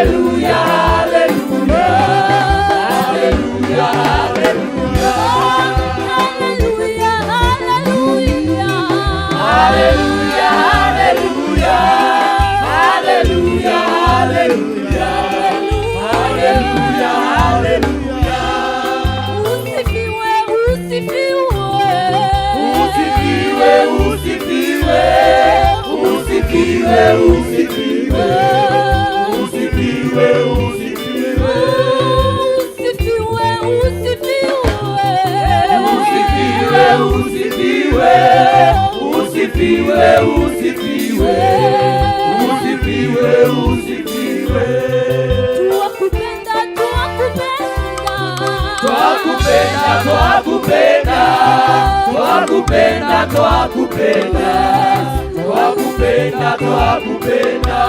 Haleluya, haleluya. Haleluya, haleluya. Haleluya, haleluya. Haleluya, haleluya. Haleluya, haleluya. Haleluya, haleluya. Usifiwe, usifiwe. Usifiwe, usifiwe. Usifiwe, usifiwe. Usifiwe, usifiwe. Usifiwe, usifiwe. Usifiwe, usifiwe. Usifiwe, usifiwe. Usifiwe, usifiwe. Twakupenda, twakupenda. Twakupenda, twakupenda. Twakupenda, twakupenda. Twakupenda, twakupenda.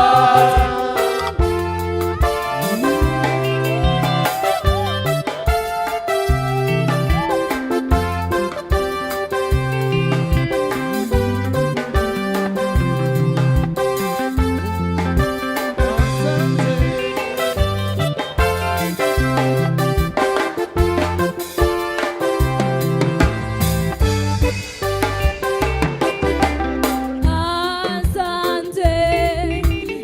Asante.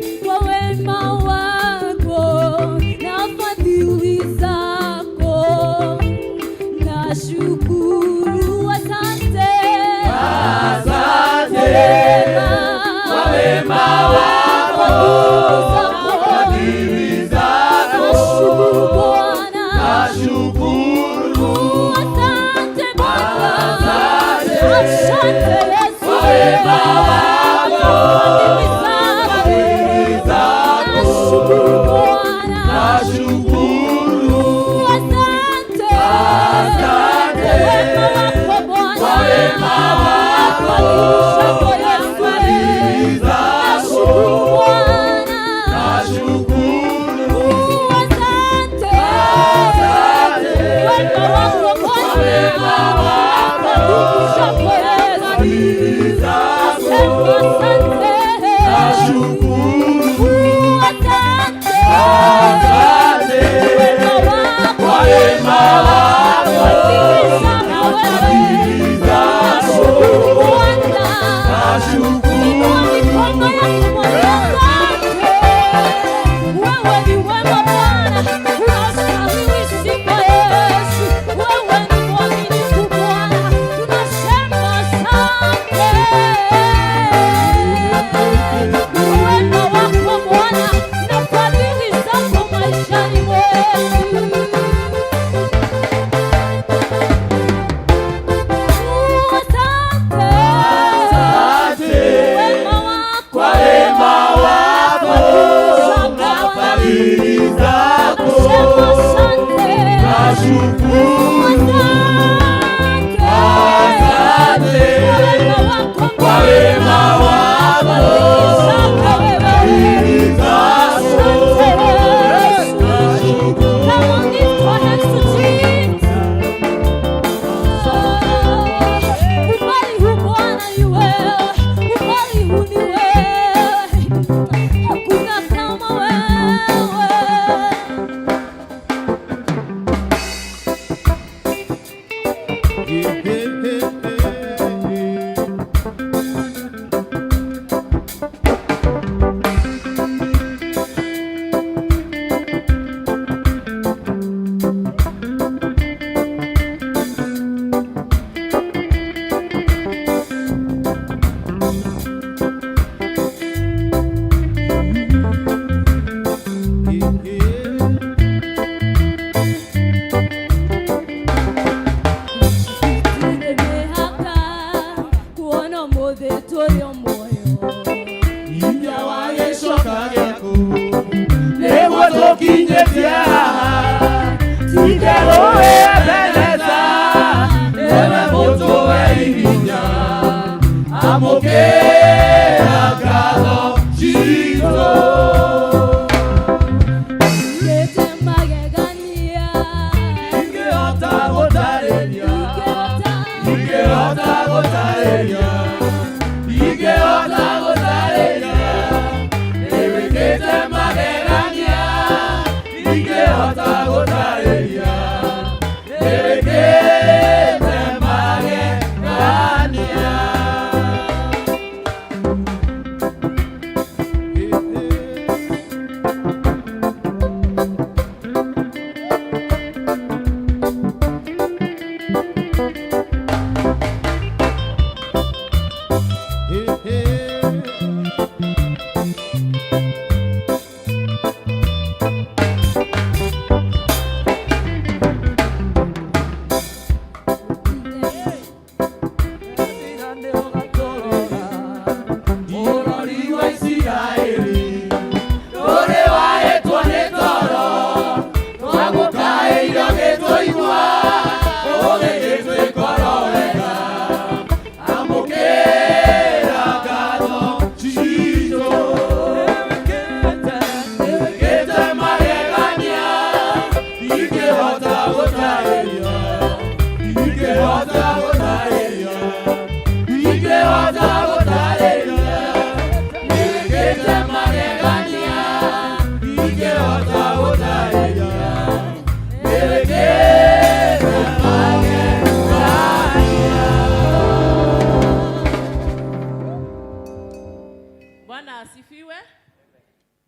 Bwana asifiwe.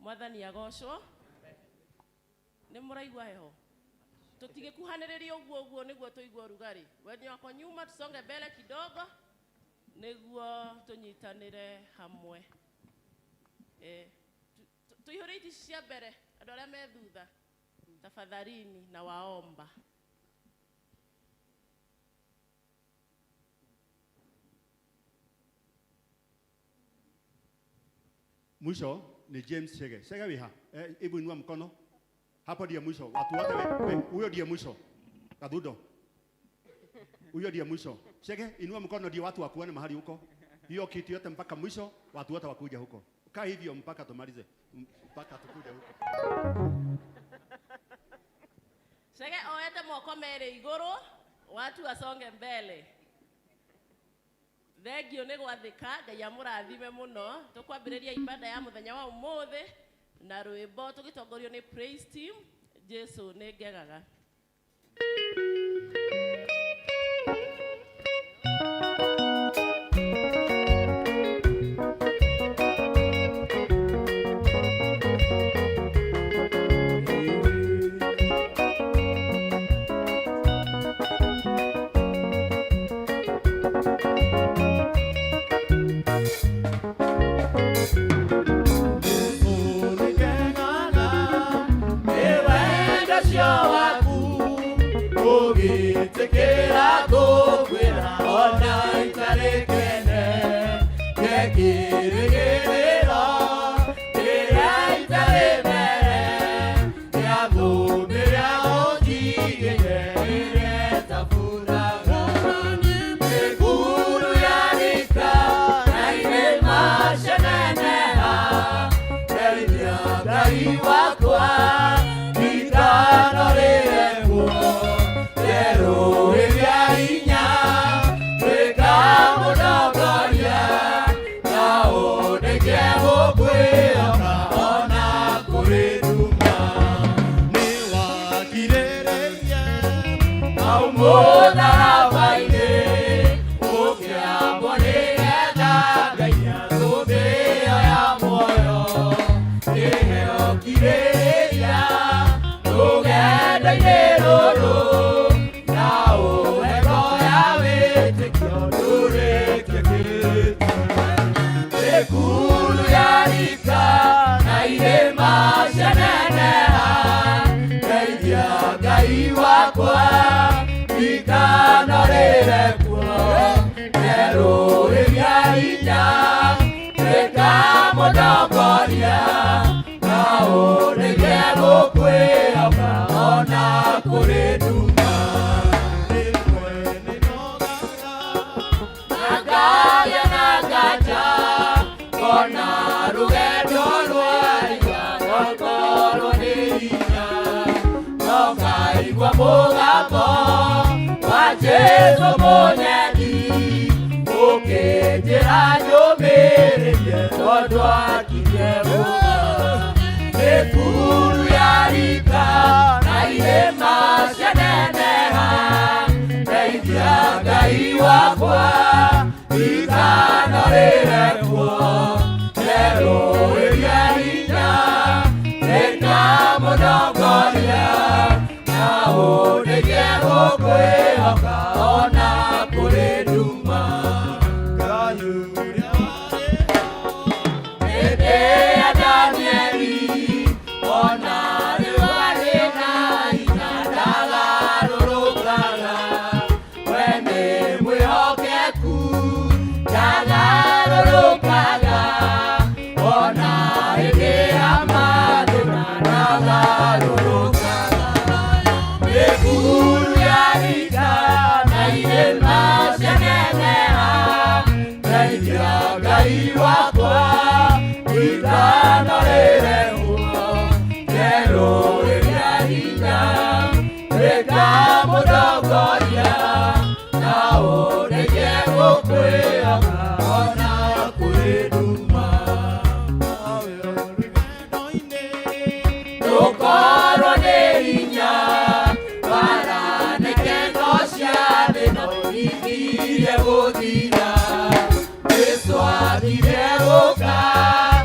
Mwathani agocwo. Nĩ mũraigua heho? Tũtigĩkuhanĩrĩria ũguo ũguo nĩguo tũigue ũrugarĩ. Wenye wako nyuma tusonge mbele kidogo nĩguo tũnyitanĩre hamwe. Tũihũrĩte iti cia mbere andũ arĩa me thutha tafadhalini na waomba. Mwisho ni James Chege. Chege wiha. Hebu inua mkono. Hapo ndiye mwisho. Watu wote huyo ndiye mwisho. Kathundo. Huyo ndiye mwisho. Chege, inua mkono ndio watu wakuone mahali huko. Hiyo kitu yote mpaka mwisho, watu wote wakuja huko. Kaa hivyo mpaka tumalize. Mpaka tukuje huko. Chege oete moko merĩ igũrũ, watu wasonge mbele. Thengio nĩ gwathĩka, Ngai amũrathime mũno. Tũkwambĩrĩria ibada ya mũthenya wa ũmũthĩ na rwĩmbo tũgĩtongorio nĩ praise team, Jesu nĩ ngegaga. Yesu agire gũka.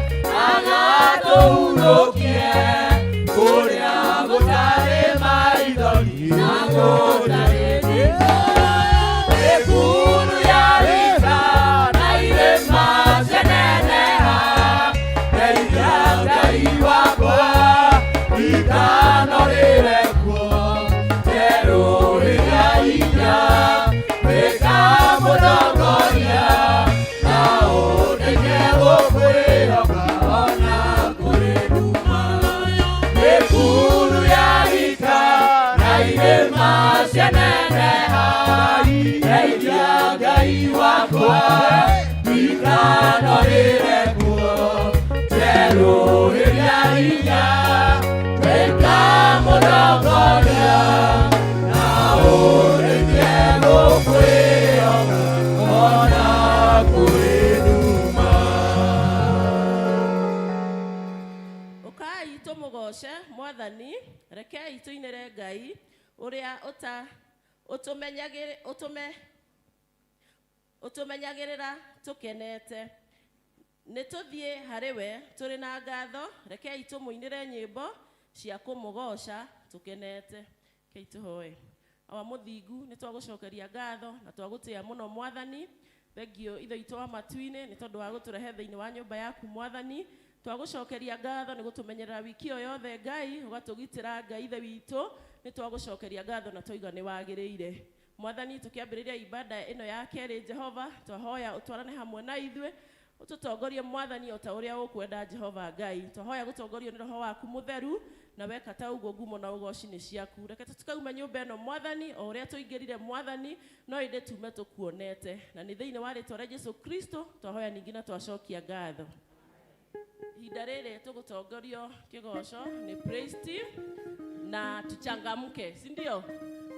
Tũgoce Mwathani, rekei tũinĩre Ngai ũrĩa ũta ũtũmenyagĩrĩ- ũtũme ũtũmenyagĩrĩra tũkenete. Nĩ tũthiĩ harĩ we tũrĩ na ngatho, rekei tũmũinĩre nyĩmbo cia kũmũgoca tũkenete. Rekei tũhoe. Awa mũthingu, nĩ twagũcokeria ngatho na twagũtĩĩa mũno Mwathani. Thengio ithe witũ wa matu-inĩ nĩ tondũ wa gũtũrehe thĩinĩ wa nyũmba yaku Mwathani. Twagũcokeria ngatho nĩ gũtũmenyerera wiki ĩyo yothe Ngai, ũgatũgitĩra Ngai ithe witũ. Nĩ twagũcokeria ngatho na twaiga nĩ wagĩrĩire. Mwathani, tũkĩambĩrĩria ibada ĩno ya kerĩ Jehova, twahoya ũtwarane hamwe na ithuĩ, ũtũtongorie Mwathani o ta ũrĩa ũkwenda Jehova Ngai. Twahoya gũtongorio nĩ Roho waku mũtheru, na weka ta ũguo ngumo na ũgoci nĩ ciaku. Reke tũtikauma nyũmba ĩno Mwathani o ũrĩa tũingĩrire Mwathani, no ĩndĩ tume tũkuonete. Na nĩ thĩinĩ wa rĩtwa rĩa Jesu Kristo twahoya ningĩ na twacokia ngatho. Ihinda rĩrĩ tũgũtongorio kĩgoco nĩ praise team na tuchangamke, si ndio?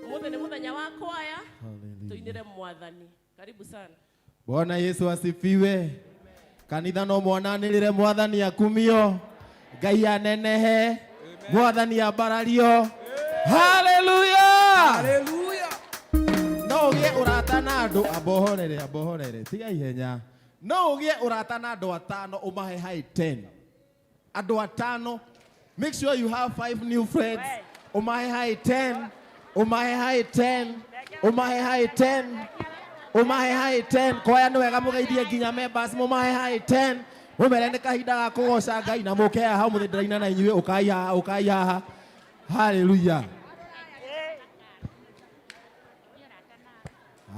Ũmũthĩ nĩ mũthenya wa kwaya, tũinĩre Mwathani. Karibu sana. Bwana Yesu asifiwe. Kanitha no mwananĩrĩre Mwathani akumio, Ngai anenehe, Mwathani ambarario. Haleluya! Hallelujah. No ũgĩe ũrata na andũ ambohorere, ambohorere, tiga ihenya. No ũgĩe ũrata na andũ atano ũmahe high 10. Andũ atano, make sure you have 5 new friends. Ũmahe high 10, ũmahe high 10, ũmahe high 10, ũmahe high 10. Kwaya nĩ wega mũgeithie nginya members, mũmahe high 10. Mũmere nĩ kahinda ga kũgoca Ngai na mũke haha ũmũthĩ ndĩraina na inyuĩ, ũkai haha, ũkai haha. Haleluya.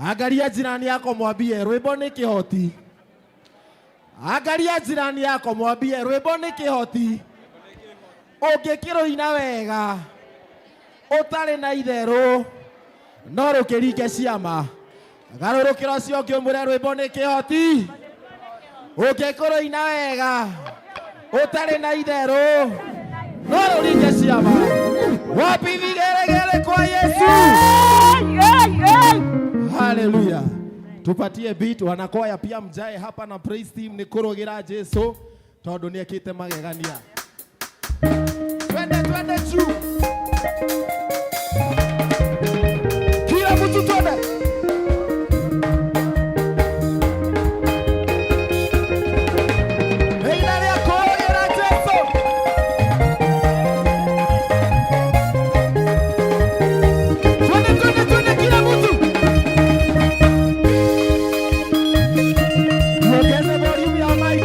Angalia jirani yako mwambie rwĩmbo nĩ kĩhoti. Angalia jirani yako mwambie rwĩmbo nĩ kĩhoti. Ũngĩkĩrũina wega ũtarĩ na itherũ no rũkĩringe ciama. Garũrũkĩra ũcio ũngĩ ũmwĩre rwĩmbo nĩ kĩhoti. Ũngĩkĩrũina wega ũtarĩ na itherũ no rũringe ciama. Wapi vigelegele kwa Yesu? Haleluya. Tupatie beat wanakwaya pia mjae hapa na praise team ni kũrũgĩra Jesu tondũ nĩ ekĩte magegania. Twende twende juu. Kila mtu twende. Ihinda rĩa kũrũgĩra Jesu. Twende twende twende kila mtu. Tuongeze volume ya mic.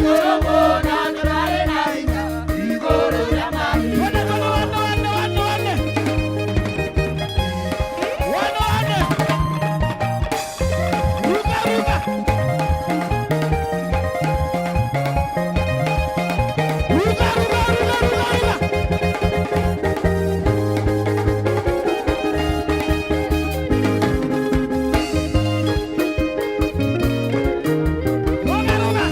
Igũrũ mũno, tũrarĩ na hinya igũrũ rĩa mahinya. Twende, twende, twende, twende, twende. One, one. Ruka, ruka. Ruka, ruka, ruka, ruka, ruka. Ruka, ruka.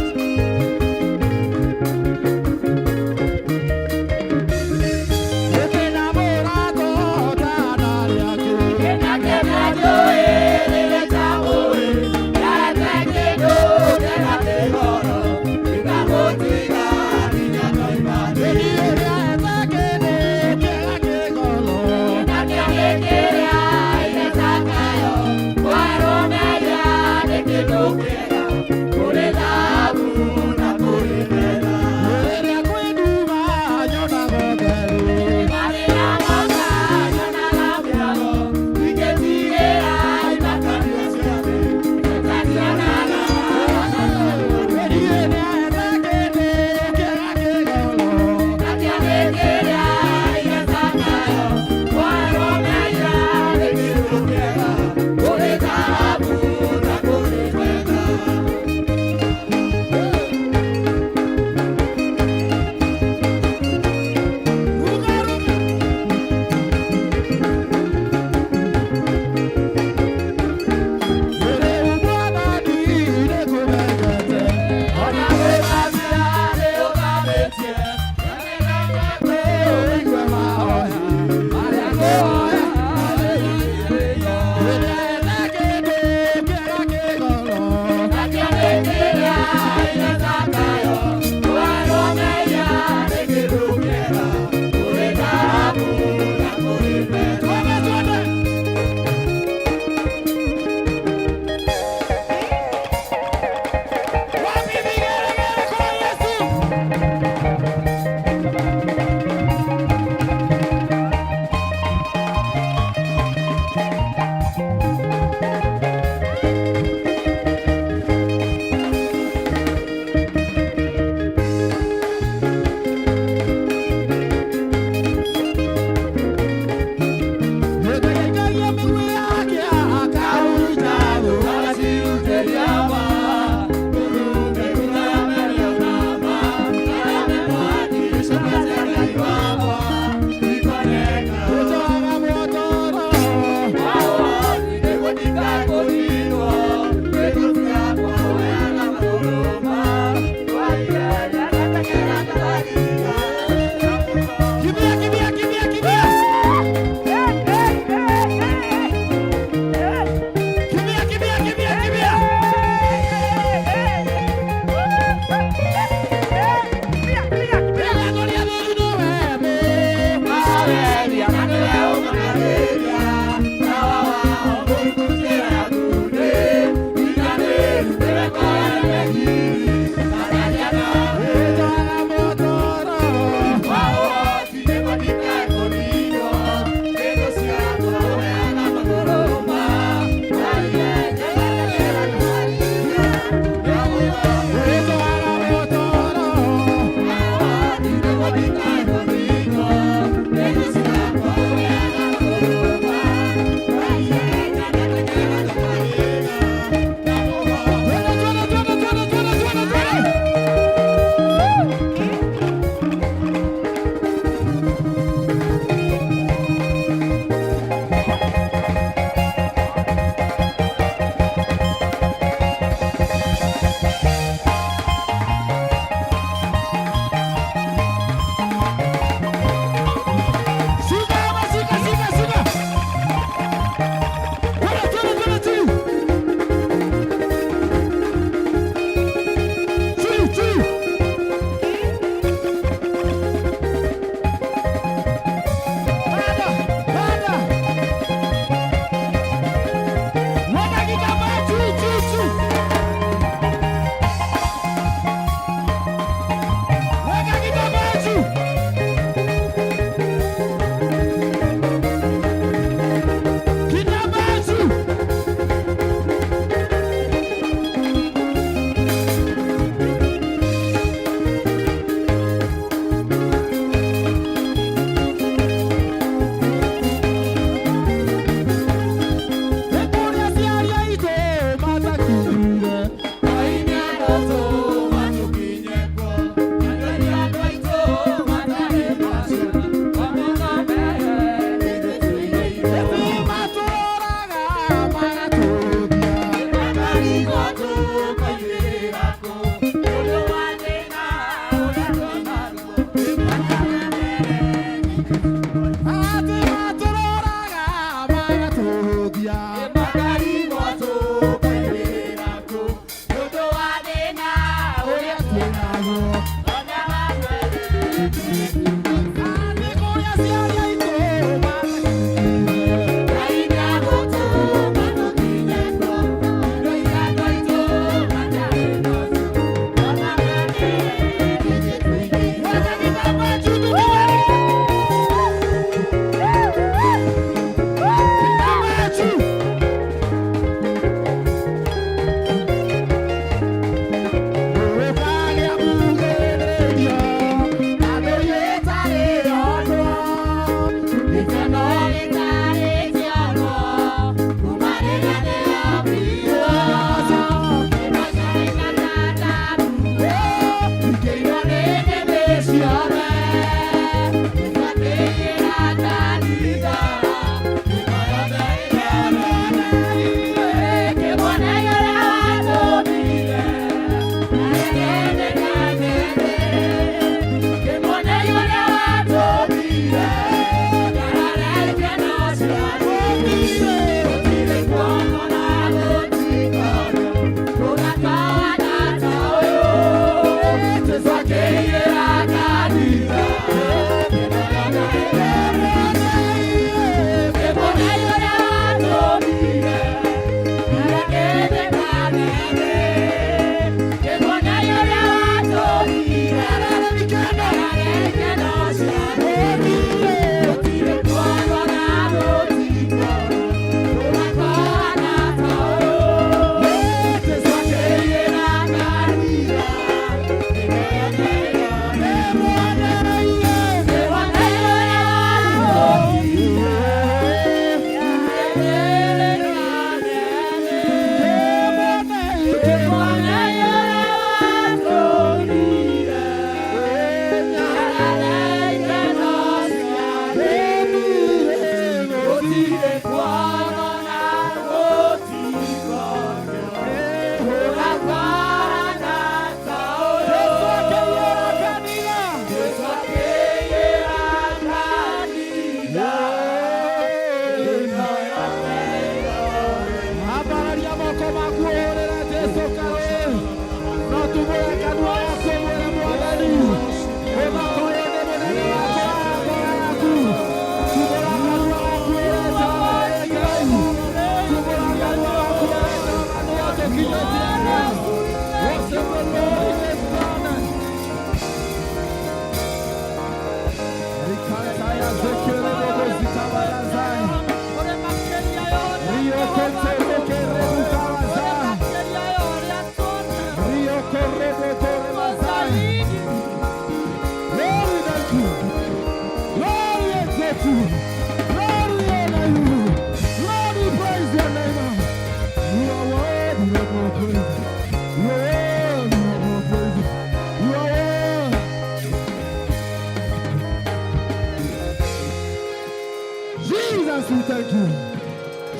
Jesus, we thank you.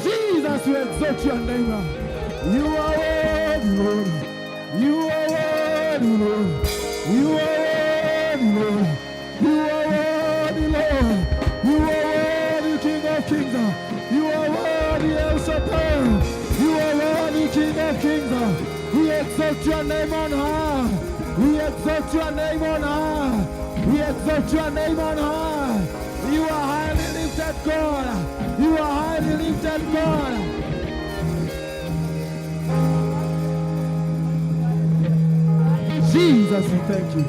Jesus, we exalt your name. You are worthy, Lord. You are worthy, Lord. You are worthy, Lord. You are worthy, Lord. You are worthy, King of Kings. You are worthy, El Shaddai. You are worthy, King of Kings. We exalt your name on high. We exalt your name on high. We exalt your name on high. You are highly lifted, God. You are highly lifted, God. Jesus, we thank you.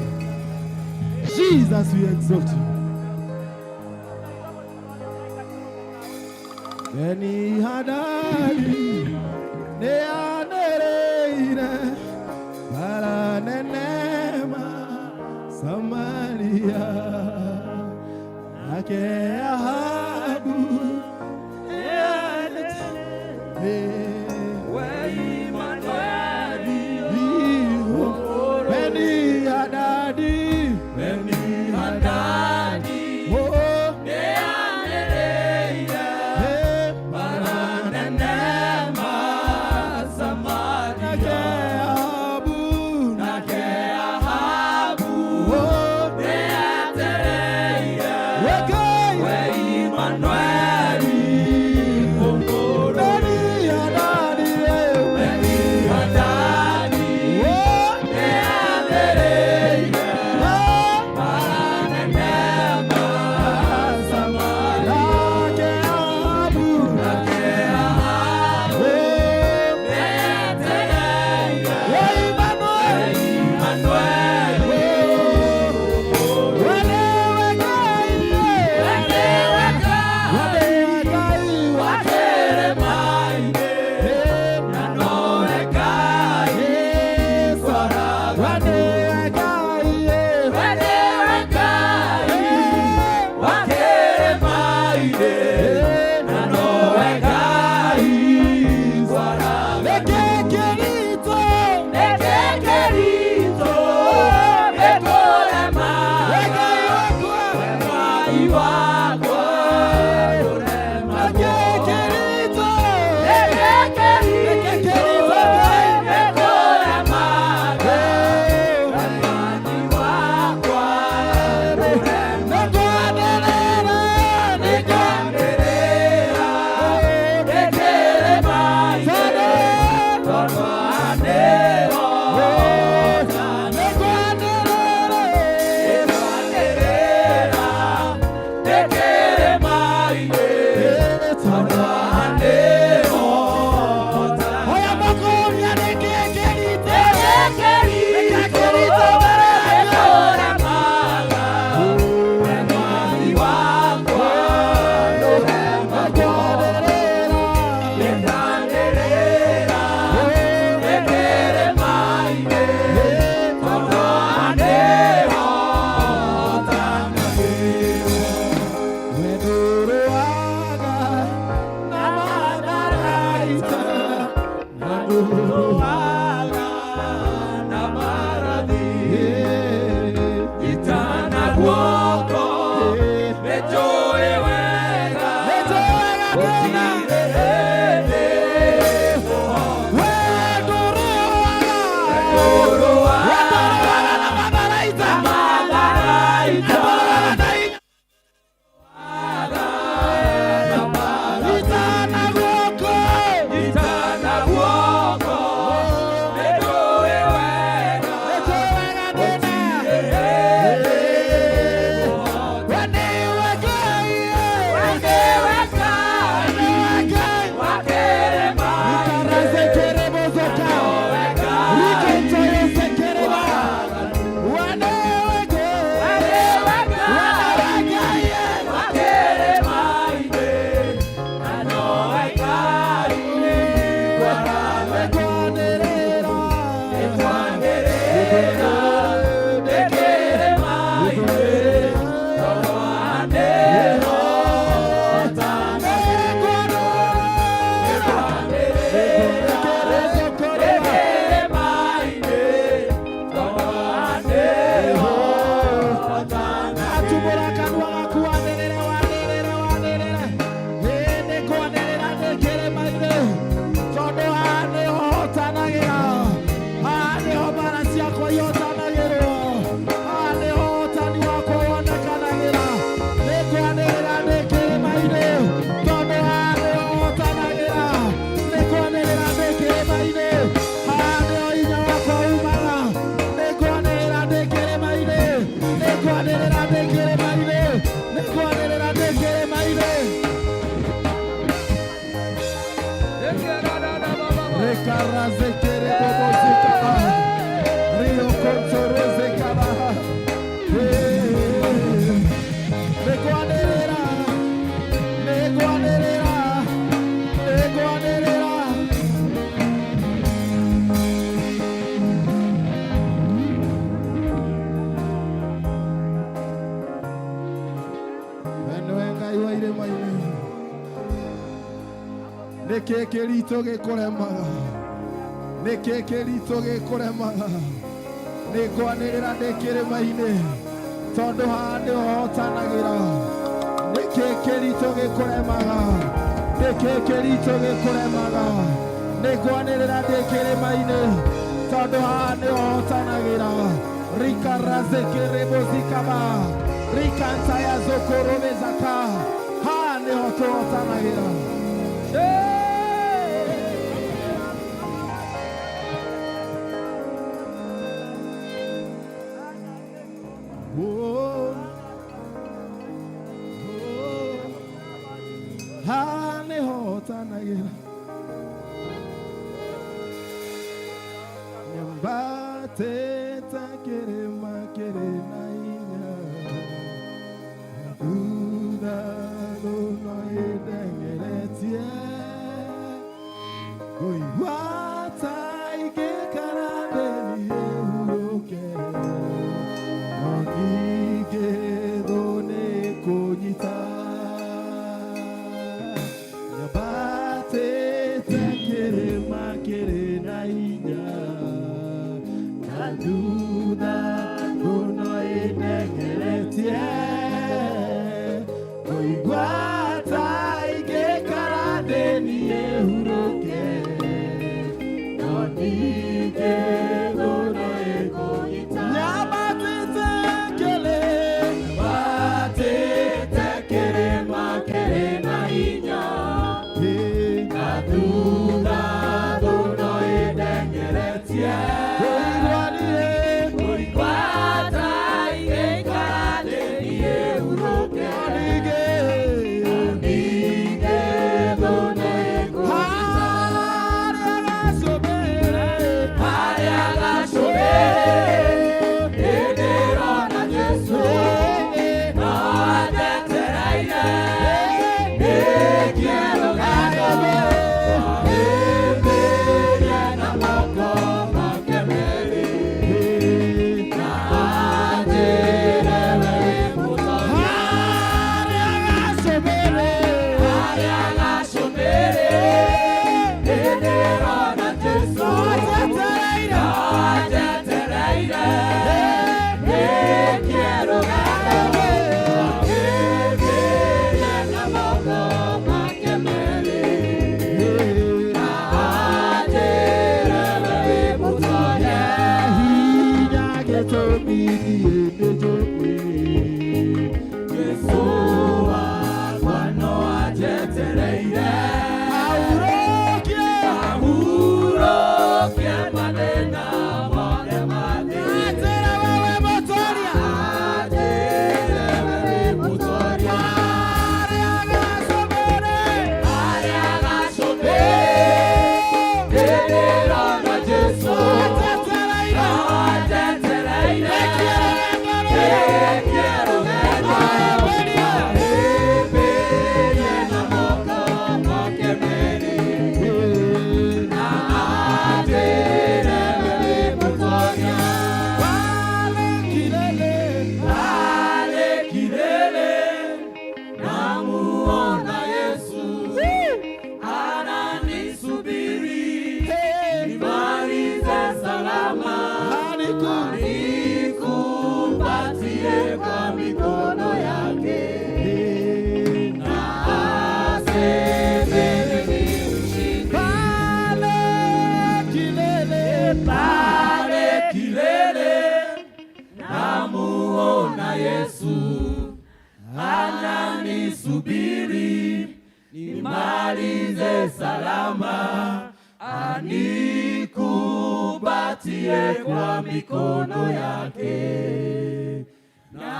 Jesus, we exalt you. Beni Hadadi, neanereire, baranenema, Samaria, ake Ahabu, Beni Hadadi, Beni Hadadi, oh, hey, Nake Ahabu, oh, Weke, Nĩkĩ kĩritũ gĩkũremaga? Nĩkĩ kĩritũ gĩkũremaga? Nĩngwanĩrĩra ndĩ kĩrĩma-inĩ tondũ haha nĩho hotanagĩra. Nĩkĩ kĩritũ gĩkũremaga? Nĩkĩ kĩritũ gĩkũremaga? Nĩngwanĩrĩra ndĩ kĩrĩma-inĩ tondũ haha nĩho hotanagĩra. Rikarazekĩrĩbozikaba rikantayazokorovezaka haha nĩho tũhotanagĩra. Oh, oh, haha nĩho hotanagĩra. Nyambatĩte kĩrĩma kĩrĩ na hinya, thutha thũno ĩndengeretie, ngũigua ta ingĩikara thĩ niĩ hurũke, no ningĩ thũ nĩĩkũnyita. Nyambatĩte kĩrĩma kĩrĩ na hinya, na thutha thũno ĩndengeretie, ngũigua ta ingĩikara thĩ niĩ hurũke, no ningĩ thũ nĩĩkũnyita. Nyambatĩte kĩrĩma, kĩrĩma kĩrĩ na hinya, na thutha thũno ĩndengeretie, ngũigua niĩ ngũigua ta ingĩikara thĩ niĩ hurũke, ningĩ ningĩ thũ nĩĩkũnyita. harĩa gacũmbĩrĩ, Harĩa gacũmbĩrĩ, nĩndĩrona Jesũ, no anjetereire, ndĩkie rũgendo, ahĩmbĩrie na moko make merĩ, na anjĩre we wĩ mũtoria. Harĩa gacũmbĩrĩ, Harĩa gacũmbĩrĩ, nĩndĩrona Jesũ, anjetereire, no anjetereire, ndĩkie rũgendo, ahĩmbĩrie na moko make merĩ, na anjĩre we wĩ mũtoria. Hinya gĩtũmi niĩ nĩnjũĩ, Jesũ wakwa no anjetereire, ahurũkie ahurũkie mathĩna mothe ma thĩ. Anjĩre we wĩ mũtoria, Anjĩre we wĩ mũtoria. Harĩa gacũmbĩrĩ, Harĩa gacũmbĩrĩ, nĩndĩrona Jesũ, anjetereire, no anjetereire, ndĩkie rũgendo, ndĩkie rũgendo, ahĩmbĩrie ahĩmbĩrie na moko make merĩ, na anjĩre we wĩ mũtoria. Pale kilele, Pale kilele namuona Yesu ananisubiri nimalize salama, anikumbatie kwa mikono yake na aseme mimi mshindi. Pale kilele, Pale kilele namuona Yesu ananisubiri nimalize salama, anikumbatie kwa mikono yake na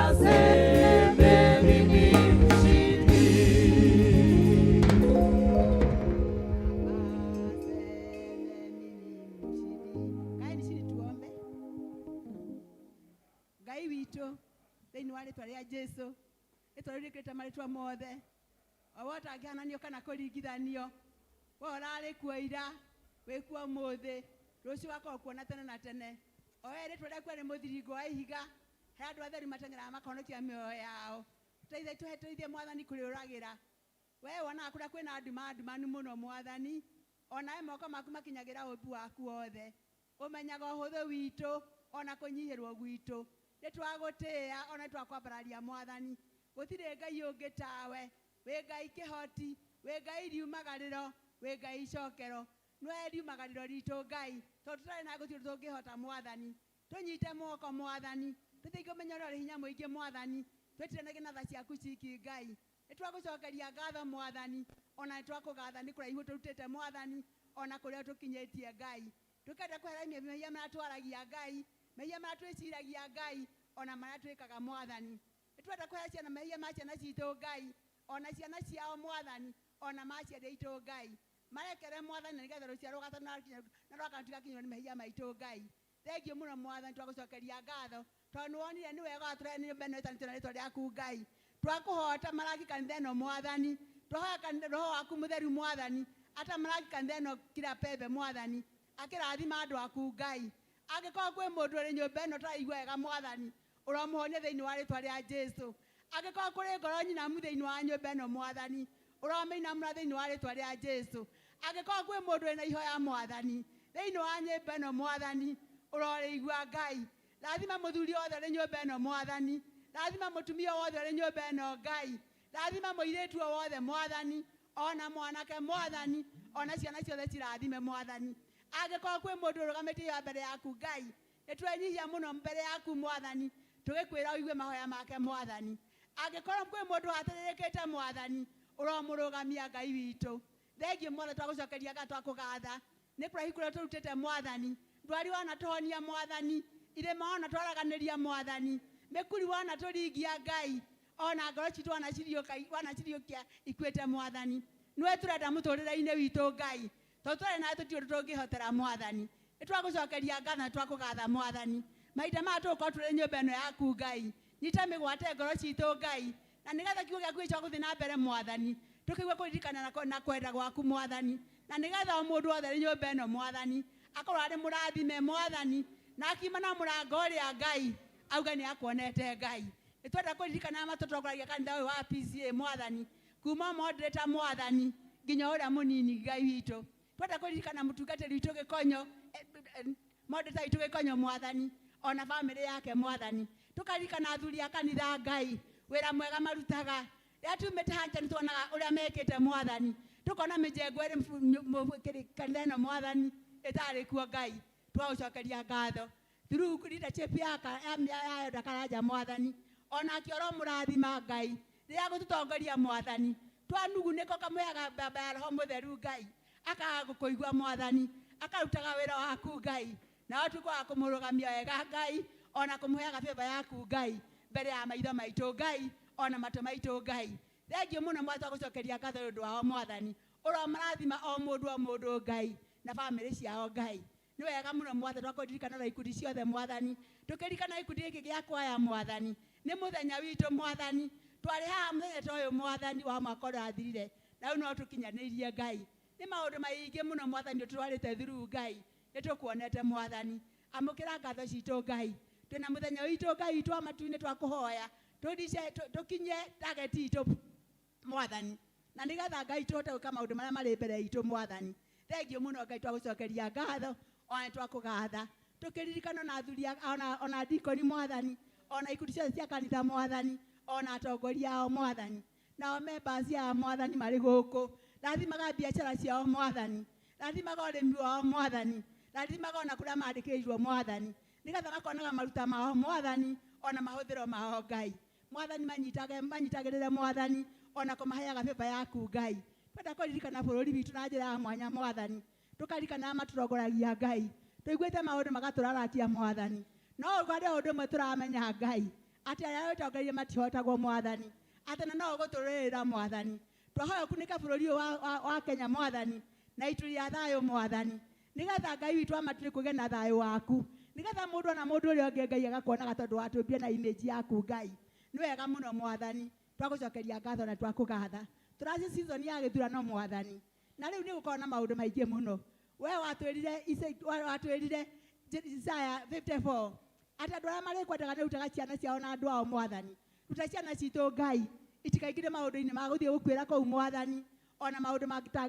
aseme mimi mshindi. Kaeni chini tuombe. Ngai witũ thĩinĩ wa rĩtwa rĩa Jesũ, rĩtwa rĩu rĩkĩrĩte marĩtwa mothe, o we ũtangĩhananio kana kũringithanio, we ũrarĩ kuo ira, wĩ kuo ũmũthĩ, rũciũ wakorwo kuona tene na tene. O we rĩtwa rĩaku arĩ mũthiringo wa ihiga, he andũ atheru mateng'eraga makahonokia mĩoyo yao. Teithia tũhe teithie Mwathani kũrĩũragĩra. We wonaga kũrĩa kwĩna nduma ndumanu mũno mwathani, onawe moko maku makinyagĩra ũmbi waku wothe. Ũmenyaga ũhũthũ witũ ona kũnyihĩrwo gwitũ. Nĩ twagũtĩĩa ona nĩ twakwambararia mwathani. Gũtirĩ Ngai ũngĩ tawe. Wĩ Ngai kĩhoti, wĩ Ngai riumagarĩro, wĩ Ngai icokero. Nĩwe riumagarĩro ritũ Ngai, tondũ tũtarĩ na gũtirĩ ũndũ tũngĩhota mwathani. Tũnyite moko mwathani, tũthiĩ kũmenya ũrĩa ũrĩ hinya mũingĩ mwathani, twĩtiranage na tha ciaku ciki Ngai. Nĩ twagũcokeria ngatho mwathani, ona nĩ twakũgatha nĩ kũraihu tũrutĩte mwathani, ona kũrĩa tũkinyĩtie Ngai. Tũkenda kweheria mehia marĩa twaragia Ngai, mehia marĩa twĩciragia Ngai, ona marĩa twĩkaga mwathani. Nĩ twenda kweheria ciana mehia ma ciana citũ Ngai, ona ciana ciao mwathani, ona ma ciana itũ Ngai. Marekere mwathani nĩgetha rũciaro rũgatũ na rwaka tũgakinyĩrwo nĩ mehia maitũ Ngai. Thengiũ mũno mwathani, twagũcokeria ngatho tondũ nĩwonire nĩ wega watũrehe nyũmba ĩno ĩtanĩtio na rĩtwa rĩaku Ngai. Twakũhota maraki kanitha ĩno mwathani, twahoya roho waku mũtheru mwathani, ata maraki kanitha ĩno kila pembe mwathani, akĩrathima andũ aku Ngai. Angĩkorwo kwĩ mũndũ ũrĩ nyũmba ĩno ũtaraigua wega mwathani, ũromũhonia thĩinĩ wa rĩtwa rĩa Jesũ. Angĩkorwo kũrĩ ngoro nyinamu thĩinĩ wa nyũmba ĩno mwathani, ũromĩinamũra thĩinĩ wa rĩtwa rĩa Jesũ. Angĩkorwo kwĩ mũndũ wĩna ihoya mwathani, thĩinĩ wa nyũmba ĩno mwathani, ũrorĩigua Ngai. Rathima mũthuri wothe ũrĩ nyũmba ĩno mwathani, rathima mũtumia wothe ũrĩ nyũmba ĩno Ngai, rathima mũirĩtu wothe mwathani, ona mwanake mwathani, ona ciana ciothe cirathime mwathani. Angĩkorwo kwĩ mũndũ ũrũgamĩte iyo mbere yaku Ngai, nĩ twenyihia mũno mbere yaku mwathani, tũgĩkwĩra ũigue mahoya make mwathani. Angĩkorwo kwĩ mũndũ hatĩrĩrĩkĩte mwathani, ũromũrũgamia Ngai witũ. Thengiũ mwathani, twagũcokeria Ngai, twakũgatha nĩ kũraihu kũrĩa tũrutĩte mwathani. Ndwari wanatũhonia mwathani, irĩma wanatwaraganĩria mwathani, mĩkuri wanatũringia Ngai, ona ngoro citũ wanaciriũkia ikuĩte mwathani. Nĩwe tũrenda mũtũrĩre-inĩ witũ Ngai, tondũ tũtarĩ nawe tũtirĩ ũndũ tũngĩhotera mwathani. Nĩ twagũcokeria ngatho na twakũgatha mwathani. Mahinda maya tũgũkorwo tũrĩ nyũmba ĩno yaku Ngai, nyita mĩgwate ngoro citũ Ngai, na nĩgetha kiugo gĩaku gĩcoke gũthiĩ na mbere mwathani, tũkĩigue kũririkana na kwenda gwaku mwathani, na nĩgetha o mũndũ wothe arĩ nyũmba ĩno mwathani akorwo arĩ mũrathime mwathani, na akiuma na mũrango ũrĩa Ngai auge nĩ akuonete Ngai. Nĩ twenda kũririkana arĩa matũtongoragia kanitha ũyũ wa PCA mwathani, kuma moderator mwathani nginya ũrĩa mũnini Ngai witũ. Twenda kũririkana mũtungatĩri witũ Gĩkonyo, moderator witũ Gĩkonyo mwathani, ona bamĩrĩ yake mwathani. Tũkaririkana athuri a kanitha Ngai, wĩra mwega marutaga. Rĩrĩa tumĩte hanja nĩ tuonaga ũrĩa mekĩte mwathani, tũkona mĩjengo ĩrĩ kanitha ĩno mwathani ĩtarĩ kuo Ngai. Twagũcokeria ngatho through leadership ya Elder Karanja mwathani, onake ũromũrathima Ngai rĩrĩa agũtũtongoria mwathani. Twanugunĩka ũkamũheaga mbamba ya Roho Mũtheru Ngai, akaga gũkũigua mwathani, akarutaga wĩra waku Ngai, nawe tuĩke wa kũmũrũgamia wega Ngai, ona kũmũheaga favor yaku Ngai mbere ya maitho maitũ Ngai, ona matũ maitũ Ngai. Thengiũ mũno mwathani, twagũcokeria ngatho nĩ ũndũ wao mwathani. Ũromarathima o mũndũ o mũndũ Ngai na bamĩrĩ ciao Ngai. Nĩ wega mũno mwathani, twakũririkana na ikundi ciothe mwathani, tũkĩririkana gĩkundi gĩkĩ gĩa kwaya mwathani. Nĩ mũthenya witũ mwathani, twarĩ haha mũthenya ta ũyũ mwathani wa mwaka ũrĩa wathirire, na rĩu no tũkinyanĩirie Ngai. Nĩ maũndũ maingĩ mũno mwathani ũtũtwarĩte through Ngai, nĩ tũkuonete mwathani. Amũkĩra ngatho citũ Ngai. Twĩna mũthenya witũ Ngai witũ wa matu-inĩ twakũhoya, tũkinye target itũ mwathani, na nĩgetha Ngai tũhote gwĩka maũndũ marĩa marĩ mbere itũ mwathani. Thengiũ mũno Ngai, twagũcokeria ngatho ona twakũgatha. Tũkĩririkana ona athuri ona dikoni mwathani, ona ikundi ciothe cia kanitha mwathani, ona atongoria ao mwathani, nao members aya mwathani marĩ gũkũ. Rathimaga biacara ciao mwathani, rathimaga ũrĩmi wao mwathani, rathimaga ona kũrĩa mandĩkĩirwo mwathani, nĩgetha makonaga maruta mao mwathani, ona mahũthĩro mao Ngai. Mwathani manyitagĩrĩre mwathani, ona kũmaheaga favor yaku Ngai. Twenda kũririkana bũrũri witũ na njĩra ya mwanya mwathani, tũkaririkana arĩa matũrongoragia Ngai, tũiguĩte maũndũ magatũrarakia mwathani, no harĩ ũndũ ũmwe tũramenya Ngai, atĩ arĩa wĩtongoreire matihotagwo mwathani, atĩ na no ũgũtũrũĩrĩra mwathani. Twahoya ũkunĩke bũrũri ũyũ wa Kenya mwathani, na ituri ya thayũ mwathani, nĩgetha Ngai witũ wa matu kũgĩe na thayũ waku, nĩgetha mũndũ ona mũndũ ũrĩa ũngĩ Ngai agakuonaga tondũ watũmbire na image yaku Ngai. Nĩ wega mũno mwathani, twagũcokeria ngatho na twakũgatha. Tũraci season ya gĩthurano mwathani, na rĩu nĩ gũkorwo na maũndũ maingĩ mũno. We watwĩrire Isaiah 54 atĩ andũ arĩa marĩkwendaga nĩ rutaga ciana ciao na andũ ao mwathani. Ruta ciana citũ Ngai Itikaingĩre maũndũ-inĩ ma gũthiĩ gũkuĩra kũu Mwathani, ona maũndũ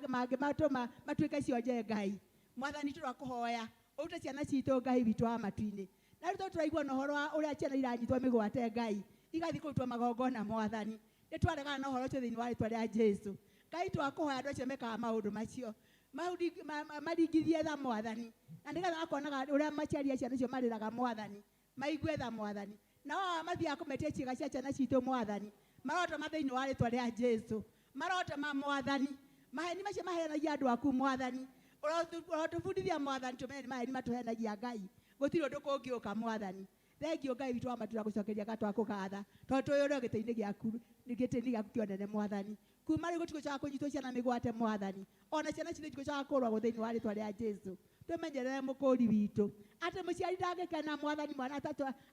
mangĩmatũma matuĩke cionje Ngai. Mwathani tũrakũhoya ũrute ciana citũ Ngai witũ wa matu-inĩ. Na rĩu tondũ tũraigua na ũhoro wa ũrĩa ciana iranyitwo mĩgwate Ngai, igathiĩ kũrutwo magongona Mwathani. Nĩ twaregana na ũhoro ũcio thĩinĩ wa rĩtwa rĩa Jesu. Ngai twakũhoya andũ acio mekaga maũndũ macio maringithie tha Mwathani, na nĩgetha makonaga ũrĩa maciari a ciana icio marĩraga Mwathani, maigue tha Mwathani. Nao aya mathiaga kũmetia ciĩga cia ciana citũ Mwathani, marotoma thĩinĩ wa rĩtwa rĩa Jesu, marotoma Mwathani. Maheni macio maheanagia andũ aku Mwathani, ũrotũbundithia Mwathani tũmenye nĩ maheni matũheanagia Ngai, gũtirĩ ũndũ kũngĩũka Mwathani. Thengio Ngai witũ wa matura gũcokeria gatwakũgatha tondũ tũyũrwo gĩtĩ-inĩ gĩaku, gĩtĩ-inĩ gĩaku kĩa ũnene Mwathani. Kuma rĩu gũtigũcoka kũnyitwo ciana mĩgwate Mwathani, ona ciana citũ itigũcoka kũragwo thĩinĩ wa rĩtwa rĩa Jesu. Tũmenyerere mũkũri witũ atĩ mũciari ndangĩkena Mwathani mwana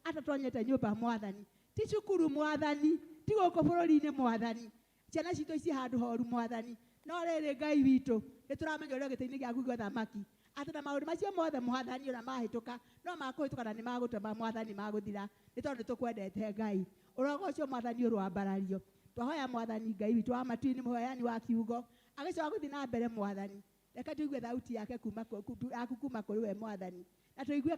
atatonyete nyũmba Mwathani, ti cukuru Mwathani, ti gũkũ bũrũri-inĩ Mwathani, ciana citũ ciĩ handũ horu Mwathani. No rĩrĩ Ngai witũ, nĩ tũramenya ũrĩa gĩtĩ-inĩ gĩaku gĩa ũthamaki atĩ na maũndũ macio mothe Mwathani ona mahĩtũka no makũhĩtũka na nĩ magũtũma Mwathani magũthira, nĩ tondũ nĩtũkwendete Ngai. Ũrogocwo Mwathani, ũroambarario. Twahoya Mwathani Ngai witũ wa matu-inĩ, mũheani wa kiugo agĩcoka gũthiĩ na mbere Mwathani, reke tũigue thauti yake kuma yaku kuma kũrĩ we Mwathani, na tũigue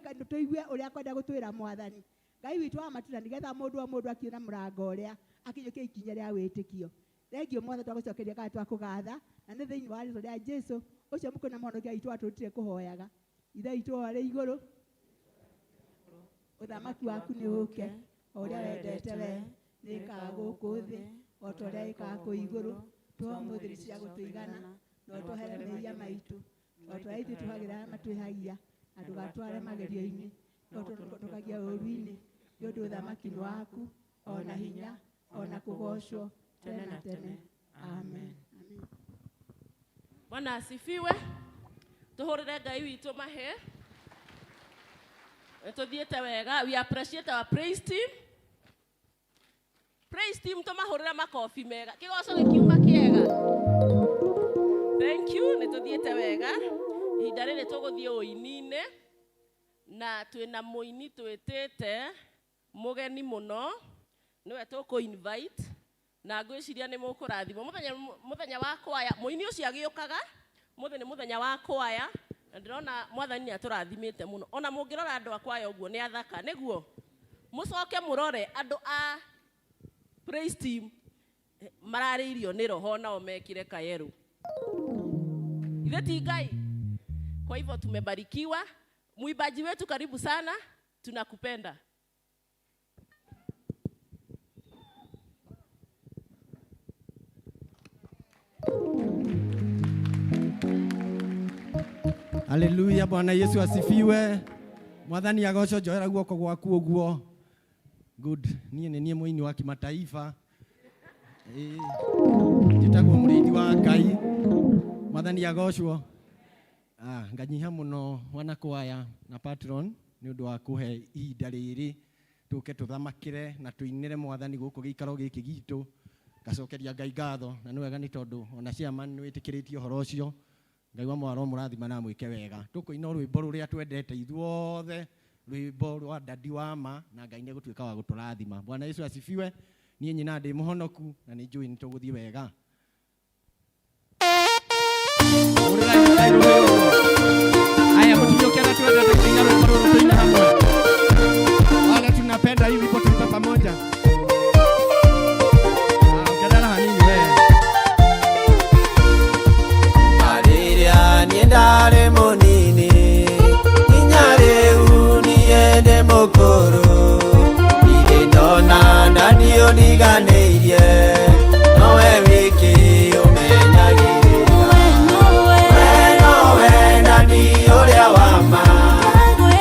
ũrĩa akwenda gũtwĩra Mwathani Ngai witũ wa matu, na nĩgetha mũndũ o mũndũ akiona mũrango ũrĩa akinyũkie ikinya rĩa wĩtĩkio. Thengio Mwathani, twagũcokeria kana twakũgatha, na nĩ thĩinĩ wa rĩtwa rĩa Jesu ũcio mũkũrũ na mũhonokia witũ watũrutire kũhoyaga. Ithe witũ ũrĩ igũrũ, ũthamaki waku nĩ ũũke, o ũrĩa wendete we nĩĩkaga gũkũ thĩ o ta ũrĩa ĩkaga kũu igũrũ. Tũhe ũmũthĩ cia gũtũigana, na ũtwohere mehia maitũ o ta ũrĩa ithuĩ tũhagĩra arĩa matwĩhagia, na ndũgatware magerio-inĩ, no ũtũhonokagie ũũru-inĩ, nĩ ũndũ ũthamaki nĩ waku, o na hinya, o na kũgoocwo tene na tene. Amen. Amen. Bwana asifiwe. Tuhurire Ngai witũ mahe. Nĩtũthiĩte wega. We appreciate our praise team. Praise team tũmahũrĩre makobi mega. Kĩgoco gĩkiuma kĩega. Thank you. Nĩtũthiĩte wega. Ihinda rĩrĩ tũgũthiĩ ũini-inĩ na twĩna mũini twĩtĩte mũgeni mũno, nĩwe tũkũ invite na ngwĩciria nĩ mũkũrathimwo. Mũthenya wa kwaya mũini ũcio agĩũkaga, mũthĩ nĩ mũthenya wa kwaya na ndĩrona Mwathani nĩ atũrathimĩte mũno. Ona mũngĩrora andũ a kwaya ũguo nĩ athaka, nĩguo mũcoke mũrore andũ a praise team mararĩirio nĩ roho nao mekire kayerũ. Ithe ti Ngai. Kwa hivyo tumebarikiwa. Mwimbaji wetu karibu sana, tunakupenda. Haleluya, Bwana Yesu asifiwe. Mwathani agocwo, njoera guoko gwaku ũguo. Good. Niĩ nĩ niĩ mũini wa kimataifa. Njĩtagwo mũrĩithi wa Ngai. Mwathani agocwo. Nganyiha mũno wanakwaya na patron nĩ ũndũ wa kũhe ihinda rĩrĩ tũke tũthamakĩre na tũinĩre Mwathani gũkũ gĩikaro gĩkĩ gitũ. Ngacokeria Ngai ngatho na nĩ wega nĩ tondũ ona chairman nĩ wĩtĩkĩrĩtie ũhoro ũcio. Ngai wa mwaro mũrathima na mwĩke wega. Tũkũina rwĩmbo rũrĩa twendete ithuothe, rwĩmbo rwa Dadi wa ma, na Ngai nĩ egũtuĩka wa gũtũrathima. Bwana Yesu asifiwe. Niĩ nyina ndĩ mũhonoku na nĩ njũĩ nĩ tũgũthiĩ wega. Haya, mtujoke na tuende tukaina rwĩmbo rũrũ tũine hamwe. Wale tunapenda hii wimbo tuimbe pamoja. Ongerera hanini we. Rĩrĩa niĩ ndarĩ mũnini, nginya rĩu niĩ ndĩ mũkũrũ, ndirĩ ndona ndandiũriganĩirie, nowe wiki ũmenyagĩrĩra. We nowe ndandi ũrĩa wa ma,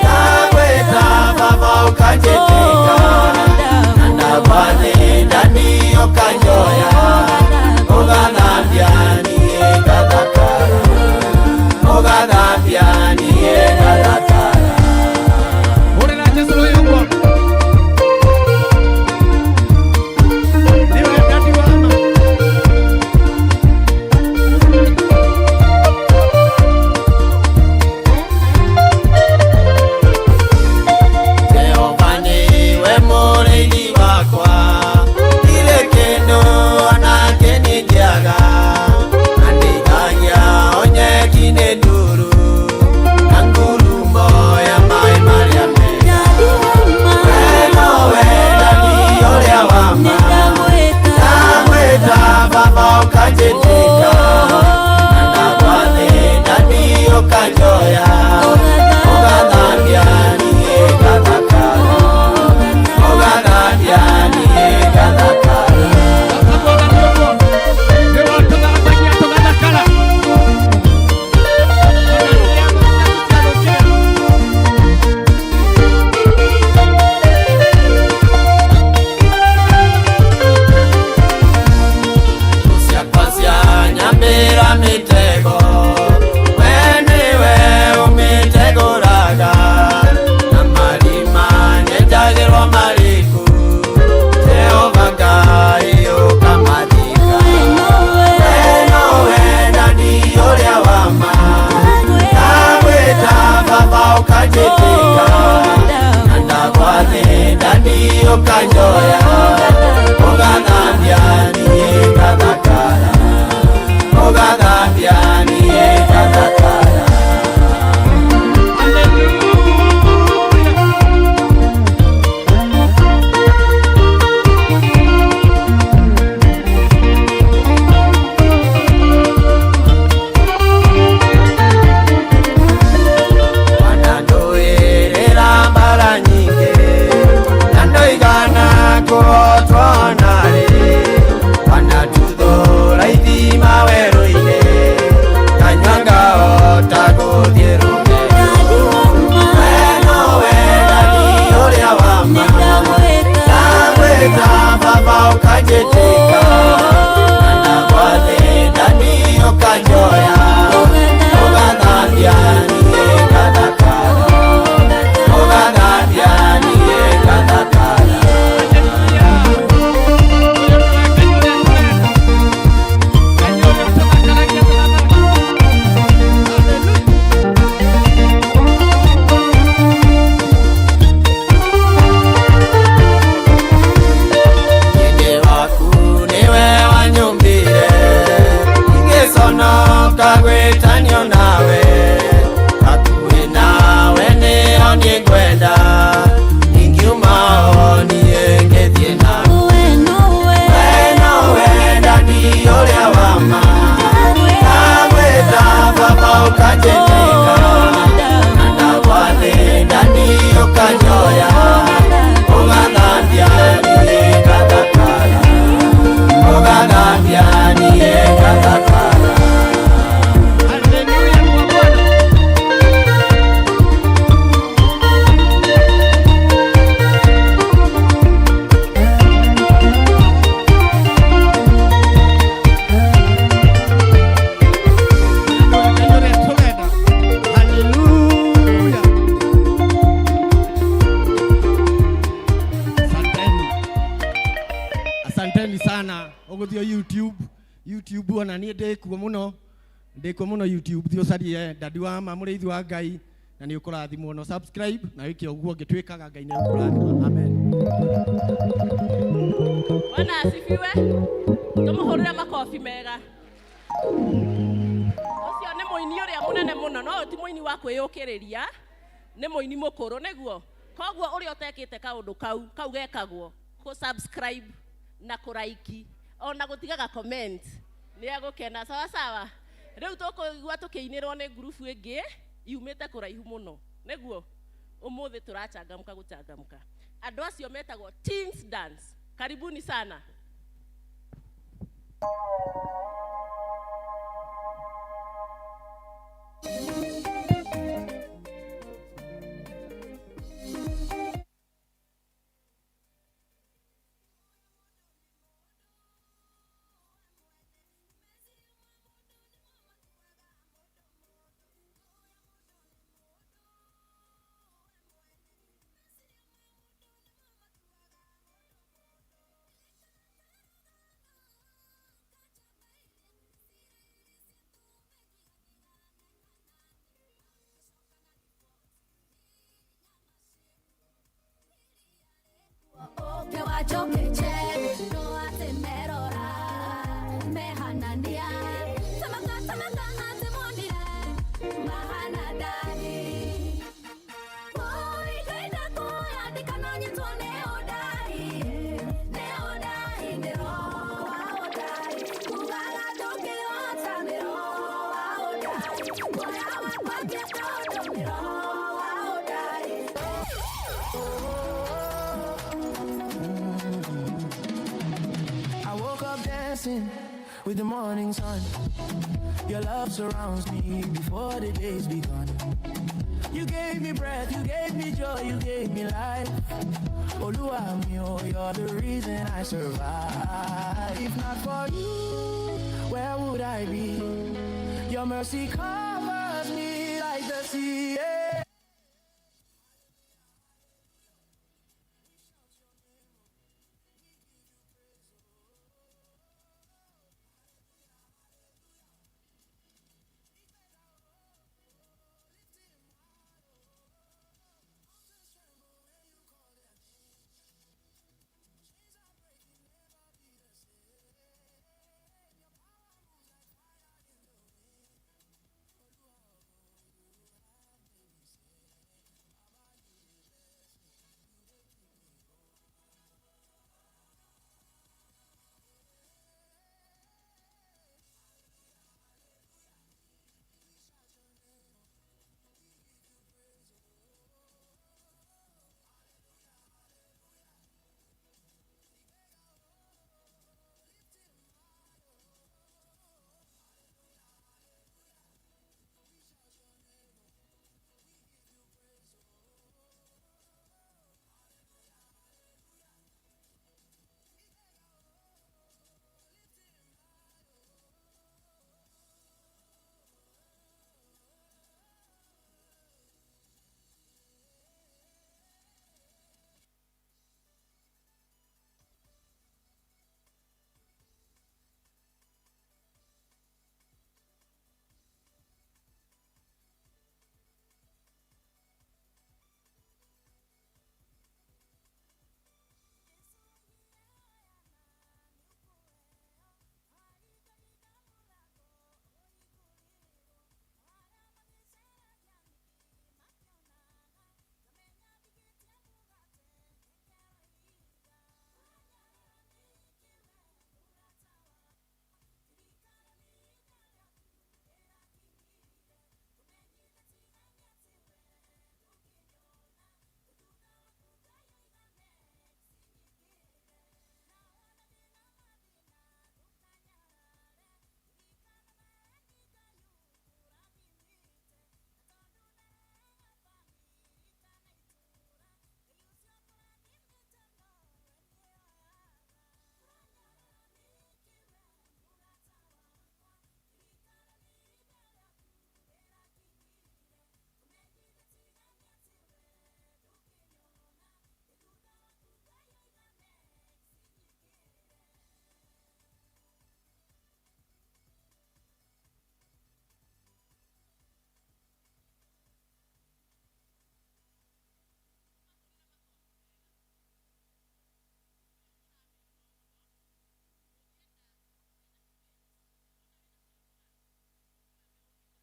ndagwĩta baba ũkanjĩtĩka, na ndagwathĩ ndandi ũkanjoya, ũgathambia niĩ ngathakara, ũgathambia niĩ ngathakara. Hũrĩra Jesũ rũhĩ ũguo. Nĩwe ndandi wa ma. Jehova nĩwe mũrĩithi wakwa, ndirĩ kĩndũ Ũkanjoya ũgathambia niĩ ngathakara, ũgathambia niĩ ngathakara. Wanandũĩrĩra mbara nyingĩ na ndoigana kũhotwo narĩ, wanatuthũra ithima werũ-inĩ, nganyua ngahota gũthiĩ rũgendo. We nowe Ngai ũrĩa wa ma, ndagwĩta Baba ũkanjĩtĩka, na ndagwathĩna niĩ ũkanjoya, ũgathambia niĩ ngathakara, ũgathambia niĩ ngathakara. Mwende waku nĩwe wanyũmbire, ingĩconoka gwĩtanio nawe, hakuhĩ nawe nĩho niĩ ngwenda, ingiuma ho niĩ ngĩthiĩ nawe. We nowe Ngai ũrĩa wa ma, ndagwĩta Baba ũkanjĩtĩka, na ndagwathĩna niĩ ũkanjoya, ũgathambia niĩ ngathakara, ũgathambia niĩ ngathakara. Hallelujah. Asanteni. Asanteni sana. Ũgũthiĩ YouTube, YouTube ona niĩ ndĩkuo mũno. Ndĩkuo mũno YouTube, thiĩ ũcarie Daddy wa ma mũrĩithi wa Ngai na nĩ ũkũrathimwo no subscribe na wĩke ũguo ũngĩ twĩkaga Ngai nĩ ũkũrathima. Amen. Bwana asifiwe. Tumuhurire makobi mega. Ũcio nĩ mũini ũrĩa mũnene mũno, no ũyũ ti mũini wa kwĩyũkĩrĩria, nĩ mũini mũkũrũ nĩguo. Koguo ũrĩa ũtekĩte kaũndũ kau, kau gekagwo kũ subscribe na kũ like ona gũtigaga comment nĩ egũkena. Sawa sawa. Rĩu tũkũigua tũkĩinĩrwo nĩ ngurubu ĩngĩ yumĩte kũraihu mũno nĩguo. Ũmũthĩ tũrachangamka gũchangamka. Andũ acio metagwo Teens Dance. Karibuni sana. I woke up dancing with the morning sun. Your love surrounds me before the day's begun. You gave me breath, you gave me joy, you gave me life. Oluwa mi o, you're the reason I survive. If not for you, where would I be? Your mercy covers me like the sea. Yeah.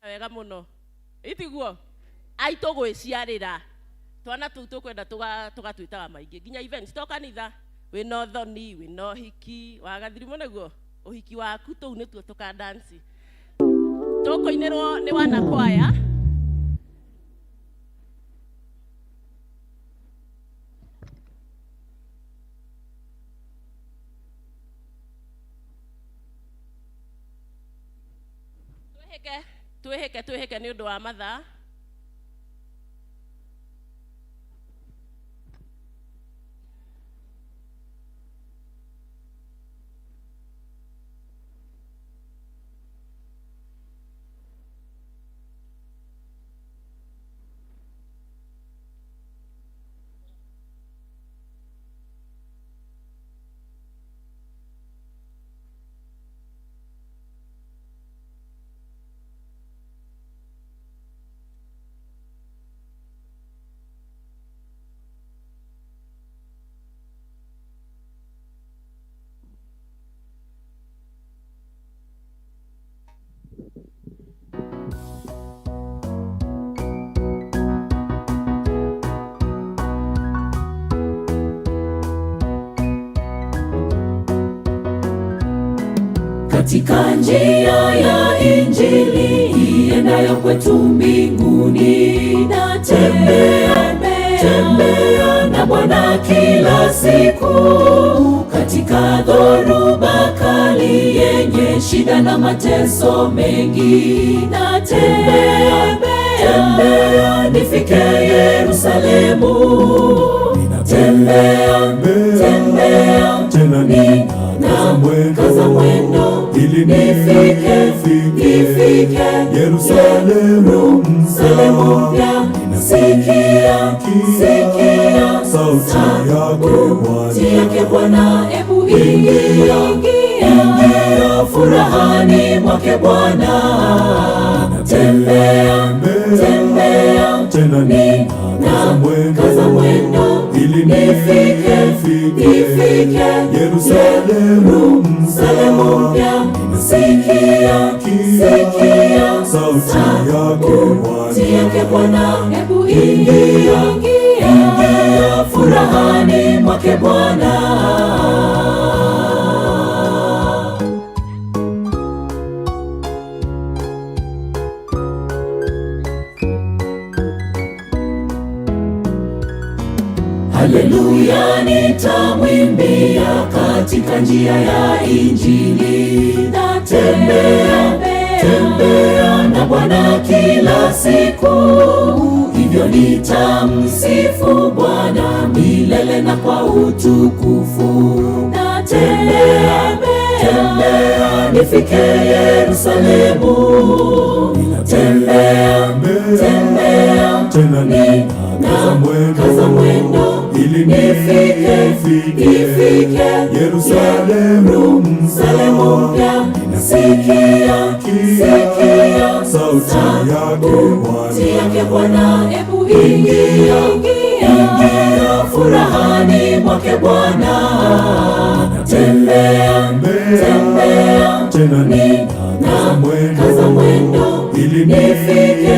Wega muno. Itiguo. Aitũ gwĩciarĩra. Twana tũu tũkwenda tũgatwĩtaga maingĩ. Nginya events to kanitha. Wĩna ũthoni, wĩna ũhiki, wagathirimũ nĩguo. Ũhiki waku tũu nĩtuo tũkandanci. Tũkũinĩrwo nĩ wanakwaya. Twĩhĩke twĩhĩke nĩ ũndũ wa mathaa. Katika njia ya Injili iendayo kwetu mbinguni, natembea tembea na Bwana kila siku. Katika dhoruba kali yenye shida na mateso mengi, natembea tembea nifike Yerusalemu. Tembea tembea tena nikaza mwendo ili nifike nifike Yerusalemu mpya. Sikia sikia sauti yake Bwana, ebu ingia ingia furahani mwake Bwana. Tembea tembea tena nikaza mwendo ili nifike nifike Yerusalemu mpya. Sikia sikia sauti yake Bwana, ebu ingia ingia furahani mwake Bwana. Haleluya, nitamwimbia katika njia ya Injili. Natembea tembea na Bwana kila siku, hivyo nitamsifu Bwana milele na kwa utukufu. Natembea tembea nifike Yerusalemu. Tembea tembea tena nikaza mwendo ili nifike nifike Yerusalemu mpya. Sikia sikia sauti yake Bwana, ebu ingia ingia furahani mwake Bwana. Tembea tembea tena nikaza mwendo ili nifike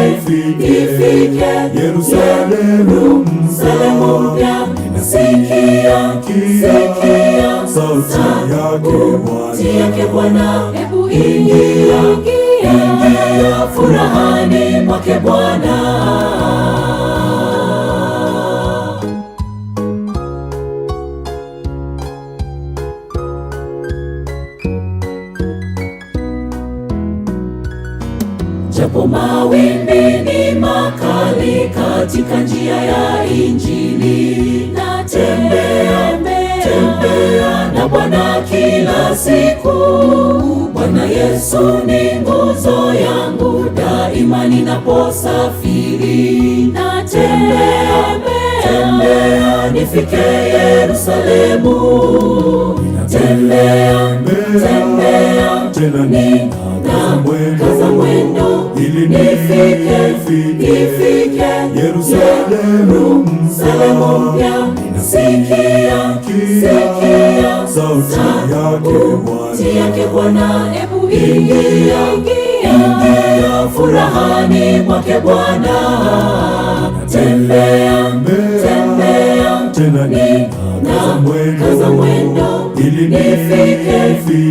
nifike Yerusalemu mpya. Sikia sikia sauti yake Bwana, ebu ingia ingia furahani mwake Bwana. Japo mawimbi ni makali katika njia ya Injili, natembea tembea na Bwana kila siku. Bwana Yesu ni nguzo yangu daima ninaposafiri. Natembea tembea nifike Yerusalemu. Tembea tembea tena nikaza mwendo ili nifike nifike Yerusalemu mpya. Sikia sikia sauti yake Bwana, ebu ingia ingia. furahani mwake Bwana. Tembea, tembea tena ninakaza mwendo ili nifike,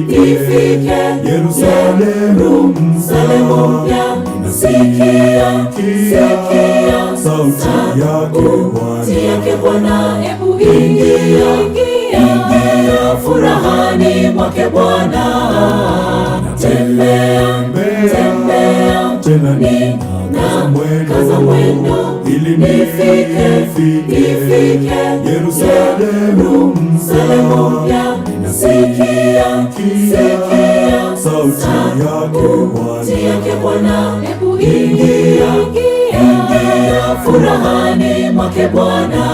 nifike Yerusalemu Yerusalemu mpya. Sikia, sikia sauti yake Bwana. Yake Bwana, ebu ingia, ingia furahani mwake Bwana. Tembea, tembea tena ninakaza mwendo ili nifike, nifike Yerusalemu Yerusalemu mpya. Sikia, sikia sauti yake Bwana. Yake Bwana, ebu ingia, ingia furahani mwake Bwana.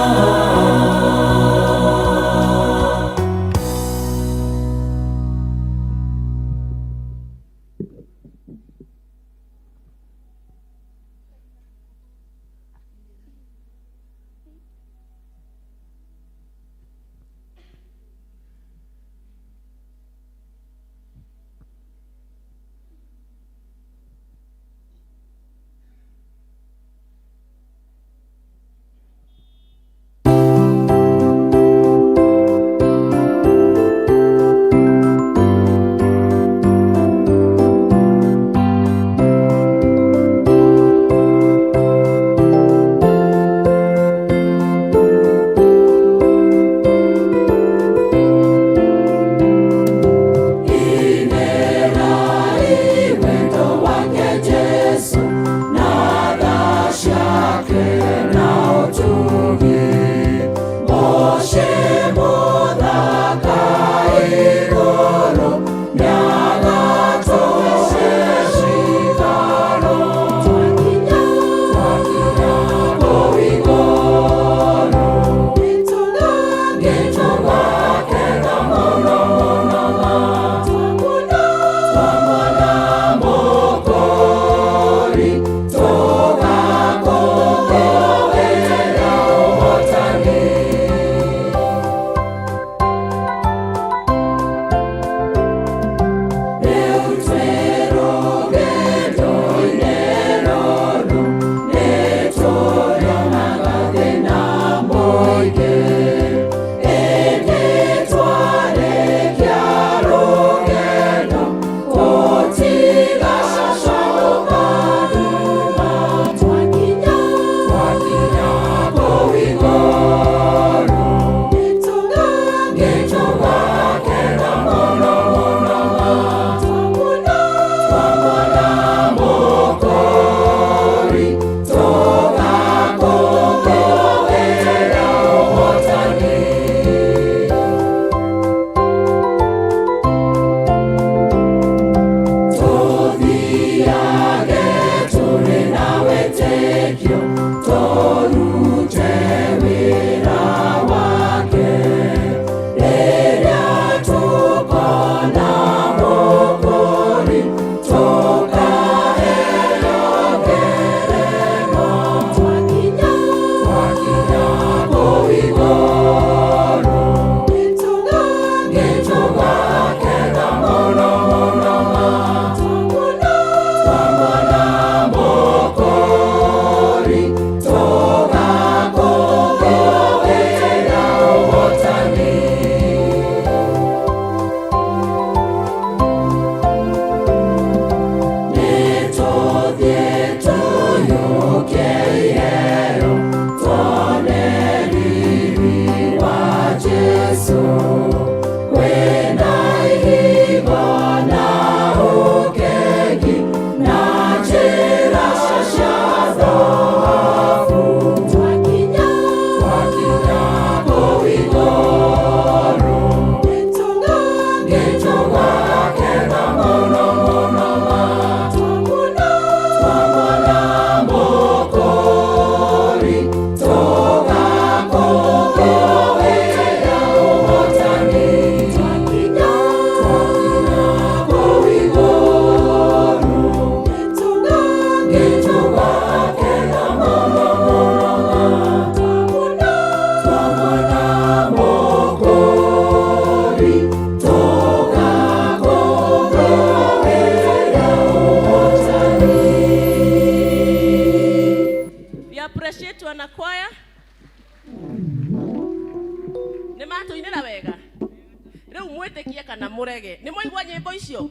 Mwĩtĩkie kana mũrege. Nĩ mwaigua nyĩmbo icio?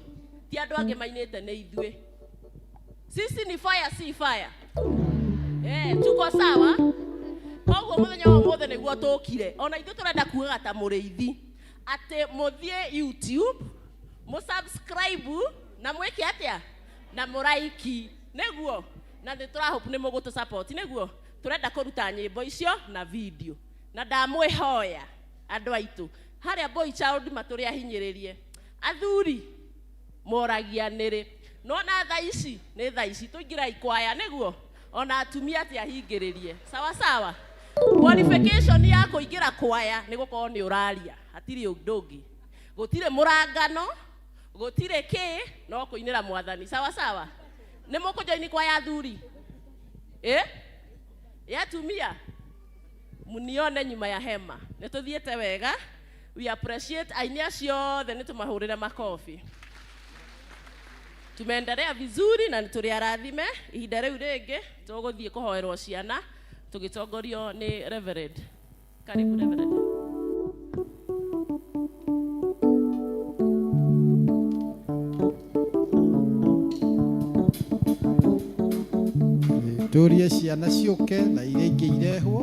Ti andũ angĩ mainĩte, nĩ ithuĩ. Sisi ni fire, si fire? Eh, tuko sawa. Koguo mũthenya wa ũmũthĩ nĩguo tũkire ona ithuĩ tũrenda kugaga ta mũrĩithi atĩ mũthiĩ YouTube, mũsubscribe na mwĩke atĩa na mũraiki, nĩguo na nĩ tũrahope nĩ mũgũtũ support, nĩguo tũrenda kũruta nyĩmbo icio na video. Na ndamwĩhoya andũ aitũ harĩa boy child matũrĩ ahinyĩrĩrie, athuri moragia nĩrĩ nona thaa ici nĩ thaa ici tũingĩra ikwaya, nĩguo ona atumia ti ahingĩrĩrie. Sawa sawa. Qualification ya kũingĩra kwaya nĩ gũkorwo nĩ ũraria, hatirĩ ũndũ ũngĩ, gũtirĩ mũrangano, gũtirĩ kĩ, no kũinĩra Mwathani. Sawa sawa. Nĩ mũkũjoini kwaya athuri, eh, ya atumia munione nyuma ya hema. Nĩ tũthiĩte wega. We appreciate aini acio othe, nĩ tũmahũrĩre makobi. Tumeendelea vizuri na nĩ tũrĩ arathime. Ihinda rĩu rĩngĩ tũgũthiĩ kũhoerwo ciana tũgĩtongorio nĩ Reverend. Karibu, Reverend. Tũrie ciana ciũke na iria ingĩ irehwo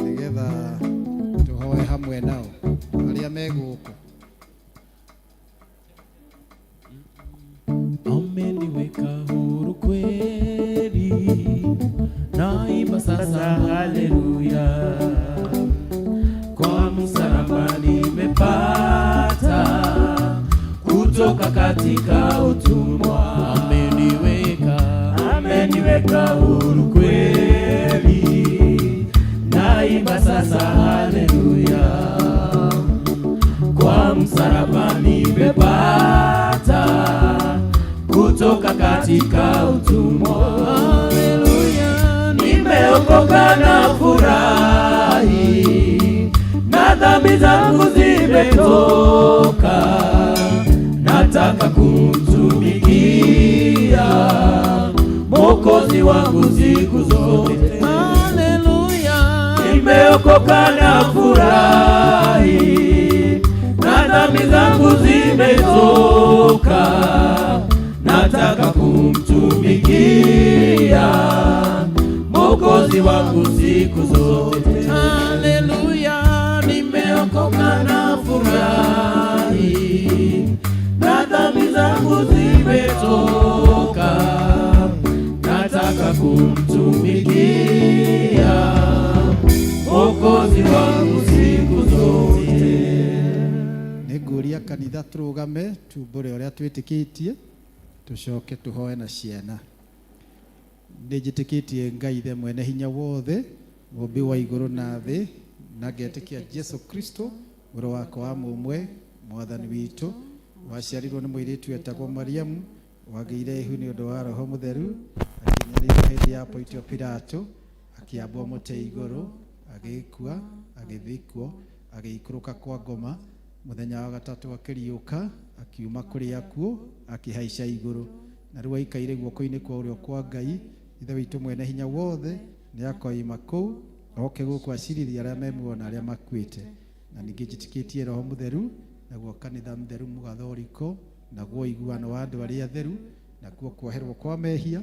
nĩgetha tũhoe hamwe nao arĩa me gũkũ. Ameniweka huru kweli, naimba sasa haleluya. Kwa msalaba nimepata kutoka katika utumwa. Ameniweka, ameniweka huru kweli, naimba sasa haleluya. Kwa msalaba nimepata kutoka katika utumwa. Haleluya, nimeokoka na furahi, na dhambi zangu zimetoka. Nataka kumtumikia Mwokozi wangu siku zote. Haleluya, nimeokoka na furahi, na dhambi zangu zimetoka. Nataka kumtumikia Mwokozi wangu siku zote. Haleluya, nimeokoka na furahi, na dhambi zangu zimetoka. Nataka kumtumikia Mwokozi wangu siku zote. Nĩ ngũria kanitha tũrũgame tumbũre ũrĩa twĩtĩkĩtie, tũcoke tũhoe na ciana. Nĩ njĩtĩkĩtie Ngai Ithe mwene hinya wothe, mũmbi wa igũrũ na thĩ, na ngetĩkia Jesu Kristo mũrũ wakwa wa mũmwe, Mwathani witũ, waciarirwo nĩ mũirĩtu etagwo Mariamu, wagĩire ihu nĩ ũndũ wa Roho Mũtheru, akĩnyarirwo hĩndĩ ya Pontio Pilato, akĩambwo mũtĩ igũrũ, agĩkua, agĩthikwo, agĩikũrũka kwa ngoma, mũthenya wa gatatũ akĩriũka, akiuma kũrĩ akuũ, akĩhaica igũrũ, na rĩu aikaire guoko-inĩ kwa ũrĩo kwa Ngai Ithe witũ mwene hinya wothe. Nĩ akoima kũu oke gũkũ acirithia arĩa me muoyo na arĩa makuĩte. Na ningĩ njĩtĩkĩtie Roho Mũtheru, naguo kanitha mũtheru mũgathoriko, naguo ũiguano wa andũ arĩa atheru, nakuo kuoherwo kwa mehia,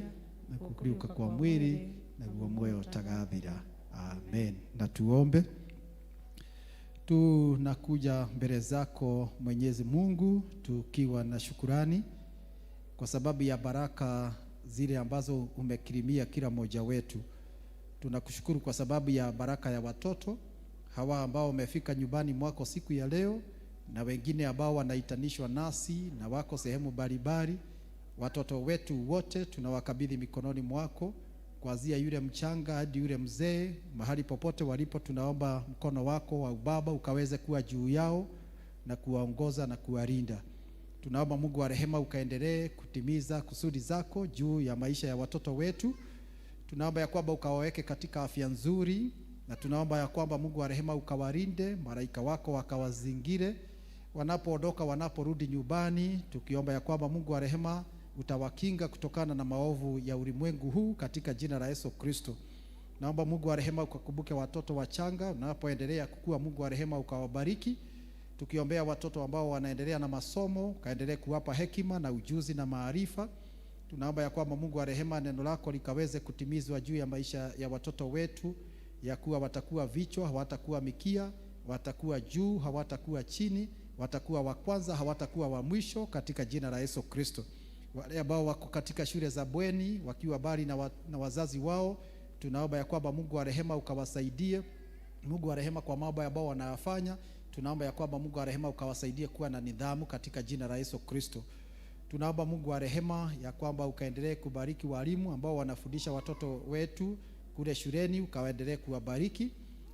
nakuo kũriũka kwa mwĩrĩ, naguo muoyo ũtagathira. Amen. Na tuombe. Tunakuja mbele zako Mwenyezi Mungu tukiwa na shukurani kwa sababu ya baraka zile ambazo umekirimia kila mmoja wetu. Tunakushukuru kwa sababu ya baraka ya watoto hawa ambao wamefika nyumbani mwako siku ya leo, na wengine ambao wanaitanishwa nasi na wako sehemu mbalimbali. Watoto wetu wote tunawakabidhi mikononi mwako, kuanzia yule mchanga hadi yule mzee, mahali popote walipo, tunaomba mkono wako wa ubaba ukaweze kuwa juu yao na kuwaongoza na kuwalinda. Tunaomba Mungu wa rehema ukaendelee kutimiza kusudi zako juu ya maisha ya watoto wetu. Tunaomba ya kwamba ukawaweke katika afya nzuri, na tunaomba ya kwamba Mungu wa rehema ukawalinde, malaika wako wakawazingire wanapoondoka, wanaporudi nyumbani, tukiomba ya kwamba Mungu wa rehema utawakinga kutokana na maovu ya ulimwengu huu katika jina la Yesu Kristo. Naomba Mungu wa rehema ukakumbuke watoto wachanga wanapoendelea kukua, Mungu wa rehema ukawabariki. Tukiombea watoto ambao wanaendelea na masomo, kaendelee kuwapa hekima na ujuzi na maarifa. Tunaomba ya kwamba Mungu wa rehema, neno lako likaweze kutimizwa juu ya maisha ya watoto wetu, ya kuwa watakuwa vichwa, hawatakuwa mikia, watakuwa juu, hawatakuwa chini, watakuwa wa kwanza, hawatakuwa wa mwisho, katika jina la Yesu Kristo. Wale ambao wako katika shule za bweni wakiwa bali na wazazi wao, tunaomba ya kwamba Mungu wa rehema ukawasaidie. Mungu wa rehema, kwa mambo ambao wanayafanya, tunaomba ya kwamba Mungu wa rehema ukawasaidie kuwa na nidhamu katika jina la Yesu Kristo. Tunaomba Mungu wa rehema ya kwamba ukaendelee kubariki walimu ambao wanafundisha watoto wetu kule shuleni, ukaendelee kuwabariki.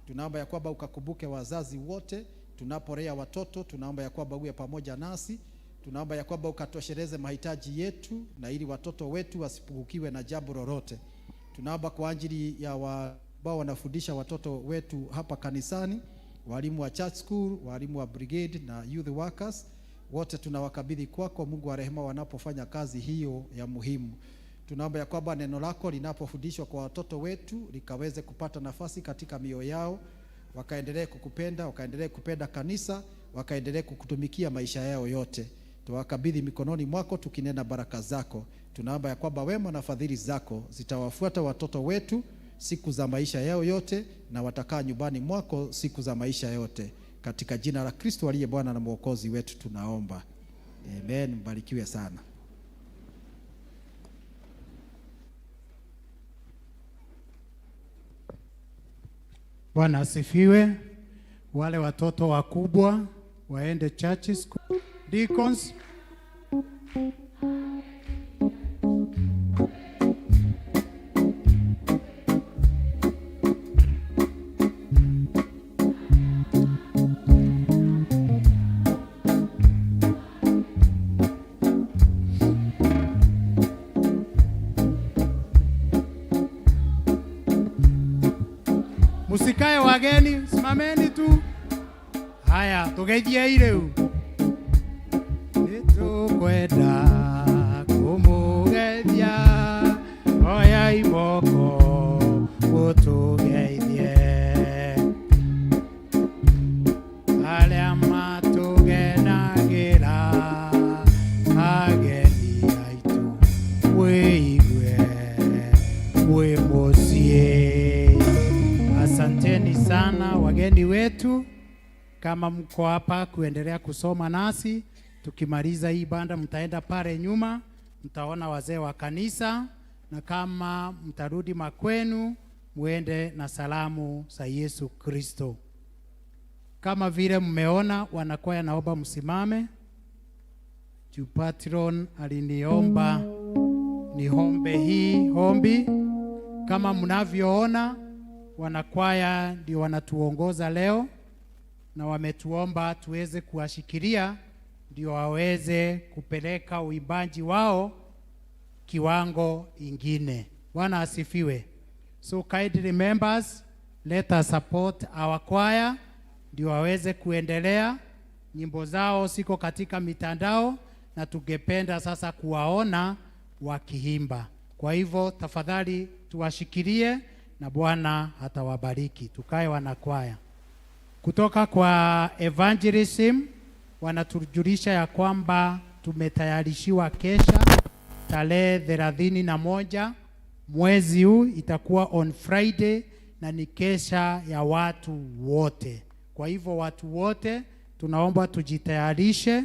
Tunaomba ya kwamba ukakumbuke wazazi wote tunapolea watoto, tunaomba ya kwamba uwe pamoja nasi. Tunaomba ya kwamba ukatosheleze mahitaji yetu, na ili watoto wetu wasipungukiwe na jambo lolote. Tunaomba kwa ajili ya ambao wanafundisha watoto wetu hapa kanisani, walimu wa church school, walimu wa brigade na youth workers, wote tunawakabidhi kwako Mungu wa rehema, wanapofanya kazi hiyo ya muhimu. Tunaomba ya kwamba neno lako linapofundishwa kwa watoto wetu likaweze kupata nafasi katika mioyo yao, wakaendelee kukupenda, wakaendelee kupenda kanisa, wakaendelee kukutumikia maisha yao yote. Tuwakabidhi mikononi mwako tukinena baraka zako. Tunaomba ya kwamba wema na fadhili zako zitawafuata watoto wetu siku za maisha yao yote, na watakaa nyumbani mwako siku za maisha yote. Katika jina la Kristo aliye Bwana na Mwokozi wetu tunaomba. Amen. Mbarikiwe sana. Bwana asifiwe. Wale watoto wakubwa waende church school. Deacons. Musikae wageni, simameni tu. Haya, tugeithiei riu. Nĩtũkwenda kũmũgeithia, oyai moko mũtũgeithie. Arĩa matũgenagĩra, ageni aitũ, mwĩigue mwĩ mũciĩ. Asanteni sana wageni wetu, kama mko hapa kuendelea kusoma nasi. Tukimaliza hii banda, mtaenda pale nyuma, mtaona wazee wa kanisa, na kama mtarudi makwenu, muende na salamu za Yesu Kristo. Kama vile mmeona, wanakwaya naomba msimame. Juu patron aliniomba niombe hii ombi. Kama mnavyoona, wanakwaya ndio wanatuongoza leo, na wametuomba tuweze kuwashikilia ndio waweze kupeleka uimbaji wao kiwango ingine. Bwana asifiwe. So kindly members, let us support our choir ndio waweze kuendelea. Nyimbo zao ziko katika mitandao na tungependa sasa kuwaona wakiimba. Kwa hivyo tafadhali tuwashikilie na Bwana atawabariki. Tukae wanakwaya. Kutoka kwa evangelism wanatujulisha ya kwamba tumetayarishiwa kesha tarehe 31 mwezi huu, itakuwa on Friday na ni kesha ya watu wote. Kwa hivyo watu wote tunaomba tujitayarishe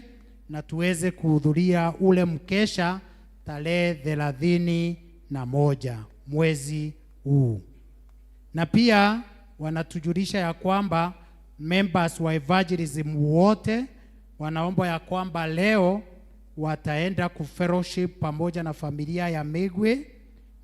na tuweze kuhudhuria ule mkesha tarehe 31 mwezi huu. Na pia wanatujulisha ya kwamba members wa evangelism wote wanaomba ya kwamba leo wataenda kufellowship pamoja na familia ya Migwi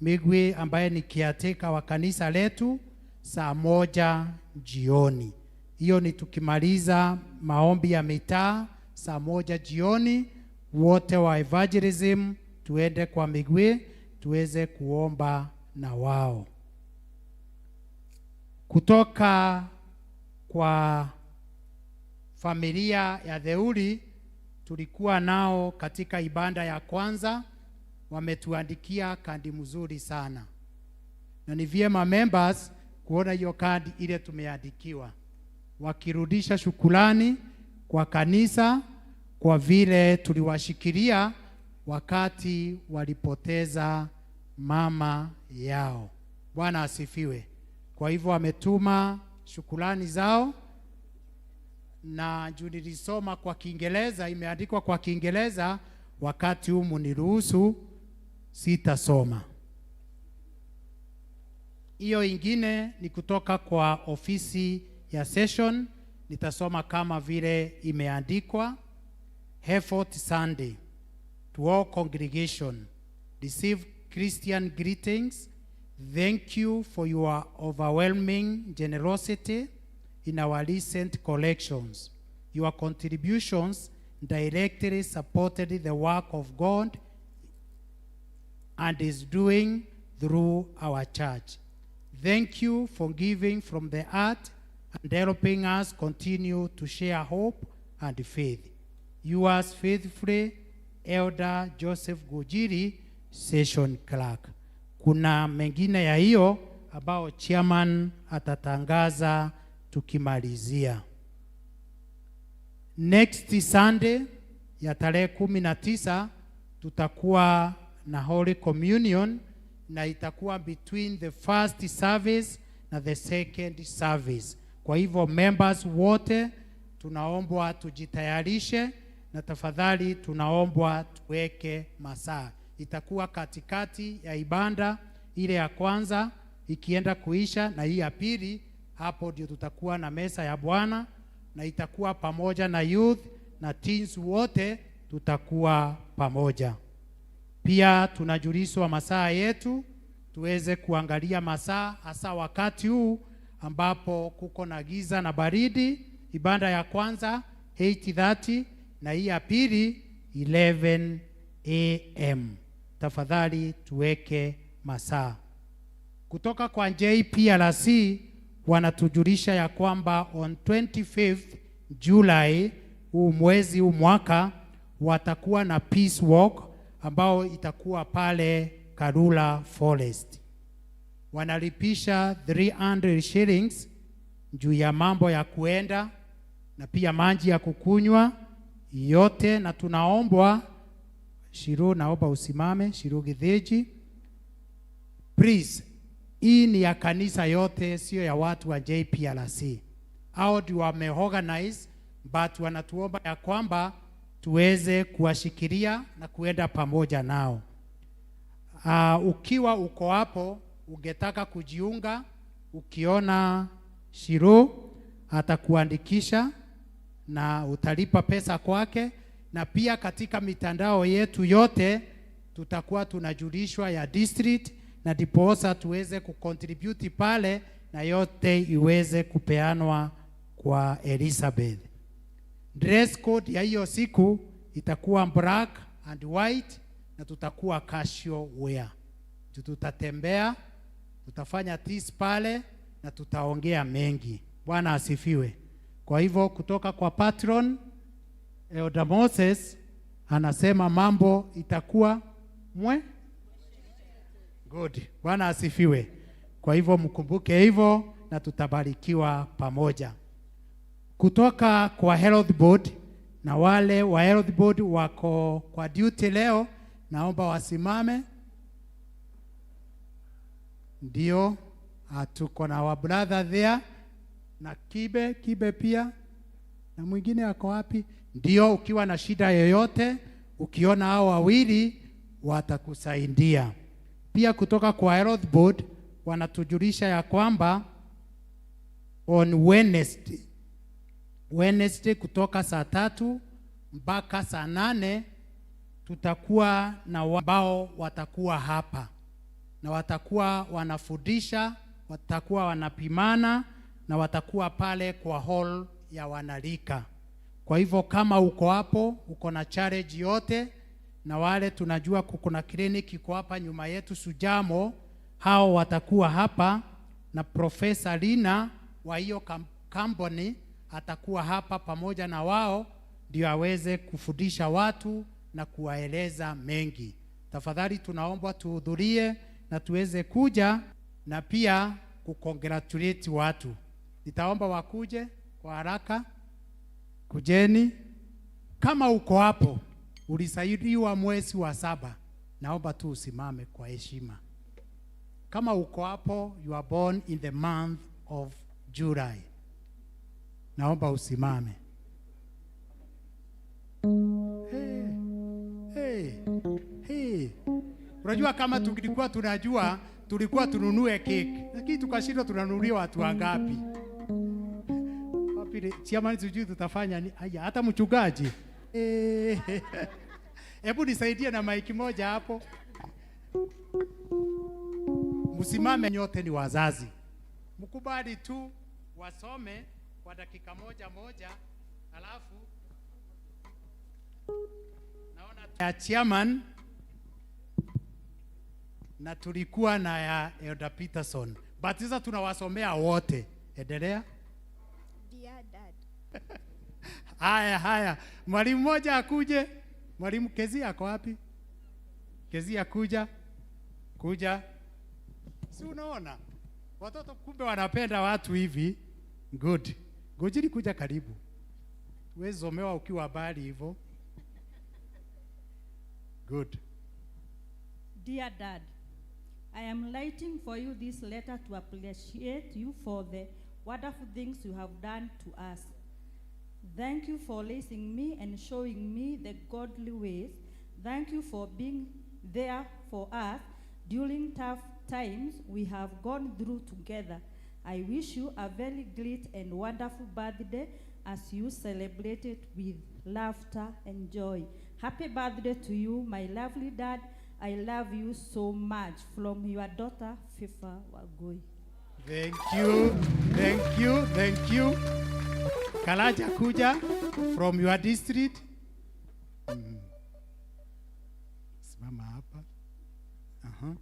Migwi ambaye ni kiateka wa kanisa letu saa 1 jioni. Hiyo ni tukimaliza maombi ya mitaa saa 1 jioni, wote wa evangelism tuende kwa Migwi tuweze kuomba na wao. Kutoka kwa familia ya Theuri tulikuwa nao katika ibada ya kwanza, wametuandikia kandi mzuri sana, na ni vyema members kuona hiyo kandi ile tumeandikiwa, wakirudisha shukrani kwa kanisa kwa vile tuliwashikilia wakati walipoteza mama yao. Bwana asifiwe. Kwa hivyo wametuma shukrani zao, na juu nilisoma kwa Kiingereza, imeandikwa kwa Kiingereza, wakati huu muniruhusu sitasoma. Hiyo ingine ni kutoka kwa ofisi ya session, nitasoma kama vile imeandikwa. Hereford Sunday to all congregation, receive Christian greetings. Thank you for your overwhelming generosity in our recent collections. Your contributions directly supported the work of God and is doing through our church. Thank you for giving from the heart and helping us continue to share hope and faith. Yours faithfully, Elder Joseph Gojiri, Session Clerk. Kuna mengine ya hiyo ambao chairman atatangaza tukimalizia. Next Sunday ya tarehe 19 tutakuwa na Holy Communion na itakuwa between the first service na the second service. Kwa hivyo members wote tunaombwa tujitayarishe, na tafadhali tunaombwa tuweke masaa. Itakuwa katikati ya ibada ile ya kwanza ikienda kuisha na hii ya pili, hapo ndio tutakuwa na mesa ya Bwana, na itakuwa pamoja na youth na teens, wote tutakuwa pamoja. Pia tunajulishwa masaa yetu tuweze kuangalia masaa, hasa wakati huu ambapo kuko na giza na baridi. Ibada ya kwanza 8:30 na hii ya pili 11 am. Tafadhali tuweke masaa. Kutoka kwa JPRC wanatujulisha ya kwamba on 25th July huu mwezi huu mwaka watakuwa na peace walk ambao itakuwa pale Karura Forest. Wanalipisha 300 shillings juu ya mambo ya kuenda na pia maji ya kukunywa yote, na tunaombwa Shiru, naomba usimame Shiru Githĩnji. Please, hii ni ya kanisa yote, sio ya watu wa JPRC. Hao ndio wameorganize, but wanatuomba ya kwamba tuweze kuwashikilia na kuenda pamoja nao. Ukiwa uko hapo ungetaka kujiunga, ukiona Shiru atakuandikisha na utalipa pesa kwake, na pia katika mitandao yetu yote tutakuwa tunajulishwa ya district, na ndiposa tuweze kucontribute pale na yote iweze kupeanwa kwa Elizabeth. Dress code ya hiyo siku itakuwa black and white na tutakuwa casual wear. Tutatembea, tutafanya tis pale na tutaongea mengi. Bwana asifiwe. Kwa hivyo kutoka kwa patron Elder Moses anasema mambo itakuwa mwe good. Bwana asifiwe. Kwa hivyo mkumbuke hivyo na tutabarikiwa pamoja. Kutoka kwa Health Board, na wale wa Health Board wako kwa duty leo, naomba wasimame. Ndio, tuko na wa brother there na Kibe, Kibe pia na mwingine ako wapi? Ndio, ukiwa na shida yoyote, ukiona hao wawili watakusaidia. Pia kutoka kwa Health Board wanatujulisha ya kwamba on Wednesday kutoka saa 3 mpaka saa 8 tutakuwa na ambao watakuwa hapa na watakuwa wanafundisha, watakuwa wanapimana na watakuwa pale kwa hall ya wanalika. Kwa hivyo kama uko hapo, uko na challenge yote, na wale tunajua kuna clinic iko hapa nyuma yetu Sujamo, hao watakuwa hapa na Profesa Lina wa hiyo company atakuwa hapa pamoja na wao, ndio aweze kufundisha watu na kuwaeleza mengi. Tafadhali tunaomba tuhudhurie na tuweze kuja na pia kucongratulate watu. Nitaomba wakuje kwa haraka. Kujeni. Kama uko hapo ulisaidiwa mwezi wa 7, naomba tu usimame kwa heshima. Kama uko hapo, you are born in the month of July, naomba usimame. Hey, hey, hey. Unajua kama tulikuwa tunajua tulikuwa tununue keki, lakini tukashindwa tunanunulia watu wangapi. Wapi chairman, sijui tutafanya ni haya, hata mchungaji. Hebu nisaidie na maiki moja hapo. Msimame nyote, ni wazazi. Mkubali tu wasome kwa dakika moja moja, alafu naona ya chairman na tulikuwa na ya Elder Peterson. But sasa tunawasomea wote. Endelea. Dear Dad. Haya haya, mwalimu mmoja akuje. Mwalimu Kezia ako wapi? Kezia kuja. Kuja. Si unaona? Watoto kumbe wanapenda watu hivi. Good. Gojiri kuja karibu. Wewe zomewa ukiwa mbali hivyo. Good. Dear Dad, I am writing for you this letter to appreciate you for the wonderful things you have done to us. Thank you for raising me and showing me the godly ways. Thank you for being there for us during tough times we have gone through together. I wish you a very great and wonderful birthday as you celebrate it with laughter and joy. Happy birthday to you, my lovely dad. I love you so much. From your daughter, Fifa Wagoi. Thank you, thank you, thank you. Kalaja kuja from your district. Simama hapa. Aha.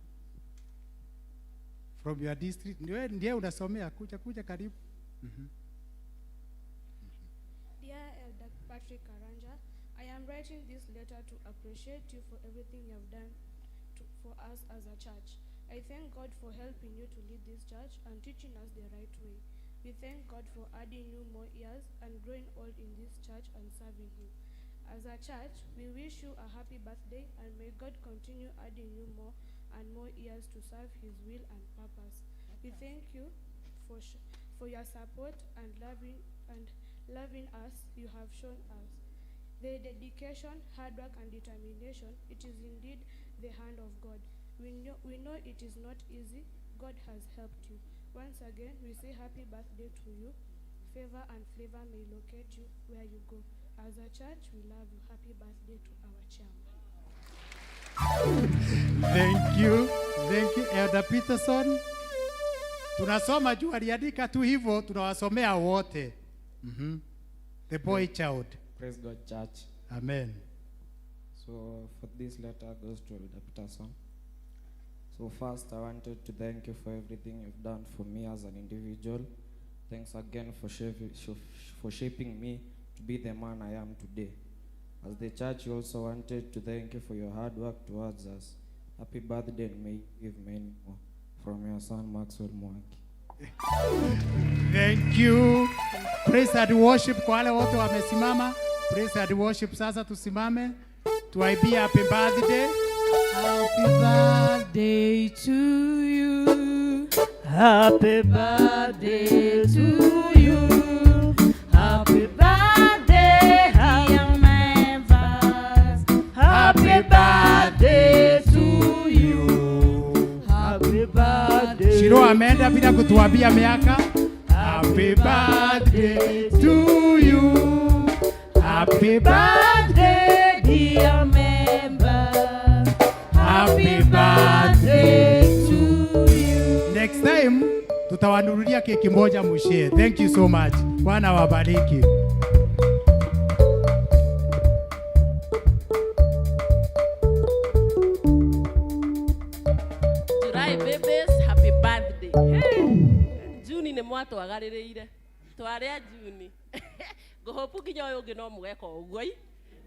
From your district. Ndiye ndiye unasomea, kuja kuja karibu. Dear Elder Patrick Karanja, I am writing this letter to appreciate you for everything you have done for us as a church. I thank God for helping you to lead this church and teaching us the right way. We thank God for adding you more years and growing old in this church and serving Him. As a church, we wish you a happy birthday and may God continue adding you more and more years to serve His will and purpose. We thank you for your support and loving us you have shown us. The dedication, hard work, and determination, it is indeed the hand of God. We know it is not easy. God has helped you. Once again, we say happy birthday to you. Favor and flavor may locate you where you go. As a church, we love you. Happy birthday to our chairman. Thank you. Thank you, Elder Peterson. Tunasoma juu aliandika tu hivyo, tunawasomea wote. The boy child. Praise God, church. Amen. So for this letter goes to Elder Peterson. So first, I wanted to thank you for everything you've done for me as an individual. Thanks again for shaping me to be the man I am today. As the church, we also wanted to thank you for your hard work towards us. Happy birthday and may you give many more. From your son, Maxwell Mwangi. Thank you. Praise and worship kwa wale wote wamesimama. Praise and worship sasa tusimame. Tuwaibie happy birthday. Happy birthday to you. Happy birthday to you. Happy birthday, dear members. Happy birthday to you. Happy birthday. Shiro ameenda bila kutuambia miaka. Happy birthday to you. Happy birthday, dear members. Happy birthday to you. Next time tutawanunulia keki moja mushare. Thank you so much. Bwana wabariki. July babies, happy birthday. Hey. Juni nĩ mwatwagarĩrĩire. Twarĩa Juni. Ngũhopu nginya ũyũ ũngĩ no mũgeka ũguo i.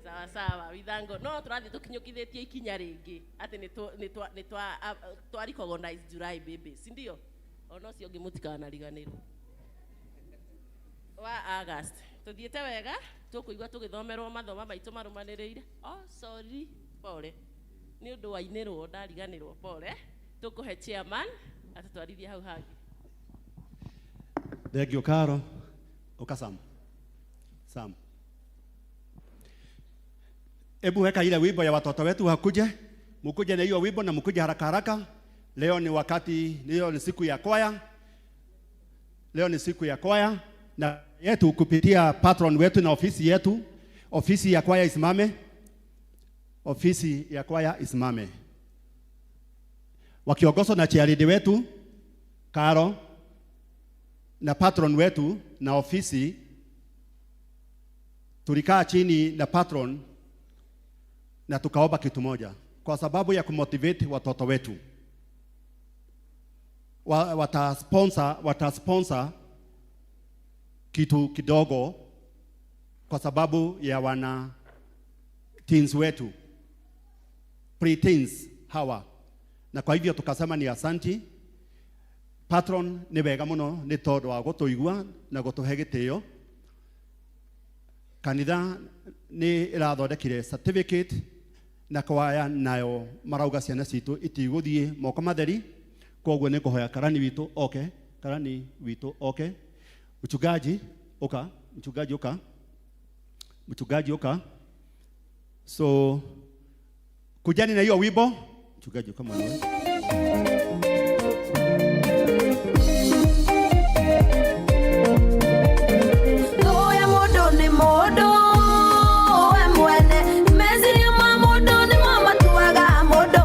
Sawa sawa, withango. No tũrathiĩ tũkinyũkithĩtie ikinya rĩngĩ atĩ nĩ twa recognize July babies, si ndio? Ona ũcio ũngĩ mũtikanariganĩrwo. Wa August. Tuthiĩte wega, tũkũigua tũgĩthomerwo mathoma maitũ marũmanĩrĩire. Oh, sorry, pole. Nĩ ũndũ wainĩrwo ndariganĩrwo, pole. Tũkũhe chairman atũtwarithie hau hangĩ. Thank you, Caro. Oka Sam. Sam. Ebu weka ile wimbo ya watoto wetu wakuje. Mukuje na hiyo wimbo na mukuje haraka haraka. Leo ni wakati, leo ni siku ya kwaya. Leo ni siku ya kwaya na yetu kupitia patron wetu na ofisi yetu. Ofisi ya kwaya isimame. Ofisi ya kwaya isimame. Wakiongozwa na chairlady wetu Caro na patron wetu na ofisi, tulikaa chini na patron na tukaomba kitu moja kwa sababu ya kumotivate watoto wetu. Wata sponsor kitu kidogo kwa sababu ya wana teens wetu, pre-teens hawa, na kwa hivyo tukasema ni asanti patron, nĩ wega mũno nĩ tondũ wa gũtũigua na gũtũhe gĩtĩo. Kanitha nĩ ĩrathondekire certificate na kwaya nayo marauga ciana citũ itigũthiĩ moko matheri. Koguo nĩ ngũhoya karani witũ oke, karani witũ oke, mchungaji uka, mchungaji uka, mchungaji uka. So kujani na hiyo wimbo, mchungaji uka mwenyewe. Thũ ya mũndũ nĩ mũndũ we mwene, meciria ma mũndũ nĩmo matuaga mũndũ.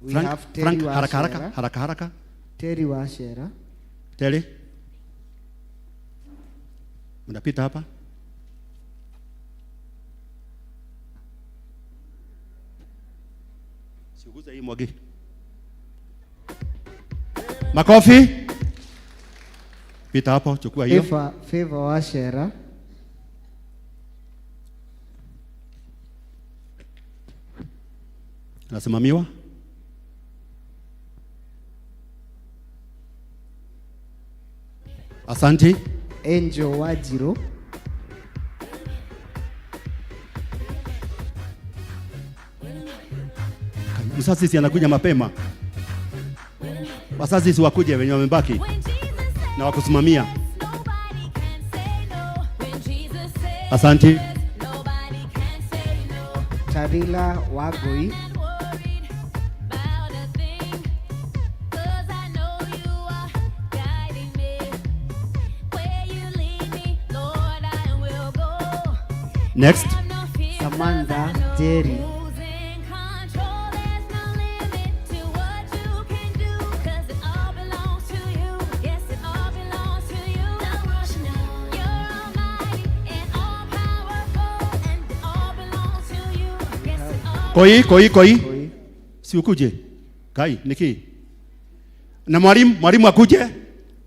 We Frank, have Terry Frank, haraka haraka, Wachera. haraka haraka. Terry Wachera. Terry. Unapita hapa. Siguza hii mwagi. Makofi. Pita hapo, chukua hiyo. Favor Wachera. Nasimamiwa. Asante. Angel Wajiro. Msasisi anakuja mapema. Wasasisi wakuje wenye wamebaki na wakusimamia. Asante. Tarila Wagoi. Next. Samantha Jerry. Koi, koi, koi. Si ukuje. Kai, niki. Na mwalimu, mwalimu akuje.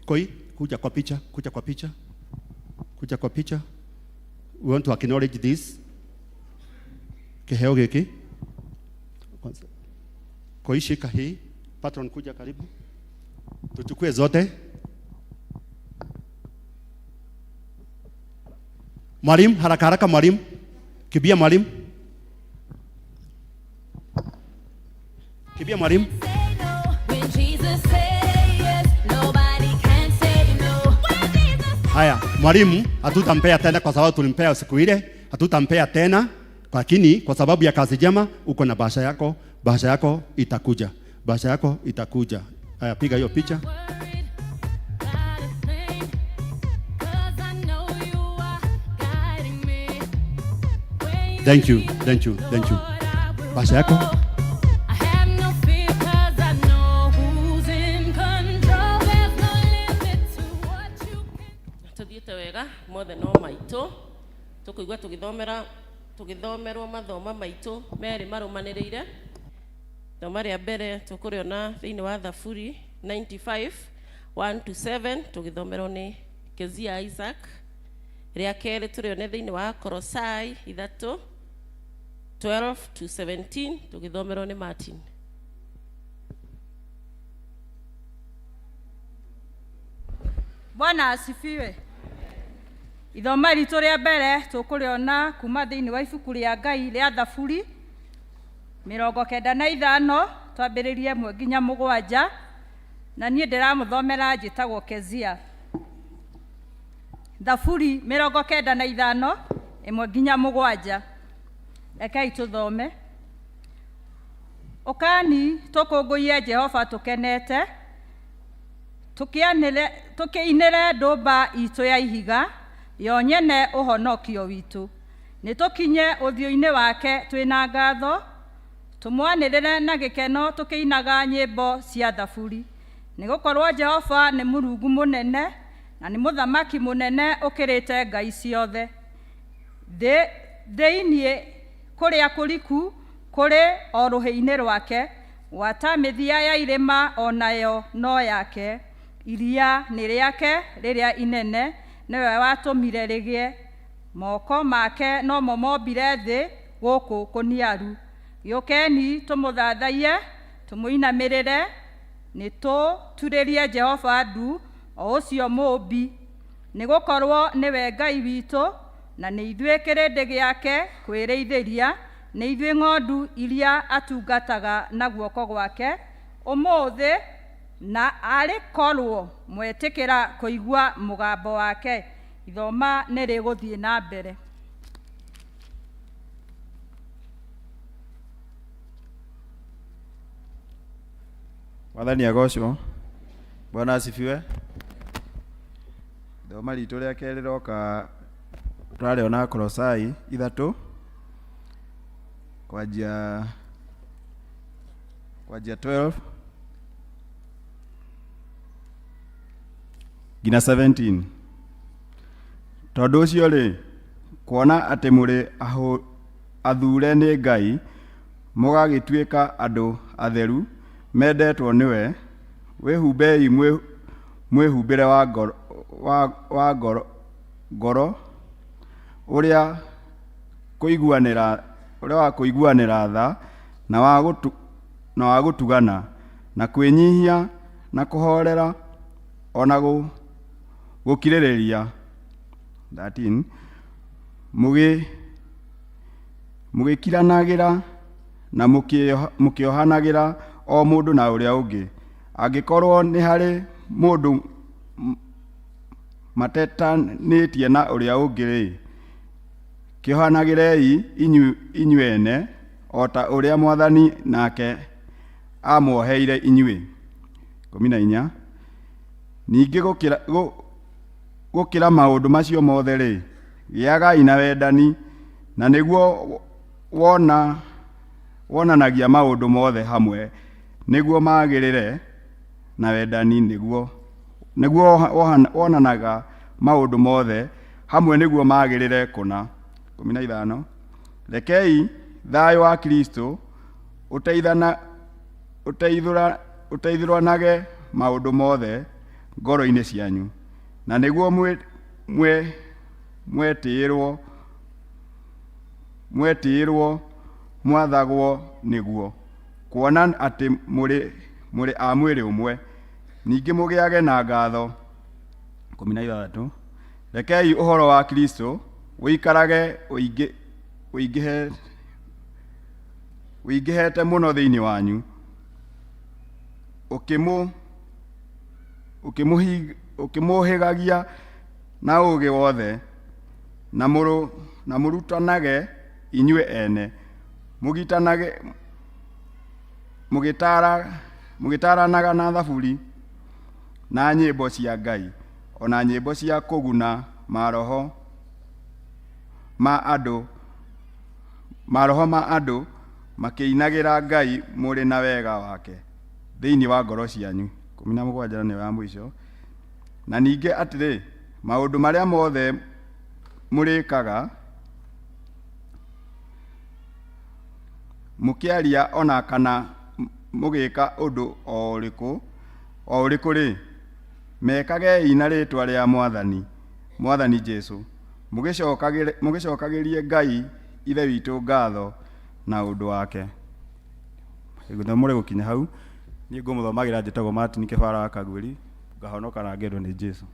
Koi, kuja kwa picha, kuja kwa picha. Kuja kwa picha. We want to acknowledge this. Kiheo giki. Kwanza. Koi, shika hii. Patron, kuja karibu. Tuchukue zote. Mwalimu, haraka haraka mwalimu. Kibia mwalimu. Kibia mwalimu. Haya, mwalimu hatutampea tena kwa sababu tulimpea siku ile, hatutampea tena, lakini kwa sababu ya kazi njema uko na bahasha yako, bahasha yako itakuja, bahasha yako itakuja. Haya, piga hiyo picha. Thank you, thank you, thank you. Bahasha yako. Tuthiĩte wega mothe no maitũ tũkũigua tũgĩthomera tũgĩthomerwo mathoma maitũ merĩ marũmanĩrĩire. Ithoma rĩa mbere tũkũrĩona thĩinĩ wa Thaburi 95 1 to 7 tũgĩthomerwo nĩ Kezia Isaac. Rĩa kerĩ tũrĩone thĩinĩ wa Kolosai 3 12 to 17 tũgĩthomerwo nĩ Martin. Bwana asifiwe. Ithoma ritũ rĩa mbere tũkũrĩona kuma thĩinĩ wa ibuku rĩa Ngai rĩa Thaburi 95 twambĩrĩrie 1 nginya 7 na niĩ ndĩramũthomera njĩtagwo Kezia. Thaburi 95 1 nginya 7. Rekei tũthome. Ũkani tũkũngũiye Jehova tũkenete, tũkĩinĩre ndũmba itũ ya ihiga yo nyene ũhonokio witũ. Nĩ tũkinye ũthiũ-inĩ wake twĩna ngatho, tũmwanĩrĩre na gĩkeno tũkĩinaga nyĩmbo cia thaburi. Nĩ gũkorwo Jehova nĩ Mũrungu mũnene na nĩ mũthamaki mũnene ũkĩrĩte ngai ciothe. Thĩinĩ kũrĩa kũriku kũrĩ o rũhĩ-inĩ rwake, gwata mĩthia ya irĩma o nayo no yake. Iria nĩ rĩake rĩrĩa inene, nĩwe watũmire rĩgĩe. Moko make nomo mombire thĩ gũkũ kũniaru. Gĩũkeni tũmũthathaiye, tũmũinamĩrĩre, nĩ tũturĩrie Jehova ndu, o ũcio mũũmbi. Nĩ gũkorwo nĩwe Ngai witũ, na nĩ ithuĩ kĩrĩndĩ gĩake kwĩrĩithĩria, nĩ ithuĩ ng'ondu iria atungataga na guoko gwake. Ũmũthĩ na arĩ korwo mwetĩkĩra kũigua mũgambo wake. Ithoma nĩ rĩgũthiĩ na mbere. Mwathani agocwo. Bwana asifiwe. Ithoma ritũ rĩa kerĩ rĩroka tũrarĩona Kolosai 3 kwanjia Kwanjia 12 nginya 17. Tondũ ũcio rĩ, kuona atĩ mũrĩ athuure nĩ Ngai, mũgagĩtuĩka andũ atheru mendetwo nĩwe, wĩhumbei mwĩhumbĩre wa ngoro, wa ngoro ũrĩa wa kũiguanĩra tha na wa gũtugana, na kwĩnyihia na kũhoorera o na gũkirĩrĩria. 13 Mũgĩkiranagĩra na mũkĩohanagĩra o mũndũ na ũrĩa ũngĩ, angĩkorwo nĩ harĩ mũndũ matetanĩtie na ũrĩa ũngĩ-rĩ, kĩohanagĩrei inyuĩ ene, o ta ũrĩa Mwathani nake aamuoheire inyuĩ. 14 Ningĩ gũkĩra maũndũ macio mothe-rĩ, gĩagai na wendani, na nĩguo wonanagia maũndũ mothe hamwe, nĩguo magĩrĩre, na wendani nĩguo wonanaga maũndũ mothe hamwe, nĩguo magĩrĩre kũna. 15 Rekei thayũ wa Kristo ũteithũranage maũndũ mothe ngoro-inĩ cianyu, na nĩguo mwetĩĩrwo mwathagwo nĩguo, kuona atĩ mũrĩ a mwĩrĩ ũmwe. Ningĩ mũgĩage na ngatho. 16 Rekei ũhoro wa Kristo ũikarage ũingĩhĩte mũno thĩinĩ wanyu, ũkĩmũhĩgagia na ũũgĩ wothe, na mũrutanage inyuĩ ene, mũgĩtaaranaga na thaburi na nyĩmbo cia Ngai, o na nyĩmbo cia kũguna maroho ma andũ, makĩinagĩra Ngai mũrĩ na wega wake thĩinĩ wa ngoro cianyu. 17 nĩyo ya mũico. Na ningĩ atĩrĩ, maũndũ marĩa mothe mũrĩkaga, mũkĩaria o na kana mũgĩka ũndũ o ũrĩkũ-rĩ, mekagei na rĩĩtwa rĩa Mwathani Jesũ, mũgĩcokagĩrie Ngai Ithe witũ ngatho na ũndũ wake. Gĩthomo mũrĩ gũkinya hau, niĩ ngũmũthomagĩra njĩtagwo Martin Kĩbara wa Kagwĩri, ngahonoka na ngendwo nĩ Jesũ.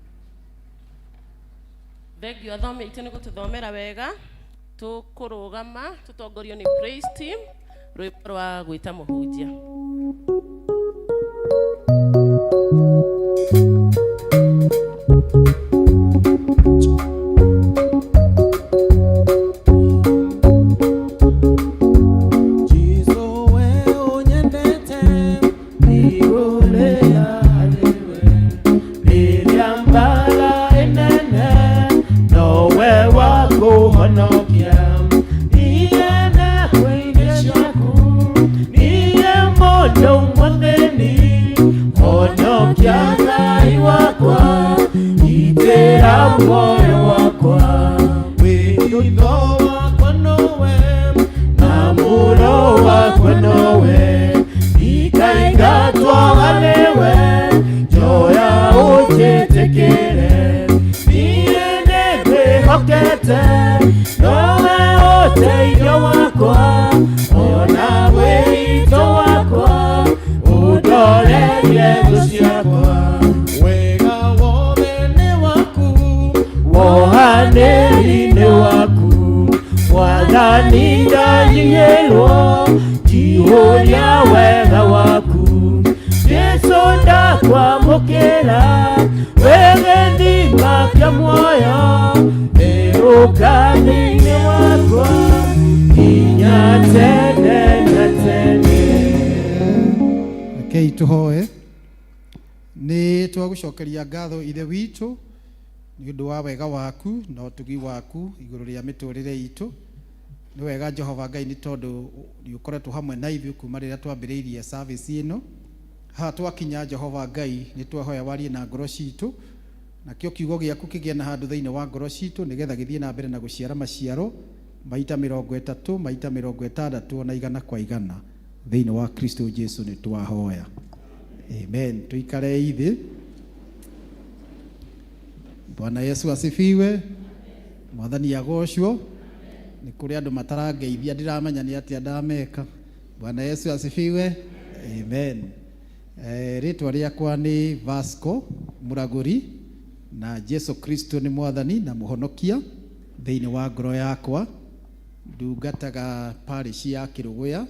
Thengiũ athomi aitũ nĩ gũtũthomera wega. Tũkũrũgama tũtongorio nĩ praise team rwĩmbo rwa gwĩta mũhunjia. Rekei tũhoe. Nĩ twagũcokeria ngatho Ithe witũ nĩ ũndũ wa wega waku na ũtugi waku igũrũ rĩa mĩtũrĩre itũ. Nĩ wega Jehova Ngai nĩ tondũ nĩ ũkoretwo hamwe na ithuĩ kuma rĩrĩa twambĩrĩirie service ĩno. Haha twakinya Jehova Ngai nĩ twahoya warie na ngoro citũ, nakĩo kiugo gĩaku kĩgĩe na handũ thĩinĩ wa ngoro citũ nĩgetha gĩthiĩ na mbere na gũciara maciaro maita 30, maita 60 na igana kwa igana thĩinĩ wa Kristo Jesu nĩ twahoya. Amen. Tuikare thĩ. Bwana Yesu asifiwe. Mwathani agocwo. Nĩ kũrĩ andũ matarangeithia ndiramenya nĩ atĩa ndameka. Bwana Yesu asifiwe. Amen. Rĩtwa rĩakwa nĩ Vasco Mũragũri na Jesu Kristo nĩ mwathani na mũhonokia thĩinĩ wa ngoro yakwa. Ndungataga parish ya Kĩrũgũya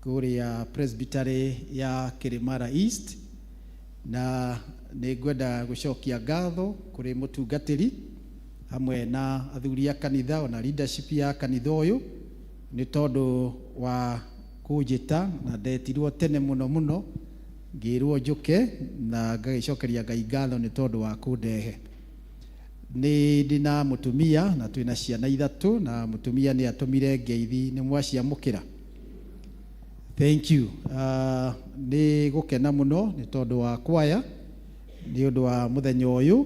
kũrĩa presbytery ya Kĩrĩmara East, na nĩ ngwenda gũcokia ngatho kũrĩ mũtungatĩri hamwe na athuri a kanitha ona leadership ya kanitha ũyũ nĩ tondũ wa kũnjĩta, na ndetirwo tene mũno mũno ngĩrwo njũke na ngagĩcokeria Ngai ngatho nĩ tondũ wa kũndehe. Nĩ ndĩ na mũtumia na twĩna ciana ithatũ, na mũtumia nĩ atũmire ngeithi, nĩ mwaciamũkĩra. Thank you. Nĩ gũkena mũno nĩ tondũ wa kwaya nĩ ũndũ wa mũthenya ũyũ.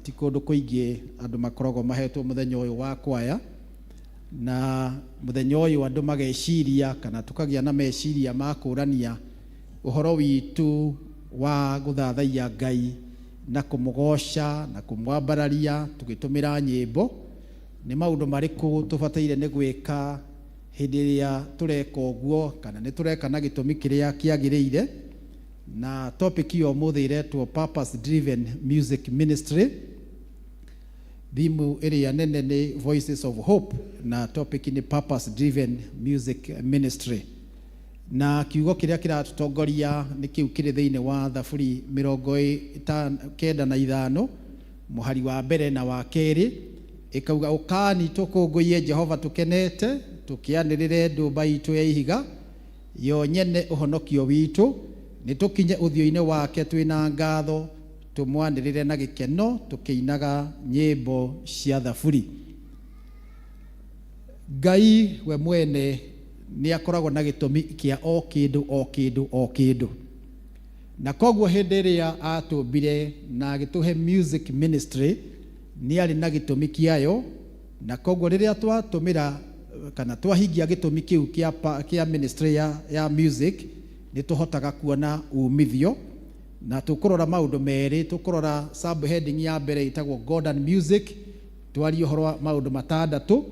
Ti kũndũ kũingĩ andũ makoragwo mahetwo mũthenya ũyũ wa kwaya, na mũthenya ũyũ andũ mageciria kana tũkagĩa na meciria ma kũrania ũhoro witũ wa gũthathaiya Ngai na kũmũgoca na kũmwambararia tũgĩtũmĩra nyĩmbo. Nĩ maũndũ marĩkũ tũbataire nĩ gwĩka hĩndĩ ĩrĩa tũreka ũguo, kana nĩ tũreka na gĩtũmi kĩrĩa kĩagĩrĩire. Na topic ya ũmũthĩ ĩretwo Purpose Driven Music Ministry. Thimu ĩrĩa nene nĩ Voices of Hope na topic nĩ Purpose Driven Music Ministry. Na kiugo kĩrĩa kĩratũtongoria nĩ kĩu kĩrĩ thĩinĩ wa Thaburi 95 mũhari wa mbere na wa kerĩ, ĩkauga ũkani tũkũngũiye Jehova tũkenete, tũkĩanĩrĩre ndũmba itũ ya ihiga yo nyene ũhonokio witũ, nĩ tũkinye ũthiũ-inĩ wake twĩna ngatho, tũmwanĩrĩre na gĩkeno tũkĩinaga nyĩmbo cia thaburi. Ngai we mwene nĩ akoragwo na gĩtũmi kĩa o kĩndũ o kĩndũ o kĩndũ, na koguo hĩndĩ ĩrĩa atũmbire na agĩtũhe music ministry nĩ arĩ na gĩtũmi kĩayo, na koguo rĩrĩa twatũmĩra kana twahingia gĩtũmi kĩu kĩa ministry ya music nĩ tũhotaga kuona umithio. Na tũkũrora maũndũ merĩ, tũkũrora subheading ya mbere ĩtagwo God and Music, twarie ũhoro wa maũndũ matandatũ,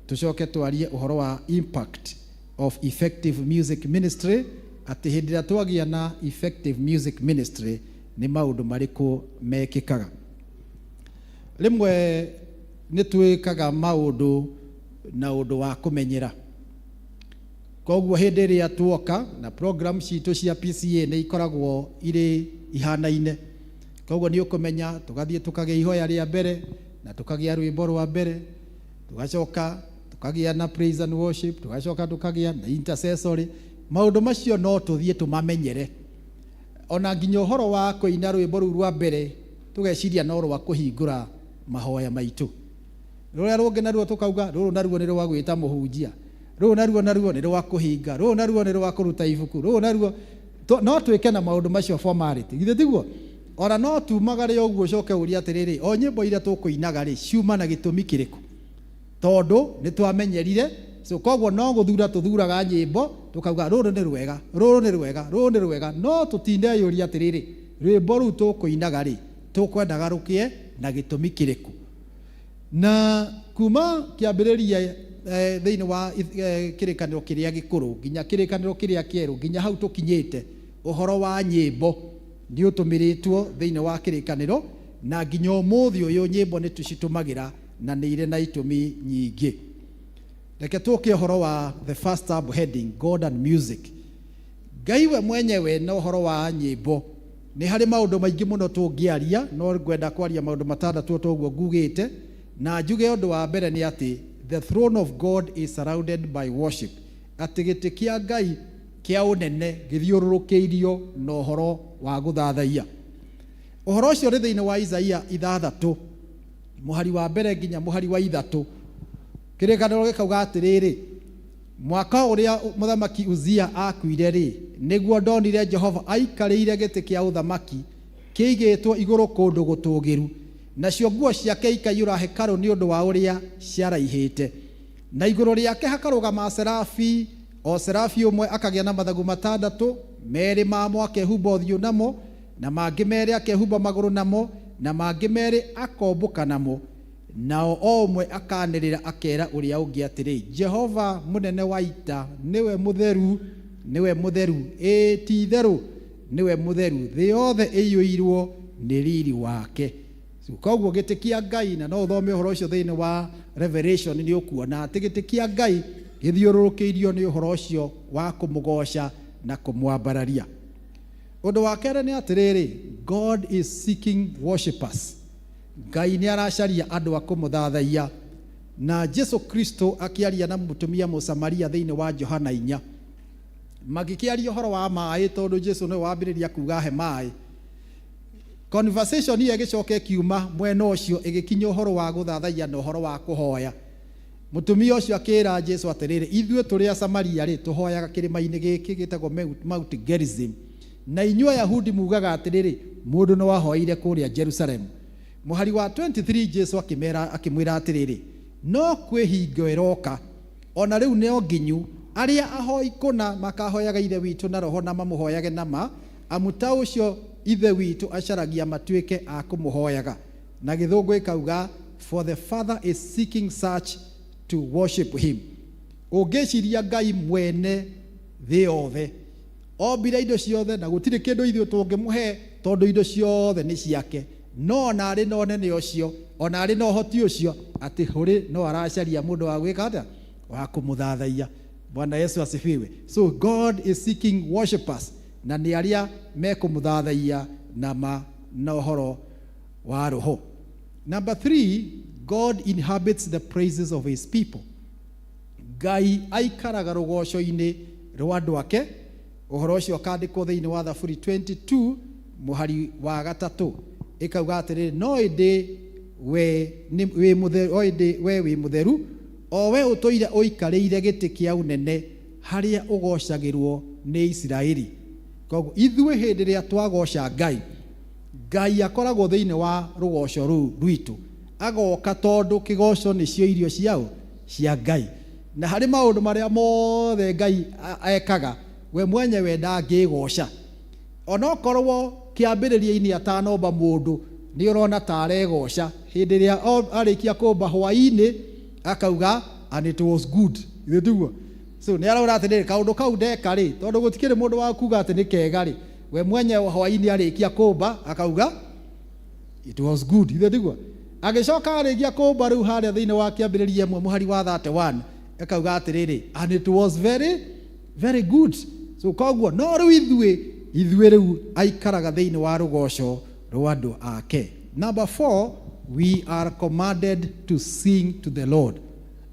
tũcoke twarie ũhoro wa impact of effective music ministry, atĩ hĩndĩ ĩrĩa twagĩa na effective music ministry nĩ maũndũ marĩkũ mekĩkaga. Rĩmwe nĩ twĩkaga maũndũ na ũndũ wa kũmenyera, koguo hĩndĩ ĩrĩa tuoka na program citũ cia PCA nĩ ikoragwo irĩ ihanaine, koguo nĩ ũkũmenya tũgathiĩ tũkagĩa ihoya rĩa mbere na tũkagĩa rwĩmbo rwa mbere, tũgacoka tũkagĩa na praise and worship, tũgacoka tũkagĩa na intercessory. Maũndũ macio no tũthiĩ tũmamenyere, ona nginya ũhoro wa kũina rwĩmbo rũu rwa mbere tũgeciria no rwa kũhingũra mahoya maitũ, rũrĩa rũngĩ naruo tũkauga rũrũ naruo nĩ rwa gwĩta mũhunjia, rũrũ naruo nĩ rwa kũhinga, rũrũ naruo nĩ rwa kũruta ibuku, rũrũ naruo no twĩke na maũndũ macio formality, githĩ tiguo? Ona no tumagare ũguo ũcoke ũrie atĩrĩrĩ, o nyĩmbo iria tũkũinaga rĩ ciuma na gĩtũmi kĩrĩkũ? Tondũ nĩ twamenyerire. So koguo no gũthura tũthuraga nyĩmbo tũkauga rũrũ nĩ rwega, rũrũ nĩ rwega, rũrũ nĩ rwega, no tũtindeyũria atĩrĩrĩ, rwĩmbo rũu tũkũinaga rĩ tũkwendaga rũkĩe na gĩtũmi kĩrĩkũ? Na kuma kĩambĩrĩria thĩinĩ wa kĩrĩkanĩro kĩrĩa gĩkũrũ nginya kĩrĩkanĩro kĩrĩa kĩerũ nginya hau tũkinyĩte, ũhoro wa nyĩmbo nĩ ũtũmĩrĩtwo thĩinĩ wa kĩrĩkanĩro, na nginya ũmũthĩ ũyũ nyĩmbo nĩ tũcitũmagĩra na nĩ irĩ na itũmi nyingĩ. Reke tũke ũhoro wa the first subheading, God and Music. Ngai we mwenyewe na ũhoro wa nyĩmbo nĩ harĩ maũndũ maingĩ mũno tũngĩaria, no ngwenda kwaria maũndũ matandatũ ta ũguo ngugĩte, na njuge ũndũ wa mbere nĩ atĩ the throne of God is surrounded by worship, atĩ gĩtĩ kĩa Ngai kĩa ũnene gĩthiũrũrũkĩirio na ũhoro wa gũthathaiya. Ũhoro ũcio ũrĩ thĩinĩ wa Isaia 6 mũhari wa mbere nginya mũhari wa 3. Kĩrĩkanĩro gĩkauga atĩrĩrĩ, mwaka ũrĩa mũthamaki Uzia akuire rĩ, nĩguo ndonire Jehova aikarĩire gĩtĩ kĩa ũthamaki kĩigĩtwo igũrũ kũndũ gũtũũgĩru, nacio nguo ciake ikaiyũra hekarũ nĩ ũndũ wa ũrĩa ciaraihĩte. Na igũrũ rĩake hakarũgama serafi, o serafi ũmwe akagĩa na mathagu matandatũ, merĩ mamo akehumba ũthiũ namo, na mangĩ merĩ akehumba magũrũ namo, na mangĩ merĩ akombũka namo. Nao o ũmwe akanĩrĩra akera ũrĩa ũngĩ atĩrĩ, Jehova mũnene wa ita nĩwe mũtheru, nĩwe mũtheru, ĩĩ ti-itherũ nĩwe mũtheru, thĩ yothe ĩiyũirwo nĩ riri wake. Koguo gĩtĩ kĩa Ngai, na no ũthome ũhoro ũcio thĩinĩ wa Revelation, nĩ ũkuona atĩ gĩtĩ kĩa Ngai gĩthiũrũrũkĩirio nĩ ũhoro ũcio wa kũmũgoca na kũmwambararia. Ũndũ wa kerĩ nĩ atĩrĩrĩ, God is seeking worshipers. Ngai nĩ aracaria andũ a kũmũthathaiya. Na Jesu Kristo akĩaria na mũtumia Mũsamaria thĩinĩ wa Johana 4, magĩkĩaria ũhoro wa maĩ, tondũ Jesu nĩwe wambĩrĩria kuga he maĩ. Conversation ĩyo ĩgĩcoka ĩkiuma mwena ũcio ĩgĩkinya ũhoro wa gũthathaiya na ũhoro wa kũhoya. Mũtumia ũcio akĩra Jesu atĩrĩrĩ, ithuĩ tũrĩ a Samaria rĩ, tũhoyaga kĩrĩma-inĩ gĩkĩ gĩtagwo Mount Gerizim, na inyuĩ Ayahudi mugaga atĩrĩrĩ, mũndũ no ahoeire kũrĩa Jerusalemu. Mũhari wa 23 Jesu akĩmera akĩmwĩra atĩrĩrĩ, no kwĩ hingo ĩroka, ona rĩu nĩo nginyu, arĩa ahoi kũna makahoyaga Ithe witũ na roho na mamũhoyage na ma, amu ta ũcio Ithe witũ acaragia matuĩke a kũmũhoyaga. Na gĩthũngũ ĩkauga, for the Father is seeking such to worship him. Ũngĩciria Ngai mwene thĩ yothe, ombire indo ciothe na gũtirĩ kĩndũ ithuĩ tũngĩmũhe tondũ indo ciothe nĩ ciake, no ona arĩ na ũnene ũcio, ona arĩ na ũhoti ũcio, atĩ hũrĩ no aracaria mũndũ wa gwĩka atĩa, wa kũmũthathaiya. Bwana Yesu asifiwe. So God is seeking worshipers, na nĩ arĩa mekũmũthathaiya na ma na ũhoro wa roho. Number 3, God inhabits the praises of his people. Ngai aikaraga rũgoco-inĩ rwa andũ ake. Ũhoro ũcio ũkandĩkwo thĩinĩ wa Thaburi 22 mũhari wa 3, ĩkauga atĩrĩrĩ, no ĩndĩ we wĩ mũtheru, o ĩndĩ we wĩ mũtheru, o we ũtũire ũikarĩire gĩtĩ kĩa ũnene harĩa ũgocagĩrwo nĩ Isiraeli. Koguo ithuĩ hĩndĩ ĩrĩa twagoca Ngai, Ngai akoragwo thĩinĩ wa rũgoco rũu rwitũ, agoka tondũ kĩgoco nĩcio irio ciao cia Ngai. Na harĩ maũndũ marĩa mothe Ngai ekaga, we mwenyewe ndangĩgoca. Onokorwo kĩambĩrĩria-inĩ atanomba mũndũ, nĩ ũrona ta aregoca. Hĩndĩ ĩrĩa arĩkia kũmba hwaĩ-inĩ, akauga and it was good. Githĩ tiguo? So nĩ arauga atĩrĩrĩ, kaũndũ kau ndeka rĩ, tondũ gũtikĩrĩ mũndũ wa kuga atĩ nĩ kega rĩ, we mwenyewe hwaĩ-inĩ arĩkia kũmba akauga it was good. Githĩ tiguo? Agĩcoka arĩkia kũmba rĩu harĩa thĩinĩ wa kĩambĩrĩria 1 mũhari wa 31, akauga atĩrĩrĩ, and it was very very good. So koguo no rĩu ithuĩ rĩu aikaraga thĩinĩ wa rũgoco rwa andũ ake. Number 4, we are commanded to sing to the Lord.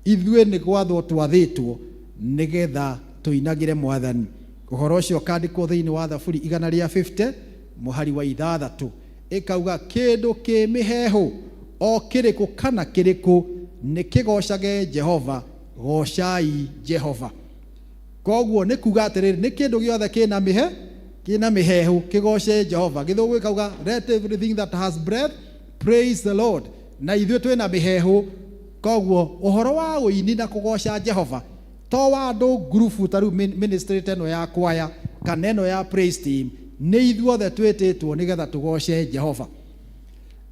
Ithuĩ nĩ gwathwo twathĩtwo nĩgetha tũinagĩre Mwathani. Ũhoro ũcio ũkandĩkwo thĩinĩ wa Thaburi 150 mũhari wa 6, ĩkauga kĩndũ kĩ mĩheehũ o kĩrĩkũ kana kĩrĩkũ nĩ kĩgocage Jehova, gocai Jehova. Koguo nĩ kuga atĩrĩrĩ, nĩ kĩndũ gĩothe kĩna mĩheehũ kĩgoce Jehova. Gĩthũngũ gĩkauga let everything that has breath praise the Lord. Na ithuĩ twĩna mĩheehũ. Koguo ũhoro wa ũini na kũgoca Jehova to wa andũ ngurubu ta rĩu ministry ta ĩno ya kwaya kana ĩno ya praise team, nĩ ithuothe twĩtĩtwo nĩgetha tũgoce Jehova.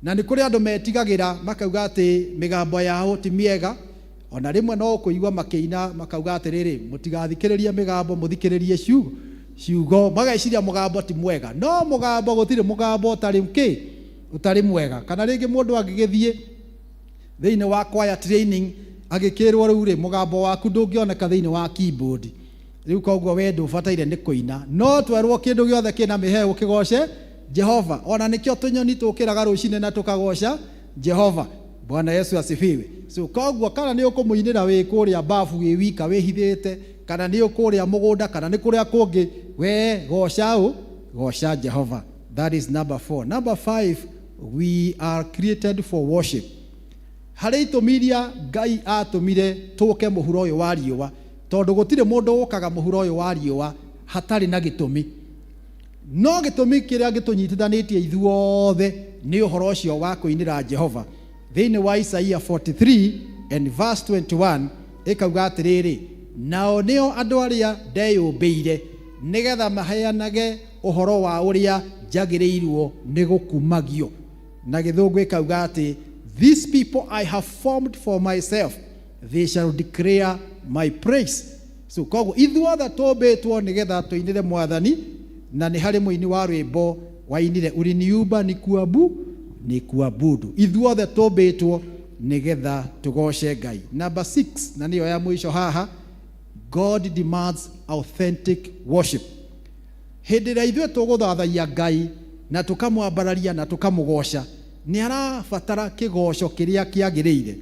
Na nĩ kũrĩ andũ metigagĩra makauga atĩ mĩgambo yao ti mĩega, ona rĩmwe no ũkũigua makĩina makauga atĩrĩrĩ, mũtigathikĩrĩrie mĩgambo, mũthikĩrĩrie ciugo, mageciria mũgambo ti mwega. No mũgambo, gũtirĩ mũgambo ũtarĩ kĩ, ũtarĩ mwega. Kana rĩngĩ mũndũ angĩgĩthiĩ thĩinĩ wa choir training agĩkĩrwo rĩu rĩ, mũgambo waku ndũngĩoneka thĩinĩ wa keyboard, rĩu koguo we ndũbataire nĩ kũina. No twerwo kĩndũ gĩothe kĩna mĩheehũ kĩgoce Jehova. Ona nĩkĩo tũnyoni tũkĩraga rũcinĩ na tũkagoca Jehova. Bwana Yesu asifiwe. So koguo kana nĩ ũkũmũinĩra wĩ kũrĩa bafu wĩ wika wĩhithĩte, kana nĩ ũkũrĩa mũgũnda, kana nĩ kũrĩa kũngĩ, we goca ũ, goca Jehova. That is number 4. Number 5, we are created for worship. Harĩ itũmi iria Ngai atũmire tũke mũhuro ũyũ wa riũa, tondũ gũtirĩ mũndũ ũkaga mũhuro ũyũ wa riũa hatarĩ na gĩtũmi. No gĩtũmi kĩrĩa gĩtũnyitithanĩtie ithuothe nĩ ũhoro ũcio wa kũinĩra Jehova. Thĩinĩ wa Isaia 43 and verse 21 ĩkauga atĩrĩrĩ, nao nĩo andũ arĩa ndeyũmbĩire, nĩgetha maheanage ũhoro wa ũrĩa njagĩrĩirwo nĩ gũkumagio. Na gĩthũngũ ĩkauga atĩ, these people I have formed for myself, they shall declare my praise. So koguo ithuothe tũmbĩtwo nĩgetha tũinĩre Mwathani, na nĩ harĩ mũini wa rwĩmbo wainire uliniumba nikuabudu. Ithuothe tũmbĩtwo nĩgetha tũgoce Ngai. Number 6, na nĩyo ya mũico haha, God demands authentic worship. Hĩndĩ ĩrĩa ithuĩ tũgũthathaiya Ngai na tũkamwambararia na tũkamũgoca, nĩ arabatara kĩgoco kĩrĩa kĩagĩrĩire.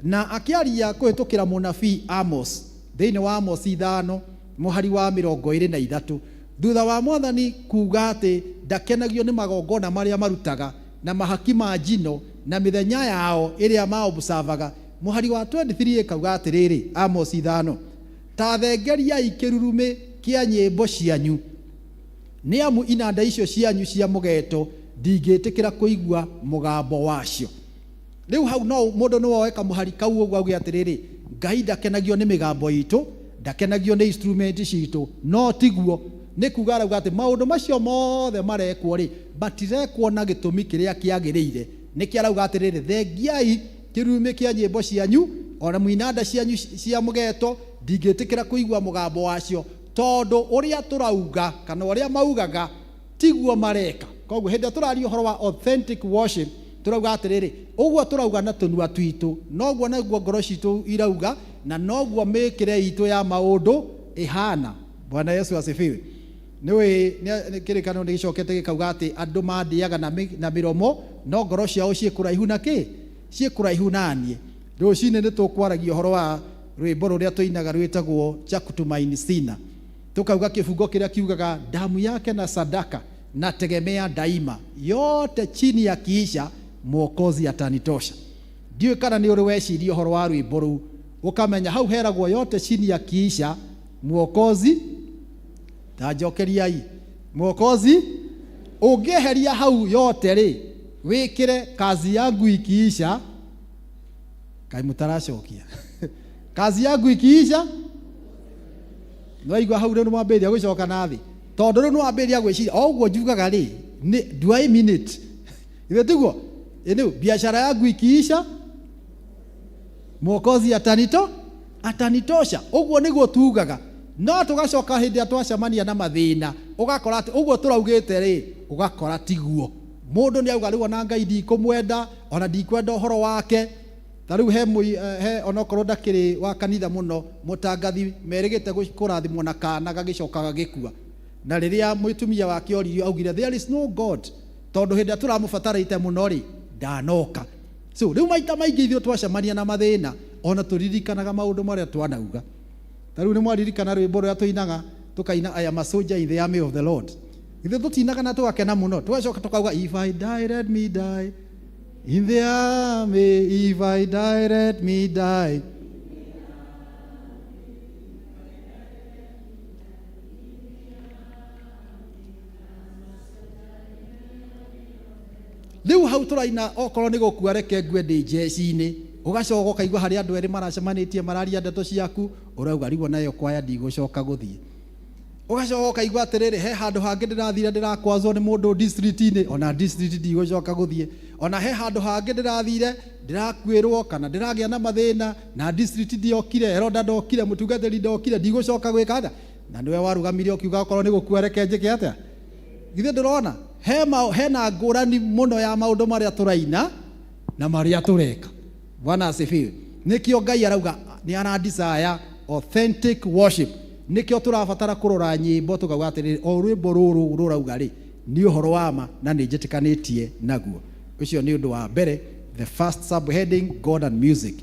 Na akĩaria kũhĩtũkĩra mũnabii Amos, thĩinĩ wa Amos 5 mũhari wa 23, thutha wa Mwathani kuuga atĩ ndakenagio nĩ magongona marĩa marutaga na mahaki ma njino na mĩthenya yao ĩrĩa maobsavaga, mũhari wa 23 ĩkauga atĩrĩrĩ, Amos 5, ta thengeriai kĩrurumĩ kĩa nyĩmbo cianyu, nĩ amu inanda icio cianyu cia mũgeto ndingĩtĩkĩra kũigua mũgambo wacio. Rĩu hau no mũndũ nĩ woe kamũhari kau ũguo auge atĩrĩrĩ, Ngai ndakenagio nĩ mĩgambo itũ, ndakenagio nĩ instrument citũ, no tiguo. Nĩ kuga arauga atĩ maũndũ macio mothe marekwo rĩ, matirekwo na gĩtũmi kĩrĩa kĩagĩrĩire. Nĩkĩo arauga atĩrĩrĩ, thengiai kĩrurumĩ kĩa nyĩmbo cianyu, ona mũinanda cianyu cia mũgeto, ndingĩtĩkĩra kũigua mũgambo wacio, tondũ ũrĩa tũrauga kana ũrĩa maugaga tiguo mareka. Koguo hĩndĩ ĩrĩa tũraria ũhoro wa authentic worship, tũrauga atĩrĩrĩ, ũguo tũrauga na tũnua twitũ, noguo naguo ngoro citũ irauga, na noguo mĩkĩre itũ ya maũndũ ĩhana. Bwana Yesu asifiwe. Nĩũĩ kĩrĩkanĩro nĩ gĩcokete gĩkauga atĩ andũ mandĩaga na mĩromo, no ngoro ciao ciĩ kũraihu na kĩ? Ciĩ kũraihu na niĩ. Rũcinĩ nĩ tũkwaragia ũhoro wa rwĩmbo rũrĩa tũinaga rwĩtagwo Cha Kutumaini Sina. Tũkauga kĩbungo kĩrĩa kiugaga damu yake na sadaka na tegemea daima, yote chini ya kiisha Mwokozi atanitosha. Ndiũĩ kana nĩ ũrĩ weciria ũhoro wa rwĩmbo rũu, ũkamenya hau heragwo yote chini ya kiisha Mwokozi, ta njokeriai Mwokozi, ũngĩeheria hau yote rĩ, wĩkĩre kazi yangu ikiisha, kaĩ mũtaracokia kazi yangu ikiisha, nĩwaigua hau rĩu nĩmwambĩrĩria gũcoka na thĩ, tondũ rĩu nĩwambĩrĩria gwĩciria o ũguo njugaga rĩ, nĩ do I mean it? Ithe tiguo? Ĩnĩ biashara yangu ikiisha Mwokozi atanitosha. Ũguo nĩguo tugaga. No tũgacoka hĩndĩ ĩrĩa twacemania na mathĩna, ũgakora atĩ ũguo tũraugĩte rĩ, ũgakora tiguo. Mũndũ nĩ auga rĩu ona Ngai ndikũmwenda, ona ndikwenda ũhoro wake. Ta rĩu he onokorwo ndakĩrĩ wa kanitha mũno, mũtangathi merĩgĩte kũrathimwo na kana gagĩcoka gagĩkua. Na rĩrĩa mũtumia wake oririo augire there is no God, tondũ hĩndĩ ĩrĩa tũramũbatarĩte mũno rĩ, ndanoka. So rĩu maita maingĩ ithuĩ twacemania na mathĩna, ona tũririkanaga maũndũ marĩa twanauga. Ta rĩu nĩ mwaririkana rwĩmbo rũrĩa tũinaga, tũkaina I am a soldier in the army of the Lord. Ithuĩ tũtinaga na tũgakena mũno, tũgacoka tũkauga if I die let me die in the army, if I die let me die. Rĩu hau tũraina okorwo nĩ gũkua reke ngue ndĩ njeci-inĩ, ũgacoka ũkaigua harĩ andũ erĩ maracemanĩtie mararia ndeto ciaku, ũrauga rĩu onayo kwaya ndigũcoka gũthiĩ. Ũgacoka ũkaigua atĩrĩrĩ, he handũ hangĩ ndĩrathire ndĩrakwazwo nĩ mũndũ district-inĩ, ona district ndigũcoka gũthiĩ. Ona he handũ hangĩ ndĩrathire ndĩrakuĩrwo kana ndĩragĩa na mathĩna, na district ndiokire, elder ndokire, mũtungatĩri ndokire, ndigũcoka gwĩka atĩa. Na nĩwe warũgamire ũkiuga okorwo nĩ gũkua reke njĩke atĩa. Githĩ ndũrona hena ngũrani mũno ya maũndũ marĩa tũraina na marĩa tũreka. Bwana asifiwe. Nĩkĩo Ngai arauga nĩ ara desire authentic worship. Nĩkĩo tũrabatara kũrora nyĩmbo tũkauga atĩrĩrĩ, o rwĩmbo rũrũ rũrauga rĩ, nĩ ũhoro wa ma na nĩ njĩtĩkanĩtie naguo. Ũcio nĩ ũndũ wa mbere, the first subheading, God and music.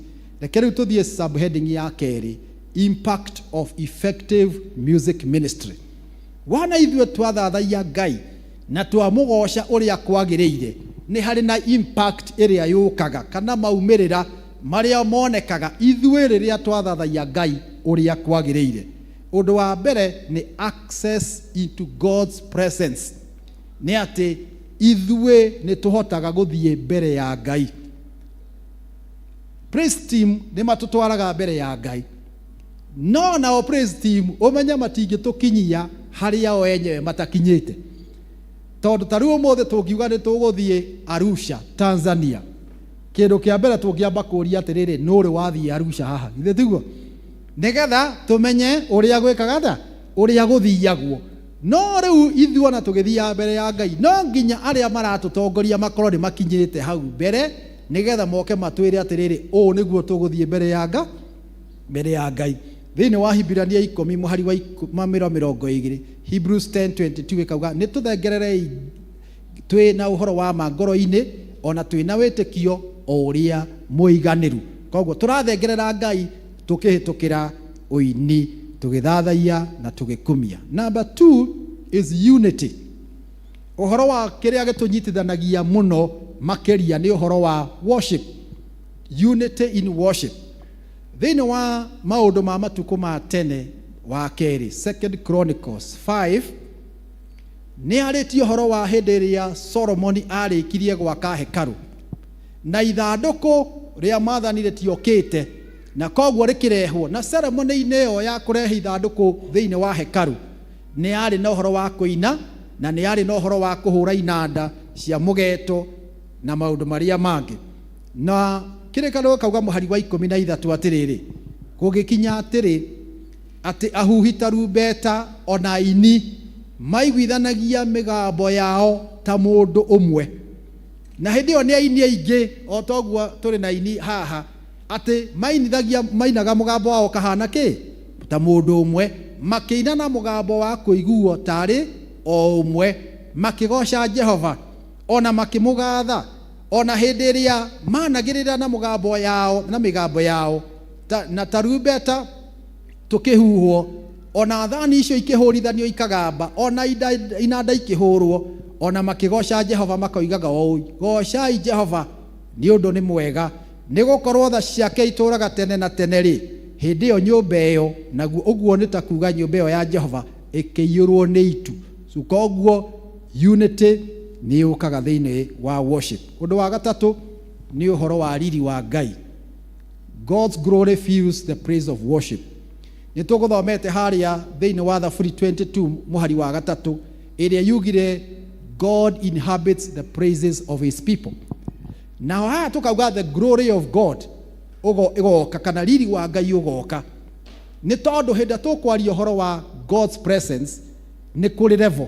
Reke rĩu tũthiĩ subheading ya kerĩ, impact of effective music ministry. Wana ithuĩ twathathaiya Ngai na twamũgoca ũrĩa kwagĩrĩire, nĩ harĩ na impact ĩrĩa yũkaga kana maumĩrĩra marĩa monekaga ithuĩ rĩrĩa twathathaiya Ngai ũrĩa kwagĩrĩire. Ũndũ wa mbere nĩ access into God's presence, nĩ atĩ ithuĩ nĩ tũhotaga gũthiĩ mbere ya Ngai. Praise team nĩ matũtwaraga mbere ya Ngai, no nao praise team ũmenye matingĩtũkinyia harĩa o enyewe matakinyĩte. Tondũ ta rĩu ũmũthĩ tũngiuga nĩ tũgũthiĩ Arusha, Tanzania, kĩndũ kĩa mbere tũngĩamba kũria atĩrĩrĩ, nũ ũrĩ wathiĩ Arusha haha? Githĩ tiguo? Nĩgetha tũmenye ũrĩa gwĩkaga atĩa, ũrĩa gũthiagwo. No rĩu ithuĩ ona tũgĩthiaga mbere ya Ngai, no nginya arĩa maratũtongoria makorwo nĩ makinyĩte hau mbere, nĩgetha moke matwĩre atĩrĩrĩ, ũũ nĩguo tũgũthiĩ mbere ya Ngai, mbere ya Ngai. Thĩinĩ wa Hibirania 10 mũhari wa 20, Hebrews 10:22 ĩkauga nĩ tũthengererei twĩ na ũhoro wa ma ngoro-inĩ, ona twĩ na wĩtĩkio o ũrĩa mũiganĩru. Koguo tũrathengerera Ngai tũkĩhĩtũkĩra ũini, tũgĩthathaiya na tũgĩkumia. Number 2 is unity. Ũhoro wa kĩrĩa gĩtũnyitithanagia mũno makĩria nĩ ũhoro wa worship, unity in worship. Thĩinĩ wa maũndũ ma matukũ ma tene wa kerĩ, Second Chronicles 5, nĩ arĩtie ũhoro wa hĩndĩ ĩrĩa Solomoni arĩkirie gwaka hekarũ, na ithandũkũ rĩa mwathani rĩtiokĩte, na koguo rĩkĩrehwo. Na ceremony-inĩ ĩyo ya kũrehe ithandũkũ thĩinĩ wa hekarũ, nĩ yarĩ na ũhoro wa kũina, na nĩ yarĩ na ũhoro wa kũhũra inanda cia mũgeto na maũndũ marĩa mangĩ. Na kĩrĩkanĩro gĩkauga mũhari wa 13 atĩrĩrĩ, gũgĩkinya atĩrĩ atĩ ahuhi tarumbeta ona aini maiguithanagia mĩgambo yao ta mũndũ ũmwe. Na hĩndĩ ĩyo nĩ aini aingĩ, o ta ũguo tũrĩ na aini haha, atĩ mainithagia, mainaga mũgambo wao ũkahana kĩ? Ta mũndũ ũmwe, makĩina na mũgambo wa kũiguo tarĩ o ũmwe, makĩgoca Jehova ona makĩmũgatha, ona hĩndĩ ĩrĩa managĩrĩra na mũgambo yao, na mĩgambo yao ta, na tarumbeta tũkĩhuhwo, ona thani icio ikĩhũrithanio ikagamba, ona inanda ikĩhũrwo, ona makĩgoca Jehova makoigaga ũũ, gocai Jehova nĩ ũndũ nĩ mwega, nĩ gũkorwo tha ciake itũũraga tene na tene rĩ. Hĩndĩ ĩyo nyũmba ĩyo, naguo ũguo nĩ ta kuga nyũmba ĩyo ya Jehova, ĩkĩiyũrwo nĩ itu. So koguo unity nĩ yũkaga thĩinĩ wa worship. Ũndũ wa gatatũ nĩ ũhoro wa riri wa Ngai. God's glory fills the place of worship. Nĩ tũgũthomete harĩa thĩinĩ wa Thaburi 22 mũhari wa gatatũ, ĩrĩa yugire God inhabits the praises of his people. Naho haha tũkauga the glory of God ĩgoka, kana riri wa Ngai ũgoka. Nĩ tondũ hĩndĩ ĩrĩa tũkwaria ũhoro wa God's presence, nĩ kũrĩ level.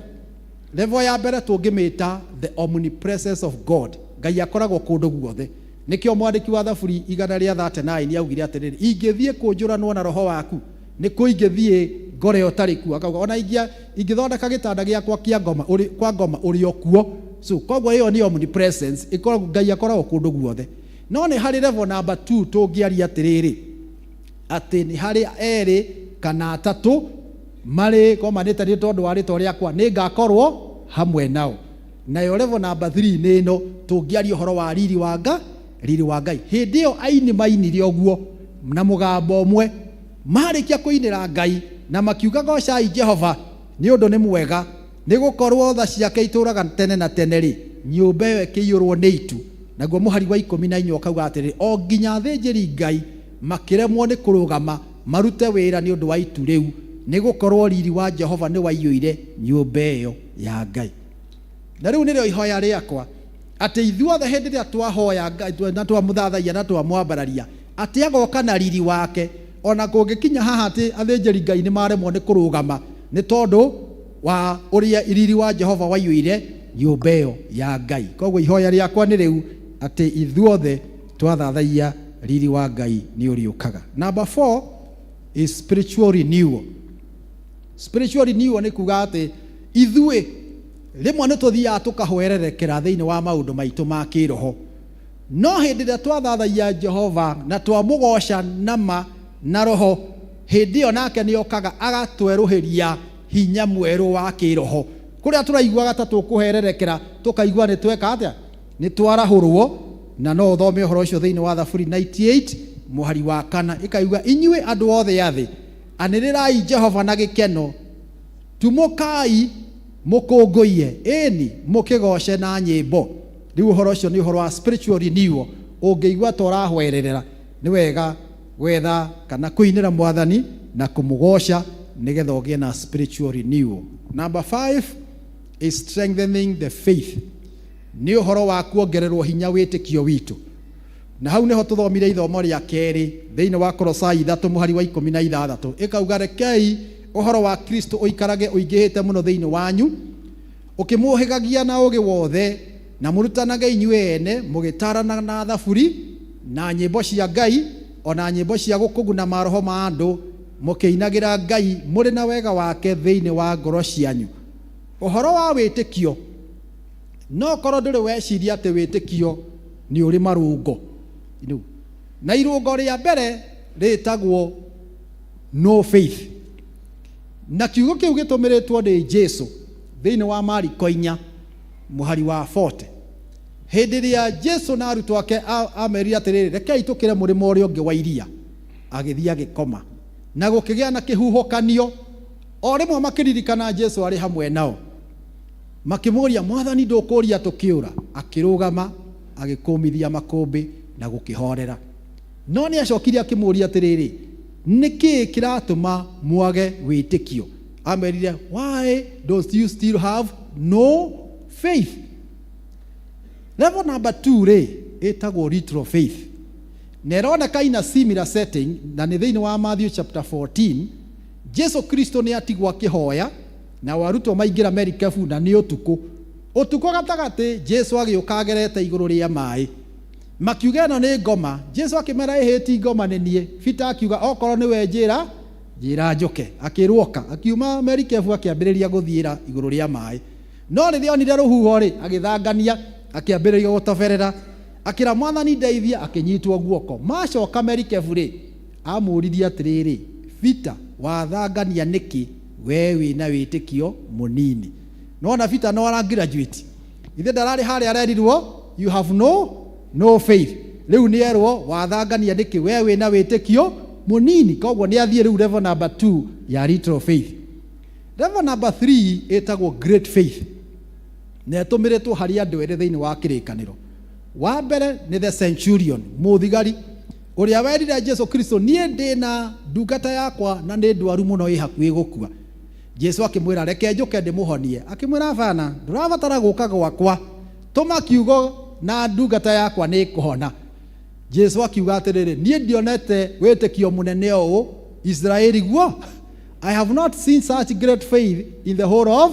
Level ya mbere tũngĩmĩta the omnipresence of God. Ngai akoragwo kũndũ guothe. Nĩkĩo mwandĩki wa Thaburi igana rĩa 39 augire atĩrĩrĩ, ingĩthiĩ kũnjũranwo na roho waku, nĩ kũ ingĩthiĩ ngore ũtarĩ kuo? Akauga ona ingĩthondeka gĩtanda gĩakwa kĩa ngoma, ũrĩ, kwa ngoma ũrĩ o kuo. So koguo ĩyo nĩ omnipresence, ĩkoragwo, Ngai akoragwo kũndũ guothe. No nĩ harĩ level number 2 tũngĩaria atĩrĩrĩ, atĩ nĩ harĩ erĩ kana atatũ marĩ gomanĩte nĩ tondũ wa rĩtwa rĩakwa, nĩ ngakorwo hamwe nao. Nayo level number 3 nĩ ĩno tũngĩaria ũhoro wa riri wa Ngai, riri wa Ngai. Hĩndĩ ĩyo aini mainire ũguo na mũgambo ũmwe, marĩkia kũinĩra Ngai na makiuga gocai Jehova nĩ ũndũ nĩ mwega, nĩ gũkorwo tha ciake itũũraga tene na tene rĩ, nyũmba ĩyo ĩkĩiyũrwo nĩ itu. Naguo mũhari wa 14 ũkauga atĩrĩrĩ, o nginya athĩnjĩri Ngai makĩremwo nĩ kũrũgama marute wĩra nĩ ũndũ wa itu rĩu, nĩ gũkorwo riri wa Jehova nĩ waiyũire nyũmba ĩyo ya Ngai. Na rĩu nĩrĩo ihoya rĩakwa, atĩ ithuothe hĩndĩ ĩrĩa twahoya Ngai na twamũthathaiya na twamwambararia, atĩ agoka na riri wake, ona kũngĩkinya haha atĩ athĩnjĩri Ngai nĩ maremwo nĩ kũrũgama nĩ tondũ wa ũrĩa riri wa Jehova waiyũire nyũmba ĩyo ya Ngai. Koguo ihoya rĩakwa nĩ rĩu, atĩ ithuothe twathathaiya riri wa Ngai nĩ ũrĩũkaga. Number 4 is spiritual renewal. Spiritual renewal nĩ kuga atĩ ithuĩ rĩmwe nĩ tũthiaga tũkahwererekera thĩinĩ wa maũndũ maitũ ma kĩroho, no hĩndĩ ĩrĩa twathathaiya Jehova na twamũgoca na ma na roho, hĩndĩ ĩyo nake nĩ okaga agatwerũhĩria hinya mwerũ wa kĩroho. Kũrĩa tũraiguaga ta tũkũhererekera, tũkaigua nĩ tweka atĩa, nĩ twarahũrwo. Na no ũthome ũhoro ũcio thĩinĩ wa Thaburi 98 mũhari wa 4, ĩkauga inyuĩ andũ othe a thĩ anĩrĩrai Jehova na gĩkeno, tumũkai mũkũngũiye, ĩni mũkĩgoce na nyĩmbo. Rĩu ũhoro ũcio nĩ ũhoro wa spiritual renewal. Ũngĩigua ta ũrahwererera, nĩ wega gwetha kana kũinĩra Mwathani na kũmũgoca nĩgetha ũgĩe na spiritual renewal. Number 5 is strengthening the faith. Nĩ ũhoro wa kuongererwo hinya wĩtĩkio witũ. Na hau nĩho tũthomire ithomo rĩa kerĩ thĩinĩ wa Kolosai 3 mũhari wa 16, ĩkauga rekei ũhoro wa Kristo ũikarage ũingĩhĩte mũno thĩinĩ wanyu, ũkĩmũhĩgagia na ũũgĩ wothe, na mũrutanage inyuĩ ene mũgĩtarana na thaburi na nyĩmbo cia Ngai, ona nyĩmbo cia gũkũguna maroho ma andũ, mũkĩinagĩra Ngai mũrĩ na wega wake thĩinĩ wa ngoro cianyu. Ũhoro wa wĩtĩkio, no korwo ndũrĩ weciria atĩ wĩtĩkio nĩ ũrĩ marũngo. Na irũngo rĩa mbere rĩtagwo no faith. Na kiugo kĩu gĩtũmĩrĩtwo nĩ Jesu thĩinĩ wa Mariko 4 mũhari wa 40. Hĩndĩ ĩrĩa Jesu na arutwo ake amerire atĩrĩrĩ, rekei tũkĩre mũrĩmo ũrĩa ũngĩ wa iria, agĩthiĩ agĩkoma. Na gũkĩgĩa na kĩhuhũkanio. O rĩmwe makĩririkana Jesu arĩ hamwe nao. Makĩmũũria, Mwathani, ndũkũũria tũkĩũra? Akĩrũgama, agĩkũmithia makũmbĩ na gũkĩhorera. No nĩ acokire akĩmũũria atĩrĩrĩ, nĩ kĩĩ kĩratũma mwage wĩtĩkio? Amerire, why don't you still have no faith? Level number 2 rĩ, ĩtagwo literal faith. Na ĩroneka in a similar setting, na nĩ thĩinĩ wa Matthew chapter 14, Jesu Kristo nĩ atigwo akĩhoya, na arutwo maingĩra merikebu na nĩ ũtukũ. Ũtukũ gatagatĩ Jesu agĩũka agerete igũrũ rĩa maĩ. Makiuga ĩno nĩ ngoma. Jesu akĩmera ĩhĩ ti ngoma nĩ niĩ. Peter akiuga okorwo nĩwe njĩra, njĩra njũke. Akĩrwoka, akiuma merikebu akĩambĩrĩria gũthiĩra igũrũ rĩa maĩ. No rĩrĩa onire rũhuho rĩ, agĩthangania, akĩambĩrĩria gũtoberera. Akĩra Mwathani ndeithia, akĩnyitwo guoko. Macoka merikebu rĩ, amũririe atĩrĩrĩ, Peter, wathangania nĩkĩ we wĩna wĩtĩkio mũnini? Nona Peter no ara graduate. Ithe ndararĩ harĩa arerirwo, you have no faith. Rĩu nĩ erwo wathangania nĩkĩ we wĩna wĩtĩkio mũnini. Koguo nĩ athiĩ rĩu level number 2 ya literal faith. Level number 3 ĩtagwo great faith. Na ĩtũmĩrĩtwo harĩ andũ erĩ thĩinĩ wa kĩrĩkanĩro. Wa mbere nĩ the centurion, mũthigari ũrĩa werire Jesu Kristo, niĩ ndĩ na ndungata yakwa na nĩ ndwaru mũno ĩ hakuhĩ gũkua. Jesu akĩmwĩra reke njũke ndĩmũhonie. Akĩmwĩra bana, ndũrabatara gũka gwakwa, tũma kiugo na ndungata yakwa nĩ ĩkũhona. Jesu akiuga atĩrĩrĩ, niĩ ndionete wĩtĩkio mũnene ũũ Israeli guo. I have not seen such great faith in the whole of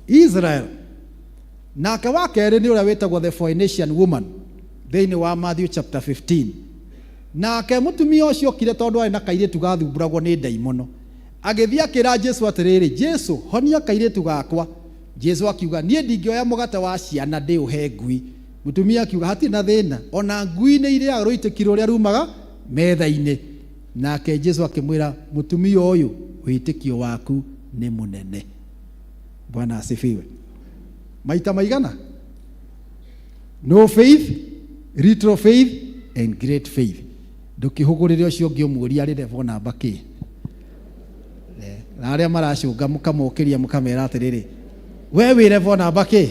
Israel. Nake wa kerĩ nĩ ũrĩa wĩtagwo the Phoenician woman thĩinĩ wa Matthew chapter 15. Nake mũtumia ũcio okire tondũ arĩ na kairĩtu gathumburagwo nĩ ndaimono. Agĩthiĩ akĩra Jesu atĩrĩrĩ, Jesu, honia kairĩtu gakwa. Jesu akiuga, niĩ ndingĩoya mũgate wa ciana ndĩũhe ngui. Mũtumia akiuga, hatirĩ na thĩna, ona ngui nĩ irĩaga rũitĩki rũrĩa rumaga metha-inĩ. Nake Jesu akĩmwĩra, mũtumia ũyũ, wĩtĩkio waku nĩ mũnene. Bwana asifiwe. Maita maigana? No faith, little faith, and great faith. Ndũkĩhũgũrĩre ũcio ũngĩ ũmũũrie arĩ level namba kĩ. Na arĩa maracũnga mũkamokĩria mũkamera atĩrĩrĩ, we wĩ level namba kĩ?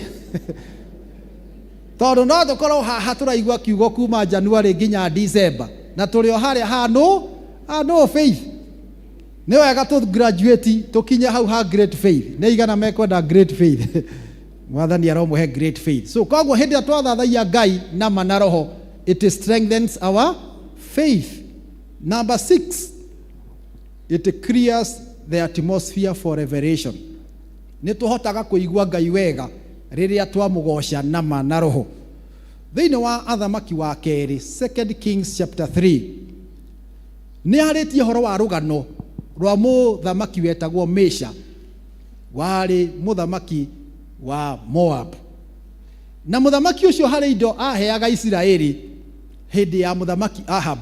Tondũ no tũkorwo haha tũraigua kiugo kuma January nginya December, na tũrĩ o harĩa ha no faith. Nĩ wega tũ graduate tũkinye hau ha great faith. Nĩ igana mekwenda great faith. Mwathani aromũhe great faith. So koguo hĩndĩ ĩrĩa twathathaia Ngai na ma na roho, it strengthens our faith. Number 6, it clears the atmosphere for revelation. Nĩ tũhotaga kũigua Ngai wega rĩrĩa twamũgoca na ma na roho. Thĩinĩ wa Athamaki wa kerĩ, 2 Kings chapter 3, nĩ arĩtie ũhoro wa rũgano rwa mũthamaki wetagwo Mesha, warĩ mũthamaki wa Moab. Na mũthamaki ũcio harĩ indo aheaga Isiraeli hĩndĩ ya mũthamaki Ahab.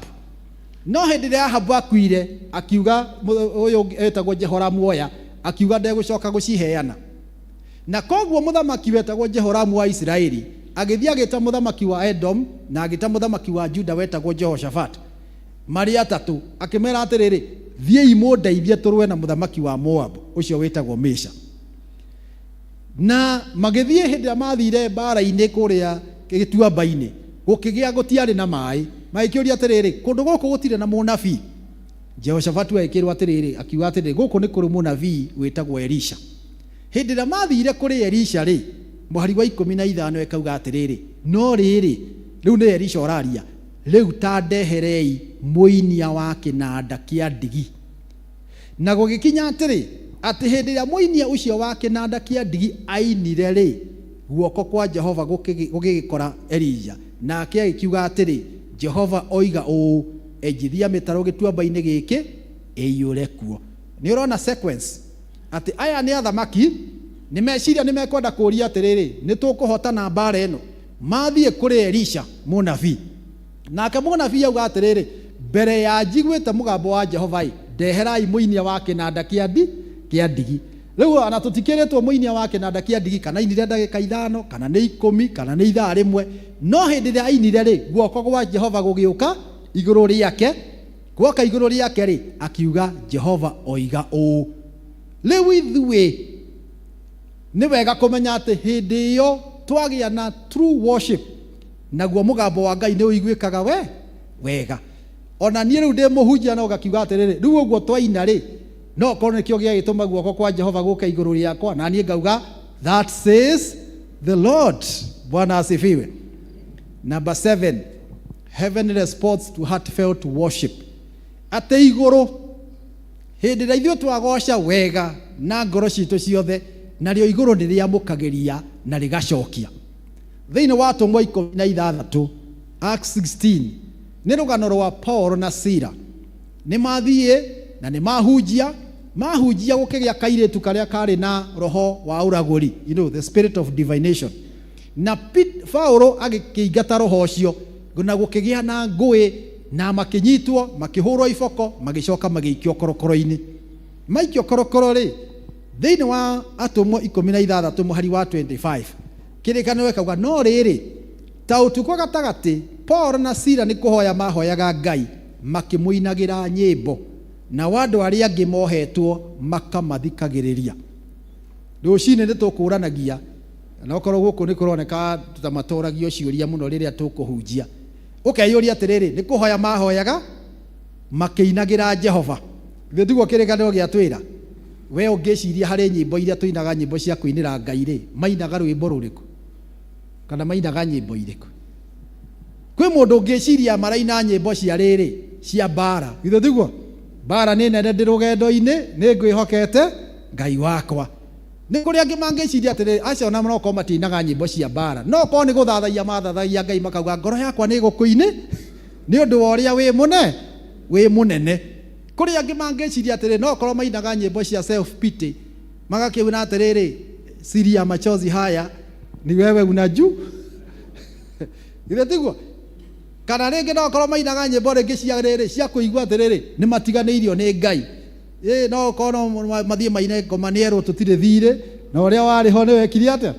No hĩndĩ ĩrĩa Ahabu akuire, akiuga ũyũ etagwo Jehoramu oya, akiuga ndegũcoka gũciheana. Na koguo mũthamaki wetagwo Jehoramu wa Isiraeli Agĩthiĩ agĩta mũthamaki wa Edom na agĩta mũthamaki wa Juda wetagwo Jehoshaphat, marĩ atatũ, akĩmera atĩrĩrĩ, thiĩi mũndeithie tũrũe na mũthamaki wa Moabu ũcio wĩtagwo Mesha. Na magĩthiĩ hĩndĩ ĩrĩa mathire mbara-inĩ kũrĩa gĩtuamba-inĩ, gũkĩgĩa gũtiarĩ na maĩ. Magĩkĩũria atĩrĩrĩ, kũndũ gũkũ gũtirĩ na mũnabii? Jehoshafatu agĩkĩrwo atĩrĩrĩ, akiuga atĩrĩrĩ, gũkũ nĩ kũrĩ mũnabii wĩtagwo Elisha. Hĩndĩ ĩrĩa mathire kũrĩ Elisha rĩ, mũhari wa 15 ĩkauga atĩrĩrĩ, no rĩrĩ, rĩu nĩ Elisha ũraria, rĩu ta ndeherei mũinia wa kĩnanda kĩa ndigi. Na gũgĩkinya atĩrĩ, atĩ hĩndĩ ĩrĩa mũinia ũcio wa kĩnanda kĩa ndigi ainire rĩ, guoko kwa Jehova gũgĩgĩkora Elija. Nake agĩkiuga atĩrĩ, Jehova oiga ũũ, enjithia mĩtaro gĩtuamba-inĩ gĩkĩ ĩiyũre kuo. Nĩ ũrona sequence atĩ aya nĩ athamaki, nĩ meciria nĩ mekwenda kũũria atĩrĩrĩ, nĩ tũkũhotana mbara ĩno? Mathiĩ kũrĩ Elisha mũnabii. Nake mũnabii auga atĩrĩrĩ, mbere ya njiguĩte mũgambo wa Jehova ĩ, ndeherai mũinia wa kĩnanda kĩa ndi kĩa ndigi. Rĩu ona tũtikĩrĩtwo mũinia wa kĩnanda kĩa ndigi kana ainire ndagĩka 5, kana nĩ 10, kana nĩ ithaa rĩmwe. No hĩndĩ ĩrĩa ainire rĩ, guoko gwa Jehova gũgĩũka igũrũ rĩake. Gwoka igũrũ rĩake rĩ, akiuga Jehova oiga ũũ. Rĩu ithuĩ nĩ wega kũmenya atĩ hĩndĩ ĩyo twagĩa na true worship, naguo mũgambo wa Ngai nĩ ũiguĩkaga we wega. Ona niĩ rĩu ndĩ mũhunjia no ngakiuga atĩrĩrĩ, rĩu ũguo twaina rĩ, no korwo nĩkĩo gĩagĩtũma guoko kwa Jehova gũke igũrũ rĩakwa, na niĩ ngauga that says the Lord. Bwana asifiwe. Number 7, heaven responds to heartfelt worship. Atĩ igũrũ hĩndĩ ĩrĩa ithuĩ twagoca wega na ngoro citũ ciothe, narĩo igũrũ nĩ rĩamũkagĩria na rĩgacokia. Thĩinĩ wa Atũmwo 16, Acts 16, nĩ rũgano rwa Paul na Sila. Nĩ mathiĩ na nĩ mahunjia, mahunjia gũkĩgĩa kairĩtu karĩa karĩ na roho wa ũragũri, you know, the spirit of divination. Na Paulo agĩkĩingata roho ũcio, na gũkĩgĩa na ngũĩ, na makĩnyitwo, makĩhũrwo iboko, magĩcoka magĩikio korokoro-inĩ. Maikio korokoro rĩ, thĩinĩ wa Atũmwo 16 mũhari wa 25, kĩrĩkanĩro gĩkauga, no rĩrĩ, ta ũtukũ gatagatĩ, Paul na Sila nĩ kũhoya mahoyaga Ngai, makĩmũinagĩra nyĩmbo, nao andũ arĩa angĩ mohetwo makamathikagĩrĩria. Rũcinĩ nĩ tũkũranagia, na okorwo gũkũ nĩ kũroneka ta matoragio ciũria mũno rĩrĩa tũkũhunjia. Ũkeyũria atĩrĩrĩ, nĩ kũhoya mahoyaga makĩinagĩra Jehova. Githĩ tiguo kĩrĩkanĩro gĩatwĩra? We ũngĩciria harĩ nyĩmbo iria tũinaga, nyĩmbo cia kũinĩra Ngai rĩ, mainaga rwĩmbo rũrĩkũ? Kana mainaga nyĩmbo irĩkũ? Kwĩ mũndũ ũngĩciria maraina nyĩmbo cia rĩrĩ, cia mbara. Githĩ tiguo? Mbara nĩ nene ndĩ rũgendo-inĩ, nĩ ngwĩhokete Ngai wakwa. Nĩ kũrĩ angĩ mangĩciria atĩrĩrĩ, acio ona no korwo matiinaga nyĩmbo cia mbara, no korwo nĩ gũthathaiya mathathaia Ngai makauga ngoro yakwa nĩ ĩgũkũinĩ nĩ ũndũ wa ũrĩa wĩ mũne, wĩ mũnene. Kũrĩ angĩ mangĩciria atĩrĩrĩ, no korwo mainaga nyĩmbo cia self pity, magakiuga atĩrĩrĩ, siri ya machozi haya ni wewe unajua. Githĩ tiguo? Kana rĩngĩ no korwo mainaga nyĩmbo rĩngĩ cia rĩrĩ, cia kũigua atĩrĩrĩ, nĩ matiganĩirio nĩ Ngai. No korwo no mathiĩ maine ngoma nĩ erwo tũtirĩ thirĩ, na ũrĩa warĩ ho nĩ wekire atĩa?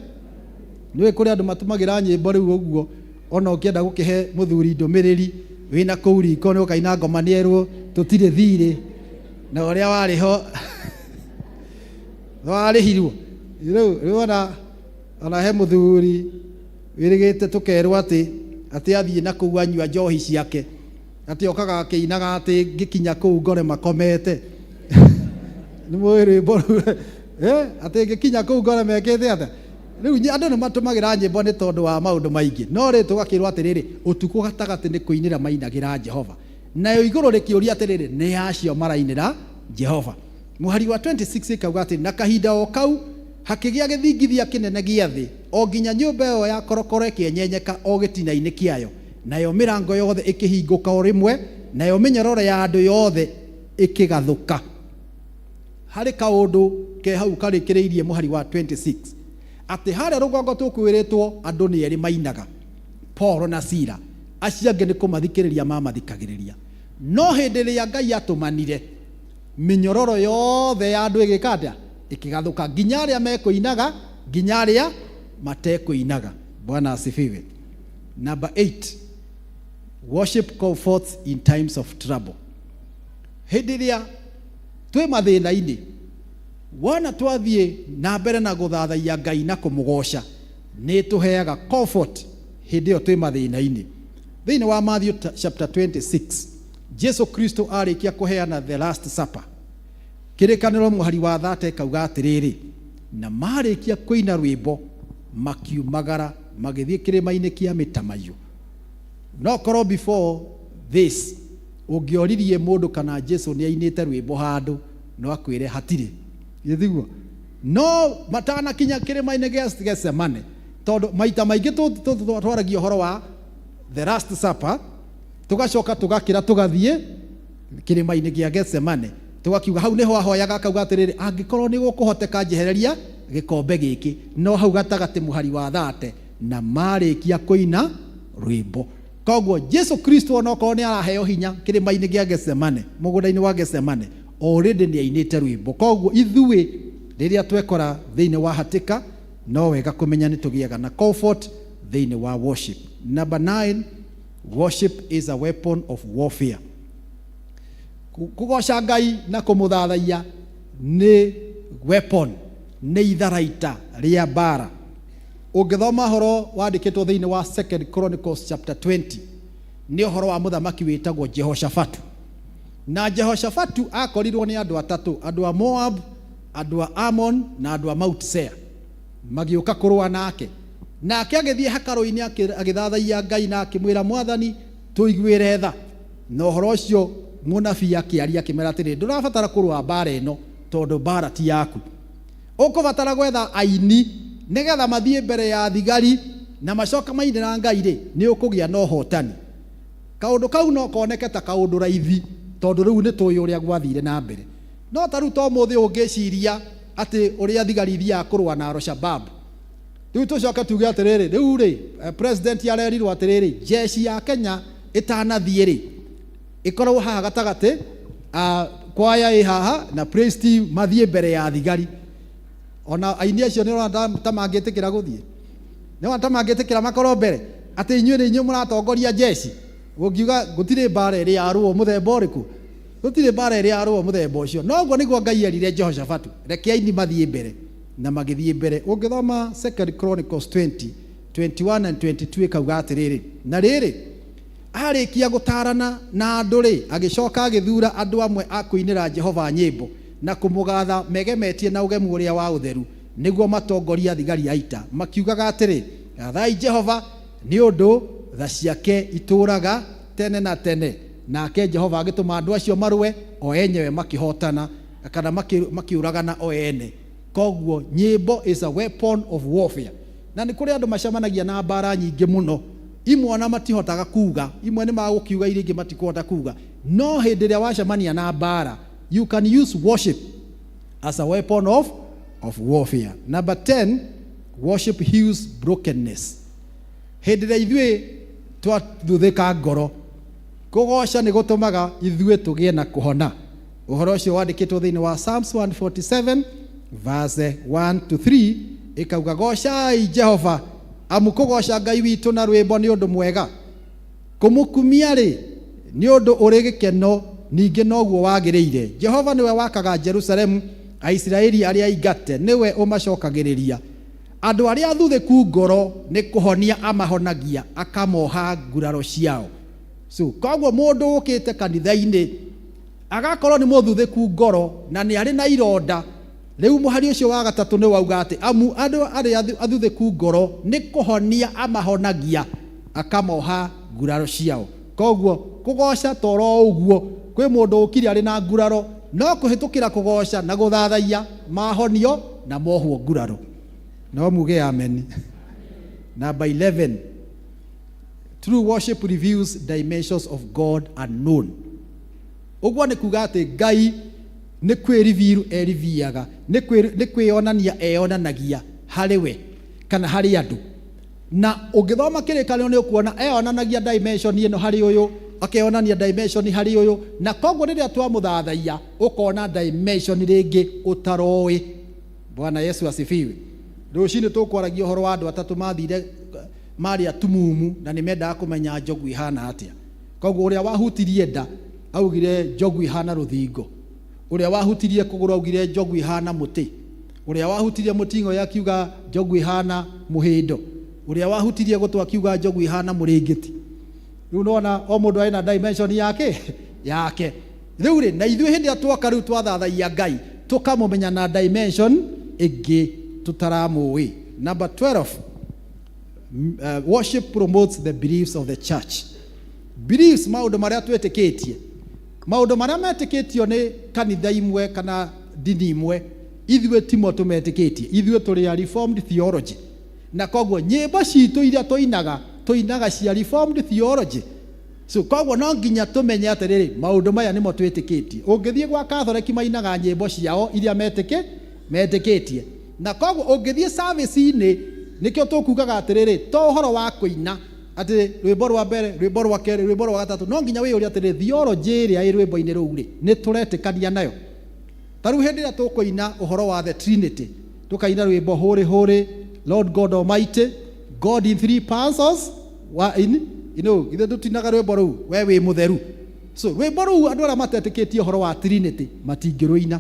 Nĩũĩ kũrĩ andũ matũmagĩra nyĩmbo rĩu ũguo, ona ũkĩenda gũkĩhe mũthuri ndũmĩrĩri, wĩna kũu riko nĩ ũkaina ngoma nĩ erwo tũtirĩ thirĩ, na ũrĩa warĩ ho nĩwarĩhirwo. Rĩu ona he mũthuri wĩrĩgĩte tũkerwo atĩ athiĩ na kũu anyua njohi ciake, atĩ okaga akĩinaga atĩ ngĩkinya kũu ngore makomete. Nĩ mũĩ rwĩmbo rũu? Atĩ ngĩkinya kũu ngore mekĩte atĩa? Rĩu andũ nĩ matũmagĩra nyĩmbo nĩ tondũ wa maũndũ maingĩ. No rĩ tũgakĩrwo atĩrĩrĩ, ũtukũ gatagatĩ nĩ kũinĩra mainagĩra Jehova. Nayo igũrũ rĩkĩũria atĩrĩrĩ, nĩ acio marainĩra Jehova. Mũhari wa 26 ĩkauga atĩ, na kahinda o kau hakĩgĩa gĩthingithia kĩnene gĩa thĩ, o nginya nyũmba ĩyo ya korokoro ĩkĩenyenyeka o gĩtina-inĩ kĩayo, nayo mĩrango yothe ĩkĩhingũka o rĩmwe, nayo mĩnyororo ya andũ yothe ĩkĩgathũka. Harĩ kaũndũ ke hau karĩkĩrĩirie mũhari wa 26, atĩ harĩa rũgongo tũkwĩrĩtwo andũ nĩ erĩ mainaga, Paul na Sila, acio angĩ nĩ kũmathikĩrĩria mamathikagĩrĩria. No hĩndĩ ĩrĩa Ngai atũmanire, mĩnyororo yothe ya andũ ĩgĩka atĩa? Ĩkĩgathũka, nginya arĩa mekũinaga, nginya arĩa matekũinaga. Bwana asifiwe. Number 8, worship comforts in times of trouble. Hĩndĩ ĩrĩa twĩ mathĩna-inĩ, wona twathiĩ na mbere na gũthathaiya Ngai na kũmũgoca, nĩ tũheaga comfort hĩndĩ ĩyo twĩ mathĩna-inĩ. Thĩinĩ wa Matthew chapter 26, Jesu Kristo arĩkia kũheana the last supper, kĩrĩkanĩro mũhari wa 30 ĩkauga atĩrĩrĩ, na marĩkia kũina rwĩmbo makiumagara magĩthiĩ kĩrĩma-inĩ kĩa mĩtamaiyũ. No korwo before this ũngĩoririe mũndũ kana Jesu nĩ ainĩte rwĩmbo handũ, no akwĩre hatirĩ. Githĩ tiguo? No matanakinya kĩrĩma-inĩ gĩa Gethsemane, tondũ maita maingĩ twaragia ũhoro wa the last supper, tũgacoka tũgakĩra tũgathiĩ kĩrĩma-inĩ gĩa Gethsemane, tũgakiuga hau nĩho ahoyaga akauga atĩrĩrĩ, angĩkorwo nĩ gũkũhoteka njehereria gĩkombe gĩkĩ. No hau gatagatĩ mũhari wa 30, na marĩkia kũina rwĩmbo. Koguo Jesu Kristo onokorwo nĩ araheo hinya kĩrĩma-inĩ gĩa Gethsemane, mũgũnda-inĩ wa Gethsemane, already nĩ ainĩte rwĩmbo. Koguo ithuĩ rĩrĩa twekora thĩinĩ wa hatĩka, no wega kũmenya nĩ tũgĩaga na comfort thĩinĩ wa worship. Number 9, worship is a weapon of warfare. Kũgoca Ngai na kũmũthathaiya nĩ weapon, nĩ itharaita rĩa mbara. Ũngĩthoma ũhoro wandĩkĩtwo thĩinĩ wa 2 Chronicles chapter 20, nĩ ũhoro wa mũthamaki wĩtagwo Jehoshafatu. Na Jehoshafatu akorirwo nĩ andũ atatũ, andũ a Moab, andũ a Ammon na andũ a Mount Seir, magĩũka kũrũa nake. Nake agĩthiĩ hekarũ-inĩ agĩthathaiya Ngai na akĩmwĩra, Mwathani, tũiguĩre tha. Na ũhoro ũcio mũnabii akĩaria akĩmera atĩrĩ, ndũrabatara kũrũa mbara ĩno tondũ mbara ti yaku. Ũkũbatara gwetha aini nĩgetha mathiĩ mbere ya thigari na macoka mainĩra Ngai rĩ, nĩ ũkũgĩa na ũhotani. Kaũndũ kau no koneke ta kaũndũ raithi tondũ rĩu nĩ tũĩ ũrĩa gwathire na mbere. No ta rĩu to mũthĩ ũngĩciria atĩ ũrĩa thigari ithiaga kũrũa na Al-Shabaab, rĩu tũcoke tuge atĩrĩrĩ, rĩu rĩ, president arerirwo atĩrĩrĩ, jeshi ya Kenya ĩtanathiĩ rĩ, ĩkorwo haha gatagatĩ, kwaya ĩ haha na praise team mathiĩ mbere ya thigari. Ona aini acio nĩ ũrona ta mangĩtĩkĩra gũthiĩ, nĩ ũrona ta mangĩtĩkĩra makorwo mbere atĩ inyuĩ nĩ inyuĩ mũratongoria jeshi. Ũngiuga gũtirĩ mbara ĩrĩ yarũo mũthemba ũrĩkũ, gũtirĩ mbara ĩrĩ yarũo mũthemba ũcio. No ũguo nĩguo Ngai erire Jehoshafatu, reke aini mathiĩ mbere, na magĩthiĩ mbere. Ũngĩthoma 2 Chronicles 20, 21 and 22 ĩkauga atĩrĩrĩ, na rĩrĩ, arĩkia gũtarana na andũ rĩ, agĩcoka agĩthura andũ amwe a kũinĩra Jehova nyĩmbo na kũmũgatha megemetie na ũgemu ũrĩa wa ũtheru, nĩguo matongoria thigari a ita, makiugaga atĩrĩ, gathai Jehova nĩ ũndũ tha ciake itũũraga tene na tene. Nake Jehova agĩtũma andũ acio marũe o enyewe makĩhotana kana makĩũragana o ene. Koguo nyĩmbo is a weapon of warfare. Na nĩ kũrĩ andũ macemanagia na mbara nyingĩ mũno, imwe ona matihotaga kuga, imwe nĩ magũkiuga, iria ingĩ matikũhota kuga. No hĩndĩ ĩrĩa wacemania na mbara, you can use worship as a weapon of warfare. Number 10, worship heals brokenness. Hĩndĩ ĩrĩa ithuĩ twathuthĩka ngoro, kũgoca nĩ gũtũmaga ithuĩ tũgĩe na kũhona. Ũhoro ũcio wandĩkĩtwo thĩinĩ wa Psalms 147 verse 1 to 3, ĩkauga, gocai Jehova, amu kũgoca Ngai witũ na rwĩmbo nĩ ũndũ mwega, kũmũkumia rĩ nĩ ũndũ ũrĩ gĩkeno, ningĩ noguo wagĩrĩire. Jehova nĩwe wakaga Jerusalemu, Aisiraeli arĩa aingate nĩwe ũmacokagĩrĩria. Andũ arĩa athuthĩku ngoro nĩ kũhonia amahonagia, akamoha nguraro ciao. So koguo mũndũ ũkĩte kanitha-inĩ agakorwo nĩ mũthuthĩku ngoro na nĩ arĩ na ironda, rĩu mũhari ũcio wa gatatũ nĩ wauga atĩ amu andũ arĩa athuthĩku ngoro nĩ kũhonia amahonagia, akamoha nguraro ciao. Koguo kũgoca toro ũguo, kwĩ mũndũ ũkire arĩ na nguraro, no kũhĩtũkĩra kũgoca na gũthathaiya mahonio na mohwo nguraro. No muge amen. Number 11, true worship reveals dimensions of God unknown. Ũguo nĩ kuga atĩ Ngai nĩ kwĩriviru eriviaga, nĩ kwĩonania eyonanagia harĩ we kana harĩ andũ. Na ũngĩthoma kĩrĩkanĩro nĩ ũkuona eyonanagia dimension ĩno harĩ ũyũ, akeyonania dimension harĩ ũyũ, na koguo rĩrĩa twamũthathaiya ũkona dimension rĩngĩ ũtaroĩ. Bwana Yesu asifiwe. Rũcinĩ tũkwaragia ũhoro wa andũ atatũ mathire Marĩ atumumu na nĩ mendaga kũmenya njogu ihana atĩa. Koguo ũrĩa wahutirie nda augire njogu ihana rũthingo, ũrĩa wahutirie kũgũrũ augire njogu ihana mũtĩ, ũrĩa wahutirie mũting'oe akiuga njogu ihana mũhĩndo, ũrĩa wahutirie gũtũ akiuga njogu ihana mũrĩngĩti. Rĩu nĩwona o mũndũ arĩ na dimension yake yake. Rĩu rĩ, na ithuĩ hĩndĩ ĩrĩa twoka rĩu twathathaiya Ngai, tũkamũmenya na dimension ĩngĩ tũtaramũĩ. Number 12, worship promotes the beliefs of the church. Beliefs, maũndũ marĩa twĩtĩkĩtie, maũndũ marĩa metĩkĩtio nĩ kanitha imwe kana ndini imwe, ithuĩ timo tũmetĩkĩtie. Ithuĩ tũrĩ a Reformed theology, na koguo nyĩmbo citũ iria tũinaga, tũinaga cia Reformed theology. So koguo no nginya tũmenye atĩrĩrĩ, maũndũ maya nĩmo twĩtĩkĩtie. Ũngĩthiĩ gwa Catholic, mainaga nyĩmbo ciao iria metĩkĩtie, na koguo ũngĩthiĩ service-inĩ, nĩkĩo tũkugaga atĩrĩrĩ, to ũhoro wa kũina atĩ rwĩmbo rwa mbere, rwĩmbo rwa kerĩ, rwĩmbo rwa gatatũ, no nginya wĩyũrie atĩrĩrĩ, theology ĩrĩa ĩ rwĩmbo-inĩ rũu rĩ, nĩ tũretĩkania nayo? Ta rĩu hĩndĩ ĩrĩa tũkũina ũhoro wa the Trinity, tũkaina rwĩmbo "Holy, Holy Lord God Almighty, God in three persons", wa in ithuĩ tũtinaga rwĩmbo rũu, "We wĩ mũtheru". So rwĩmbo rũu, andũ arĩa matetĩkĩtie ũhoro wa Trinity matingĩrũina.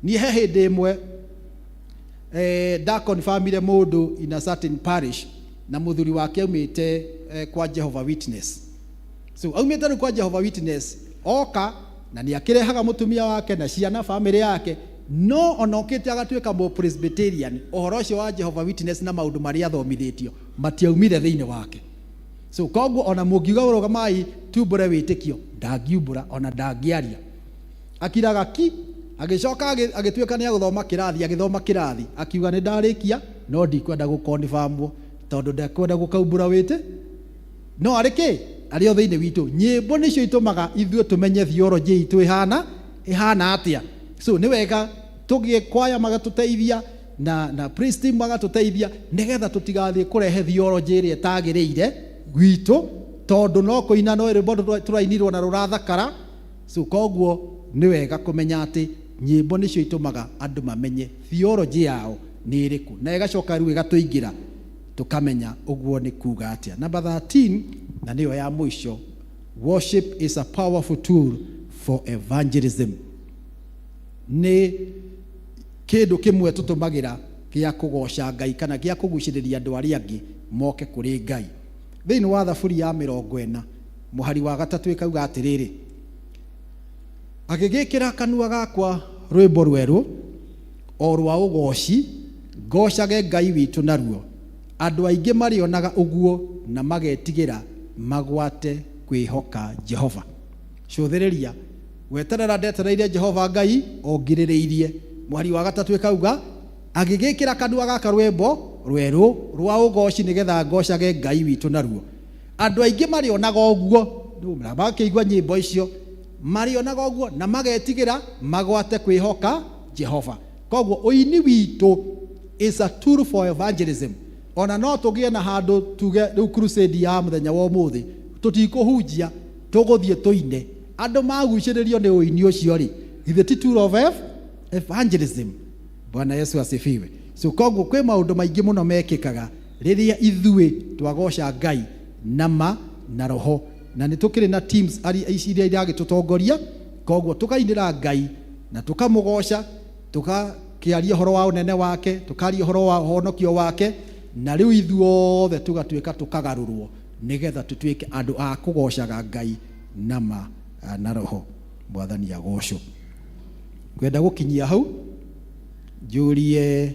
Niĩ he hĩndĩ ĩmwe ndakonfamire mũndũ in a certain parish, na mũthuri wake aumĩte kwa Jehovah Witness. So aumĩte rĩu kwa Jehovah Witness, oka na nĩ akĩrehaga mũtumia wake na ciana, family yake, no ona okĩte agatuĩka mũ Presbyterian, ũhoro ũcio wa Jehovah Witness na maũndũ marĩa athomithĩtio matiaumire thĩinĩ wake. So koguo ona mũngiuga ũrũgamai tumbũre wĩtĩkio, ndangiumbũra, ona ndangĩaria, akiraga ki. Agĩcoka agĩtuĩka nĩ agũthoma kĩrathi, agĩthoma kĩrathi, akiuga, "Nĩ ndarĩkia, no ndikwenda gũkonfamwo tondũ ndekwenda gũkaumbũra wĩtĩ." No arĩ kĩ arĩ o thĩinĩ witũ. Nyĩmbo nĩcio itũmaga ithuĩ tũmenye theology itũ ĩhana atĩa. So nĩ wega tũgĩe kwaya magatũteithia na praise team magatũteithia, nĩgetha tũtigathiĩ kũrehe theology ĩrĩa ĩtagĩrĩire gwitũ, tondũ no kũina no rwĩmbo tũrainirwo na rũrathakara. So koguo nĩ wega kũmenya atĩ nyĩmbo nĩcio itũmaga andũ mamenye theology yao nĩ ĩrĩkũ, na ĩgacoka rĩu ĩgatũingĩra tũkamenya ũguo nĩ kuga atĩa. Number 13, na nĩyo ya mũico, worship is a powerful tool for evangelism. Nĩ kĩndũ kĩmwe tũtũmagĩra gĩa kũgoca Ngai kana gĩa kũgucĩrĩria andũ arĩa angĩ moke kũrĩ Ngai. Thĩinĩ wa Thaburi ya 40 mũhari wa 3 ĩkauga atĩrĩrĩ, "Agĩgĩkĩra kanua gakwa rwĩmbo rwerũ, o rwa ũgoci, ngocage Ngai witũ naruo. Andũ aingĩ marĩonaga ũguo na magetigĩra, magwate kwĩhoka Jehova." Cũthĩrĩria, "Gweterera ndetereire Jehova Ngai ongirĩrĩirie." Mũhari wa 3 ĩkauga, "Agĩgĩkĩra kanua gaka rwĩmbo rwerũ rwa ũgoci, nĩgetha ngocage Ngai witũ naruo." Andũ aingĩ marĩonaga ũguo na makĩigua nyĩmbo icio, marĩonaga ũguo na magetigĩra, magwate kwĩhoka Jehova. Koguo ũini witũ is a tool for evangelism. Ona no tũgĩe na handũ tuge rĩu crusade ya mũthenya wa ũmũthĩ, tũtikũhunjia, tũgũthiĩ tũine, andũ magucĩrĩrio nĩ ũini ũcio rĩ, githĩ ti tool of evangelism? Bwana Yesu asifiwe. So koguo kwĩ maũndũ maingĩ mũno mekĩkaga rĩrĩa ithuĩ twagoca Ngai na ma na roho, na nĩ tũkĩrĩ na teams ici iria iragĩtũtongoria. Koguo tũkainĩra Ngai na tũkamũgoca, tũgakĩaria ũhoro wa ũnene wake, tũkaria ũhoro wa ũhonokio wake, na rĩu ithuothe tũgatuĩka tũkagarũrwo nĩgetha tũtuĩke andũ a kũgocaga Ngai na ma na roho. Mwathani agocwo. Ngwenda gũkinyia hau, njũrie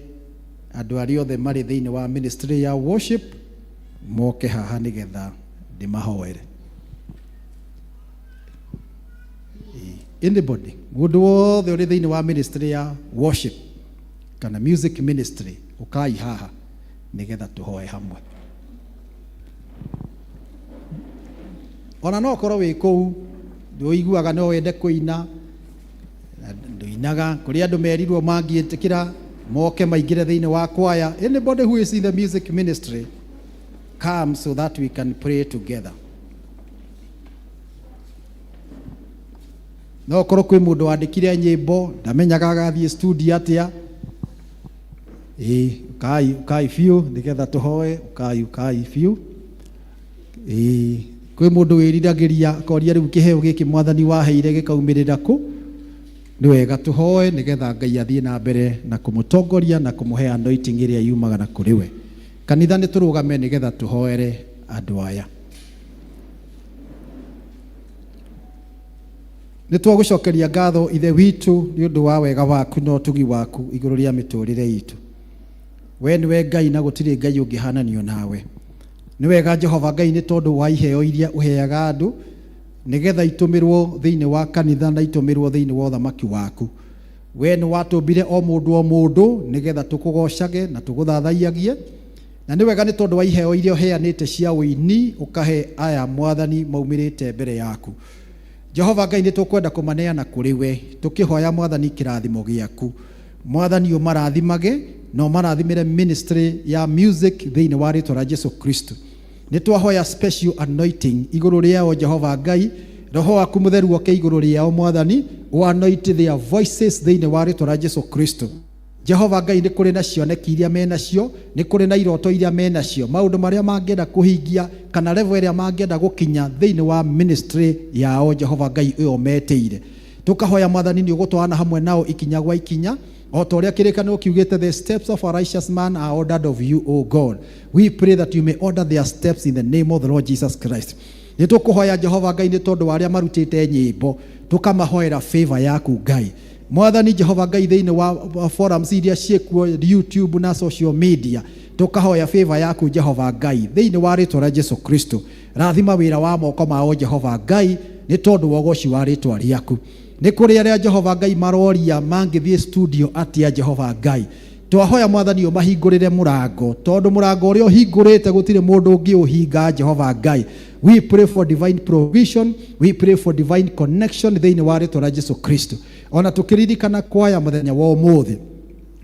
andũ arĩa othe marĩ thĩinĩ wa ministry ya worship moke haha nĩgetha ndĩmahoere. Anybody, mũndũ wothe ũrĩ thĩinĩ wa ministry ya worship kana music ministry, ũkai haha nĩgetha tũhoe hamwe. Ona no korwo wĩ kũu ndũiguaga no wende kũina na ndũinaga, kũrĩ andũ merirwo mangĩtĩkĩra moke maingĩre thĩinĩ wa kwaya. Anybody who is in the music ministry, come so that we can pray together. No korwo kwĩ mũndũ wandĩkire nyĩmbo, ndamenyaga agathiĩ studio atĩa. Ĩĩ, Ũkai, ũkai biũ nĩgetha tũhoe. Ũkai, ũkai biũ. Ĩĩ, kwĩ mũndũ wĩriragĩria akoria rĩu kĩheo gĩkĩ mwathani waheire gĩkaumĩrĩra kũ. Nĩ wega tũhoe nĩgetha Ngai athiĩ na mbere na kũmũtongoria na kũmũhe anointing ĩrĩa yumaga na kũrĩ we. Kanitha nĩ tũrũgame nĩgetha tũhoere andũ aya. Nĩ twagũcokeria ngatho Ithe witũ nĩ ũndũ wa wega waku na ũtugi waku igũrũ rĩa mĩtũrĩre itũ. We nĩwe Ngai na gũtirĩ Ngai ũngĩhananio nawe. Nĩ wega Jehova Ngai nĩ tondũ wa iheo iria ũheaga andũ nĩgetha itũmĩrwo thĩinĩ wa kanitha na itũmĩrwo thĩinĩ wa ũthamaki waku. We nĩ watũmbire o mũndũ o mũndũ nĩgetha tũkũgocage na tũgũthathaiyagie. Na nĩ wega nĩ tondũ wa iheo iria ũheanĩte cia ũini ũkahe aya Mwathani maumĩrĩte mbere yaku. Jehova Ngai nĩ tũkwenda kũmaneana kũrĩ we tũkĩhoya Mwathani kĩrathimo gĩaku. Mwathani ũmarathimage na ũmarathimĩre ministry ya music thĩinĩ wa rĩtwa rĩa Jesu Kristo. Nĩ twahoya special anointing igũrũ rĩao Jehova Ngai, roho waku mũtheru oke igũrũ rĩao Mwathani, ũ anoint their voices thĩinĩ wa rĩtwa rĩa Jesu Kristo. Jehova Ngai, nĩ kũrĩ na cioneki iria menacio, nĩ kũrĩ na iroto iria menacio, maũndũ marĩa mangĩenda kũhingia kana level ĩrĩa mangĩenda gũkinya thĩinĩ wa ministry yao Jehova Ngai ĩyo metĩire. Tũkahoya Mwathani nĩ ũgũtwarana hamwe nao ikinya gwa ikinya, o ta ũrĩa kĩrĩkanĩro kiugĩte, the steps of a righteous man are ordered of you, O God. We pray that you may order their steps in the name of the Lord Jesus Christ. Nĩ tũkũhoya Jehova Ngai nĩ tondũ wa arĩa marutĩte nyĩmbo, tũkamahoera favor yaku Ngai. Mwathani Jehova Ngai thĩinĩ wa forums iria ciĩkuo YouTube na social media, tũkahoya favor yaku Jehova Ngai thĩinĩ wa rĩtwa rĩa Jesu Kristo. Rathima wĩra wa moko mao Jehova Ngai nĩ tondũ wa ũgoci wa rĩtwa rĩaku. Nĩ kũrĩ arĩa Jehova Ngai maroria mangĩthiĩ studio atĩa Jehova Ngai. Twahoya Mwathani ũmahingũrĩre mũrango, tondũ mũrango ũrĩa ũhingũrĩte gũtirĩ mũndũ ũngĩũhinga Jehova Ngai. We pray for divine provision, we pray for divine connection thĩinĩ wa rĩtwa rĩa Jesu Kristo. Ona tũkĩririkana kwaya mũthenya wa ũmũthĩ,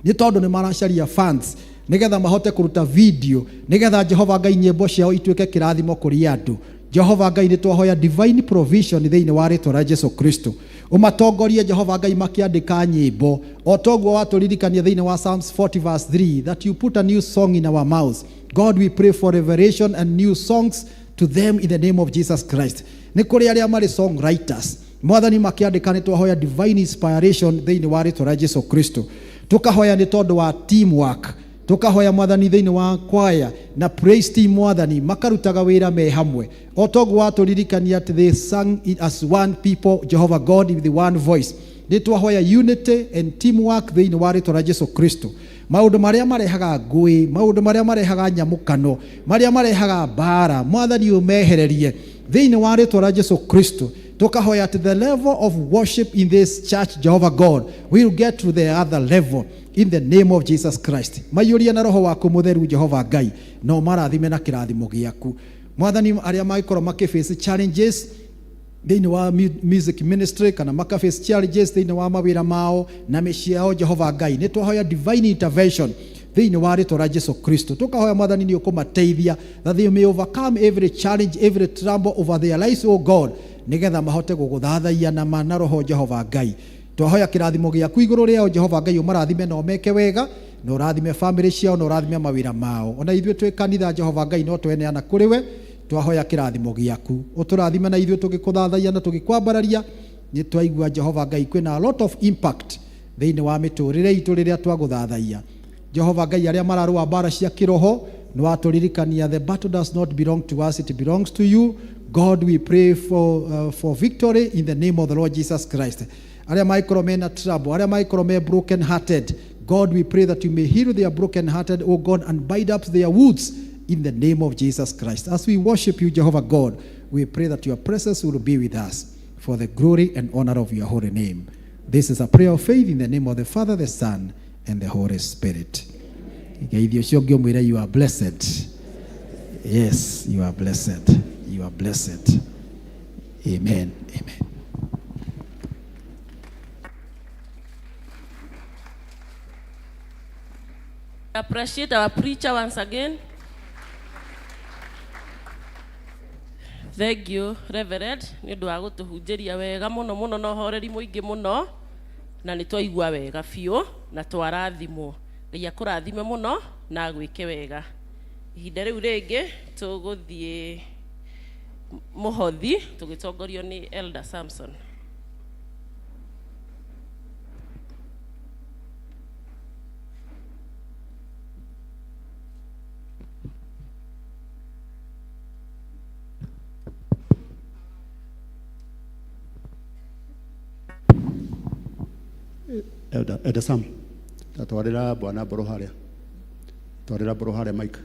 nĩ tondũ nĩ maracaria funds nĩgetha mahote kũruta video, nĩgetha Jehova Ngai nyĩmbo ciao ituĩke kĩrathimo kũrĩ andũ. Jehova Ngai nĩ twahoya divine provision thĩinĩ wa rĩtwa rĩa Jesu Kristo. Ũmatongorie Jehova Ngai makĩandĩka nyĩmbo, o toguo watũririkania thĩinĩ wa Psalms 40 verse 3, that you put a new song in our mouths. God, we pray for revelation and new songs to them in the name of Jesus Christ. Nĩ kũrĩ arĩa marĩ songwriters Mwathani makĩandĩka, nĩ twahoya divine inspiration thĩinĩ wa rĩtwa rĩa Jesu Kristo. Tũkahoya nĩ tondũ wa teamwork, tũkahoya Mwathani thĩinĩ wa kwaya na praise team, Mwathani makarutaga wĩra me hamwe, o toguo watũririkania atĩ they sang it as one people, Jehovah God, with one voice. Nĩ twahoya unity and teamwork thĩinĩ wa rĩtwa rĩa Jesu Kristo. Maũndũ marĩa marehaga ngũĩ, maũndũ marĩa marehaga nyamũkano, marĩa marehaga mbara, Mwathani ũmehererie thĩinĩ wa rĩtwa rĩa Jesu Kristo. Tũkahoya at the level of worship in this church, Jehovah God, will get to the other level in the name of Jesus Christ. Maiyũrie na roho waku mũtheru Jehova Ngai, na ũmarathime na kĩrathimo gĩaku Mwathani. Arĩa mangĩkorwo makĩface challenges thĩinĩ wa music ministry kana makaface challenges thĩinĩ wa mawĩra mao na mĩciĩ yao, Jehova Ngai, nĩ twahoya divine intervention thĩinĩ wa rĩtwa rĩa Jesu Kristo. Tũkahoya Mwathani nĩ ũkũmateithia, that they may overcome every challenge, every trouble over their lives, O God, nĩgetha mahote gũgũthathaiya na ma na roho Jehova Ngai. Twahoya kĩrathimo gĩaku igũrũ rĩao Jehova Ngai, ũmarathime na ũmeke wega, na ũrathime famĩlĩ ciao na ũrathime mawĩra mao. Ona ithuĩ twĩ kanitha Jehova Ngai no tweneana kũrĩ we, twahoya kĩrathimo gĩaku ũtũrathime na ithuĩ tũgĩkũthathaiya na tũgĩkwambararia. Nĩ twaigua Jehova Ngai kwĩna a lot of impact thĩinĩ wa mĩtũrĩre itũ rĩrĩa twagũthathaiya Jehova Ngai. Arĩa mararũa mbara cia kĩroho, nĩ watũririkania the battle does not belong to us, it belongs to you, God. We pray for victory in the name of the Lord Jesus Christ. Arĩa mangĩkorwo mena trouble, arĩa mangĩkorwo me broken hearted, God, we pray that you may heal their broken hearted, O God, and bind up their wounds in the name of Jesus Christ. As we worship you, Jehovah God, we pray that your presence will be with us for the glory and honor of your holy name. This is a prayer of faith in the name of the Father, the Son, and the Holy Spirit. Geithio ũcio ũngĩ ũmwĩre you are blessed. Yes, you are blessed. You are blessed. Amen. Amen. Appreciate our preacher once again. Thank you, Reverend, nĩ ũndũ wa gũtũhunjĩria wega mũno mũno na ũhoreri mũingĩ mũno, na nĩ twaigua wega biũ na twarathimwo. Ngai akũrathime mũno. Na agwĩke wega. Ihinda rĩu rĩngĩ tũgũthiĩ mũhothi tũgĩtongorio nĩ Elder Samson. Elder, Elder Sam, tatwarĩra bwana Mbũrũ harĩa, twarĩra Mbũrũ harĩa Mike.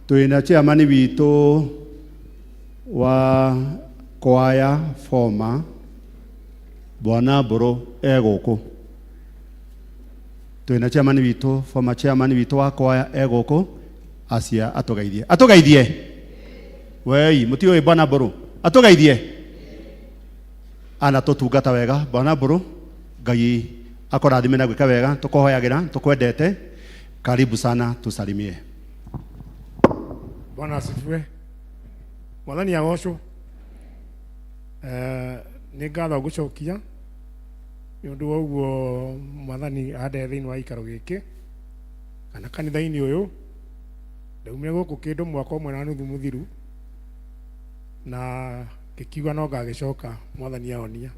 Twĩna chairman witũ wa kwaya former bwana Mbũrũ e gũkũ. Twĩna chairman witũ, former chairman witũ wa kwaya e gũkũ, acia atũgeithie. Atũgeithie. Wei, mũtiũĩ bwana Mbũrũ. Atũgeithie. Anatũtungata wega bwana Mbũrũ, Ngai akũrathime na gwĩka wega, tũkũhoyagĩra, tũkwendete. Karibu sana, tusalimie. Bwana asifiwe. Mwathani agocwo. Nĩ ngatho ngũcokia nĩ ũndũ wa ũguo mwathani andehe thĩinĩ wa gĩikaro gĩkĩ kana kanitha-inĩ ũyũ. Ndaumire gũkũ kĩndũ mwaka ũmwe na nuthu mũthiru na ngĩkiuga no ngagĩcoka mwathani ahonia.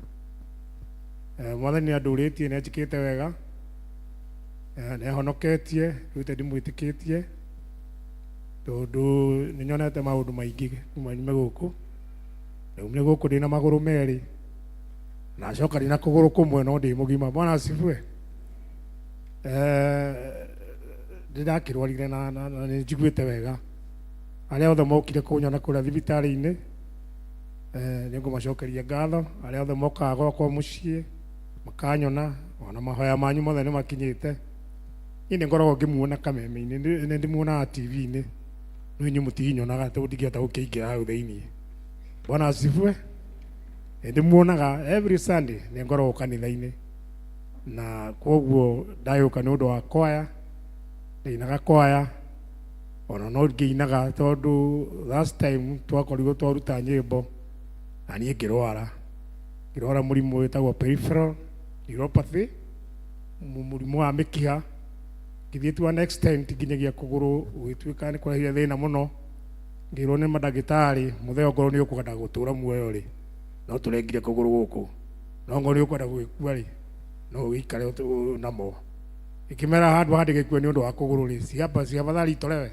Mwathani nĩ andũrĩtie, nĩ anjĩkĩte wega, nĩ ahonoketie, rĩu ndimwĩtĩkĩtie tondũ nĩ nyonete maũndũ maingĩ kuma nyume gũkũ. Ndaumire gũkũ ndĩna magũrũ merĩ na acoka ndĩna kũgũrũ kũmwe no ndĩ mũgima. Bwana asifiwe. Ndĩrakĩrwarire na nĩ njiguĩte wega. Arĩa othe mokire kũnyona kũrĩa thibitarĩ-inĩ, nĩ ngũmacokeria ngatho. Arĩa othe mokaga gwakwa mũciĩ makanyona, ona mahoya manyu mothe nĩ makinyĩte. Niĩ nĩ ngoragwo ngĩmuona kameme-inĩ, nĩ ndĩmuonaga TV-inĩ, no inyuĩ mũtinyonaga tondũ ndingĩhota gũkĩingĩra hau thĩiniĩ. Bwana asifiwe. Nĩ ndĩmuonaga every Sunday, nĩ ngoragwo kanitha-inĩ, na kwoguo ndagĩũka nĩ ũndũ wa kwaya, ndainaga kwaya ona no ngĩinaga tondũ last time twakorirwo twaruta nyĩmbo na niĩ ngĩrwara mũrimũ wĩtagwo peripheral neuropathy, mũrimũ wa mĩkiha. Ngĩthiĩ to an extent nginyagia kũgũrũ gũgĩtuĩka nĩ kũrehire thĩna mũno. Ngĩrwo nĩ mandagĩtarĩ, mũthee ongorwo nĩ ũkwenda gũtũra muoyo rĩ, no tũrengire kũgũrũ gũkũ, no ongorwo nĩ ũkwenda gũgĩkua rĩ, no ũgĩikare namo. Ngĩkĩmera handũ ha ndĩgĩkue nĩ ũndũ wa kũgũrũ rĩ, ciabathari itolewe.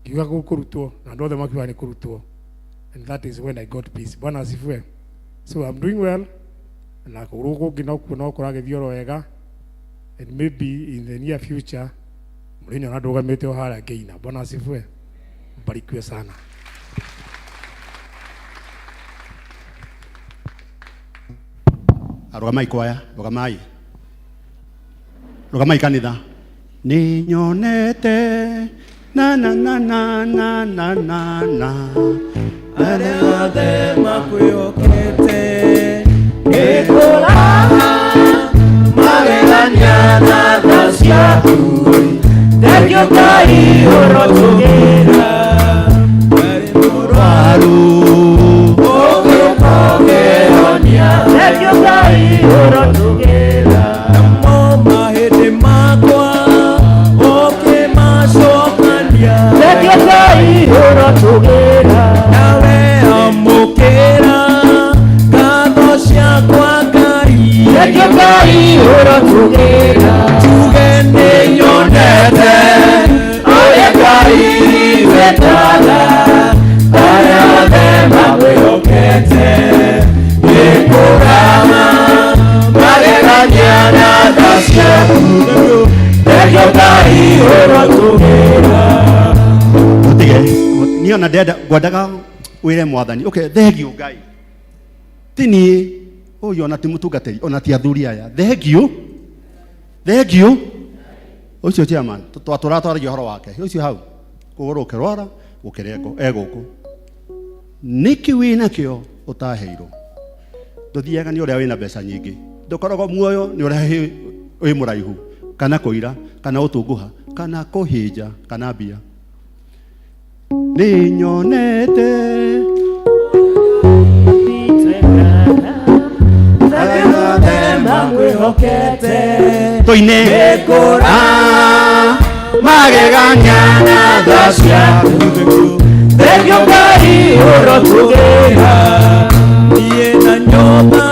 Ngiuga kũrutwo, na andũ othe makiuga nĩ kũrutwo. And that is when I got peace. Bwana asifiwe. So I'm doing well, na kũgũrũ kũngĩ nokuo no kũragĩthiĩ oro wega. And maybe in the near future mũrĩnyona ndũgamĩte o harĩa ngĩina. Bwana asifiwe. Mbarikiwe sana. Rũgamai kwaya, rũgamai. Rũgamai kanitha. Nĩ nyonete na na na na na na na na arĩa othe makwĩhokete nĩ kũraha magegania na tha ciaku. Thengio Ngai ũrotũgĩra mũrwaru ũgĩũka ũkĩhonia. Thengio Ngai ũrotũgĩra namo mahĩndĩ makwa ũkĩmacokania. Thengio Ngai ũrotũgĩra nawe amũkĩra ngatho ciakwa Ngai. Thengio Ngai ũrotũgĩra tuge nĩ nyonete ũrĩa Ngai wetaga arĩa othe makwĩhokete nĩ kũrama magegania na tha ciaku. Thengio Ngai ũrotũgĩra. Mũtige niĩ ona ndenda ngwendaga wĩre mwathani okay, thengio Ngai, ti niĩ ũyũ ona ti mũtungatĩri ona ti athuri aya, thengio thengio ũcio chairman twatũraga twaragia ũhoro wake ũcio hau kũgũrũ ũkĩrwara gũkĩrengo e gũkũ nĩkĩ wĩnakĩo ũtaheirwo. Ndũthiaga nĩ ũrĩa wĩna mbeca nyingĩ, ndũkoragwo muoyo nĩ ũrĩa wĩ mũraihu kana kũira kana ũtunguha kana kũhĩnja kana mbia. Nĩ nyonete arĩa othe makwĩhokete tũine nĩ kũrama Magegania na tha ciaku. Thengiũ Ngai ũrotũgĩra. Niĩ na nyũmba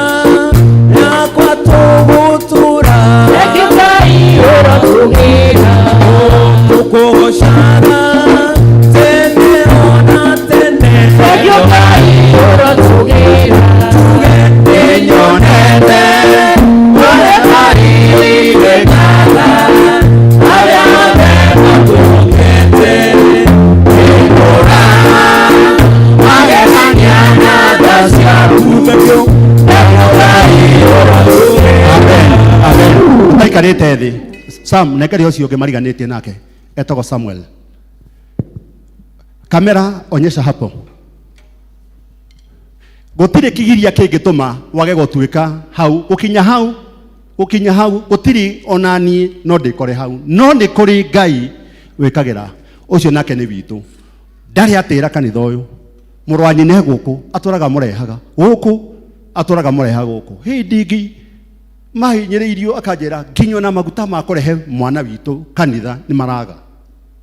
yakwa tũgũtũra. Thengiũ Ngai ũrotũgĩra. Tũkũgocaga tene ona tene. Thengiũ Ngai ũrotũgĩra. Tuge nĩnyonete ũrĩa Ngai wĩkaga. Arĩa othe makwĩhokete nĩngũraga magegania na tha ciaku. Thengiũ Ngai ũrotũgĩra. Amen. Aikarĩte thĩ. Sam, nengeri ũcio ũngĩ mariganĩtie nake etagwo Samuel. Kamera onyesha hapo. Gũtirĩ kĩgiria kĩngĩtũma wage gũtuĩka hau, gũkinya hau, gũkinya hau, gũtirĩ ona niĩ no ndĩkore hau. No nĩ kũrĩ Ngai wĩkagĩra. Ũcio nake nĩ witũ. Ndarĩ atĩra kanitha ũyũ. Mũrũ wa nyina e gũkũ, atũraga mũrehaga gũkũ, atũraga mũrehaga gũkũ. Hĩndĩ ĩngĩ mahinyĩrĩirio akanjĩra nginya ona maguta ma kũrehe mwana witũ kanitha nĩ maraga.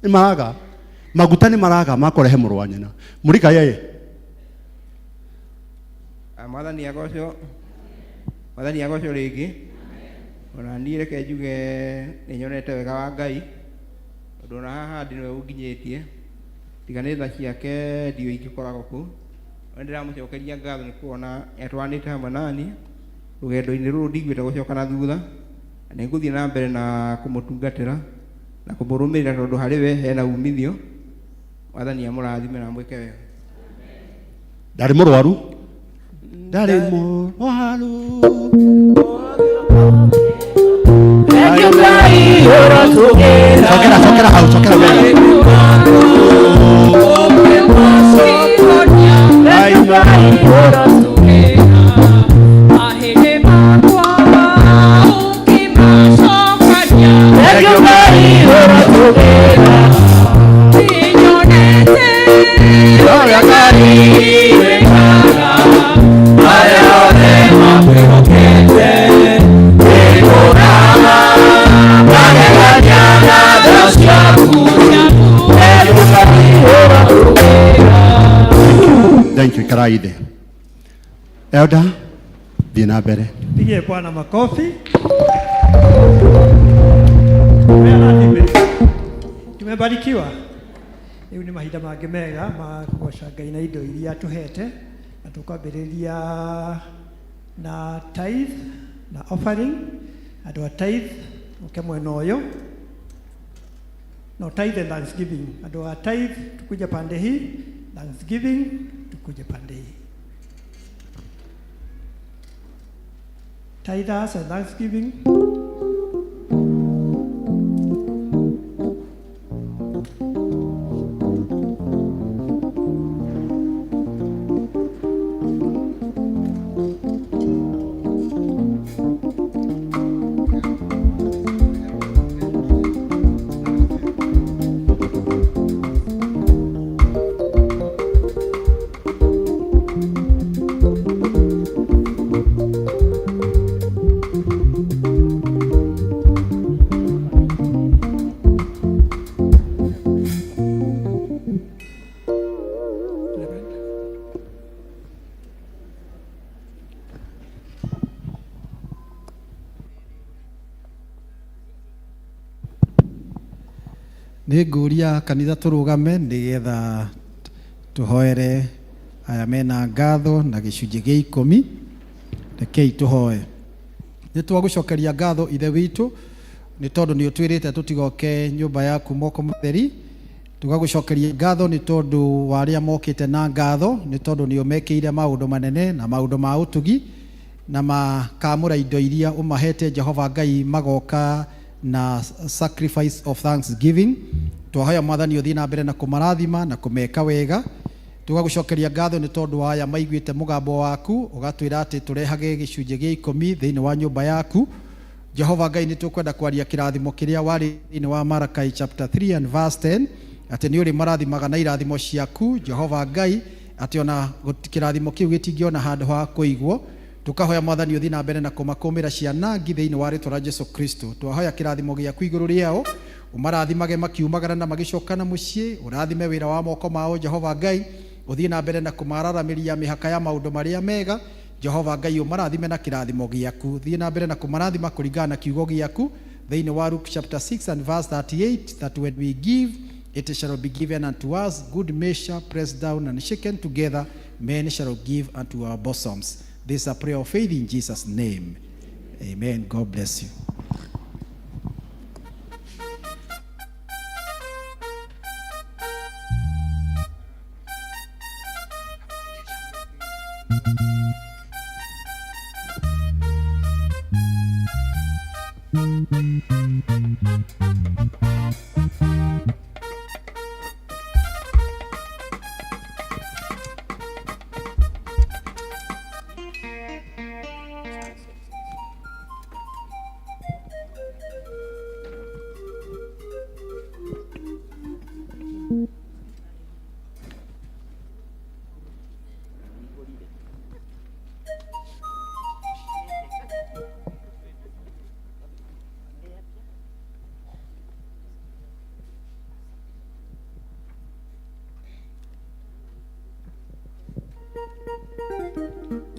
Nĩ maraga. Maguta nĩ maraga ma kũrehe mũrũ wa nyina. Mũrika yeye. Mwathani agocwo. Mwathani agocwo rĩngĩ. Ona niĩ reke njuge nĩ nyonete wega wa Ngai. Tondũ ona haha ndĩ nĩwe ũnginyĩtie. Tiga nĩ tha ciake ndiũĩ ingĩkoragwo kũ. No nĩndĩramũcokeria ngatho nĩ kuona nĩatwaranĩte hamwe nani rũgendo-inĩ rũrũ ndiguĩte gũcoka na thutha. Na nĩngũthiĩ na mbere na kũmũtungatĩra na kũmũrũmĩrĩra tondũ harĩ we hena umithio. Mwathani amũrathime na amwĩke wega. Ndarĩ mũrwaru. Ndarĩ mũrwaru. Thengiũ Ngai ũrotũgĩra. Cokera, cokera hau, cokera wega. Thengiũ Ngai ũrotũgĩra. Thengiũ Ngai ũrotũgĩra. Ũrĩa Ngai wĩkaga. Arĩa othe makwĩhokete nĩngũraga magegania na tha ciaku. Thengiũ Ngai ũrotũgĩra. Thank you, ikarai thĩ. Elder, thiĩ na mbere. Pigie Bwana makofi. Amen. Tumebarikiwa. Rĩu nĩ mahinda mangĩ mega ma kũgoca Ngai na indo iria atũhete, na tũkwambĩrĩria na tithe na offering. Andũ a tithe mũke mwena ũyũ. No, tithe and thanksgiving. Andũ a tithe tukuje pande hii, thanksgiving tukuje pande hii. Tithers and thanksgiving. Nĩ ngũria kanitha tũrũgame nĩgetha tũhoere aya mena ngatho na gĩcunjĩ gĩa ikũmi. Rekei tũhoe. Nĩ twagũcokeria ngatho Ithe witũ nĩ tondũ nĩ ũtwĩrĩte tũtigoke nyũmba yaku moko matheri. Tũgagũcokeria ngatho nĩ tondũ wa arĩa mokĩte na ngatho, nĩ tondũ nĩ ũmekĩire maũndũ manene na maũndũ ma ũtugi, na makamũra indo iria ũmahete Jehova Ngai magoka na sacrifice of thanksgiving. Twahoya Mwathani ũthiĩ na mbere na kũmarathima na kũmeka wega. Tũgagũcokeria ngatho nĩ tondũ wa aya maiguĩte mũgambo waku, ũgatwĩra atĩ tũrehage gĩcunjĩ gĩa ikũmi thĩinĩ wa nyũmba yaku. Jehova Ngai, nĩ tũkwenda kwaria kĩrathimo kĩrĩa warĩ thĩinĩ wa Malachi chapter 3 and verse 10, atĩ nĩ ũrĩ marathimaga na irathimo ciaku Jehova Ngai, atĩ ona kĩrathimo kĩu gĩtingĩona handũ ha kũigwo. Tũkahoya Mwathani ũthiĩ na mbere na kũmakũmĩra ciana ngi thĩinĩ wa rĩtwa rĩa Jesu Kristo. Twahoya kĩrathimo gĩaku igũrũ rĩao, Ũmarathimage makiumagara na magĩcoka na mũciĩ. Ũrathime wĩra wa moko mao Jehova Ngai. Ũthiĩ na mbere na kũmararamĩria mĩhaka ya maũndũ marĩa mega. Jehova Ngai ũmarathime na kĩrathimo gĩaku. Thiĩ na mbere na kũmarathima kũringana na kiugo gĩaku thĩinĩ wa Luke chapter 6 and verse 38, that when we give, it shall be given unto us, good measure, pressed down and shaken together, men shall give unto our bosoms. This is a prayer of faith in Jesus' name. Amen. God bless you.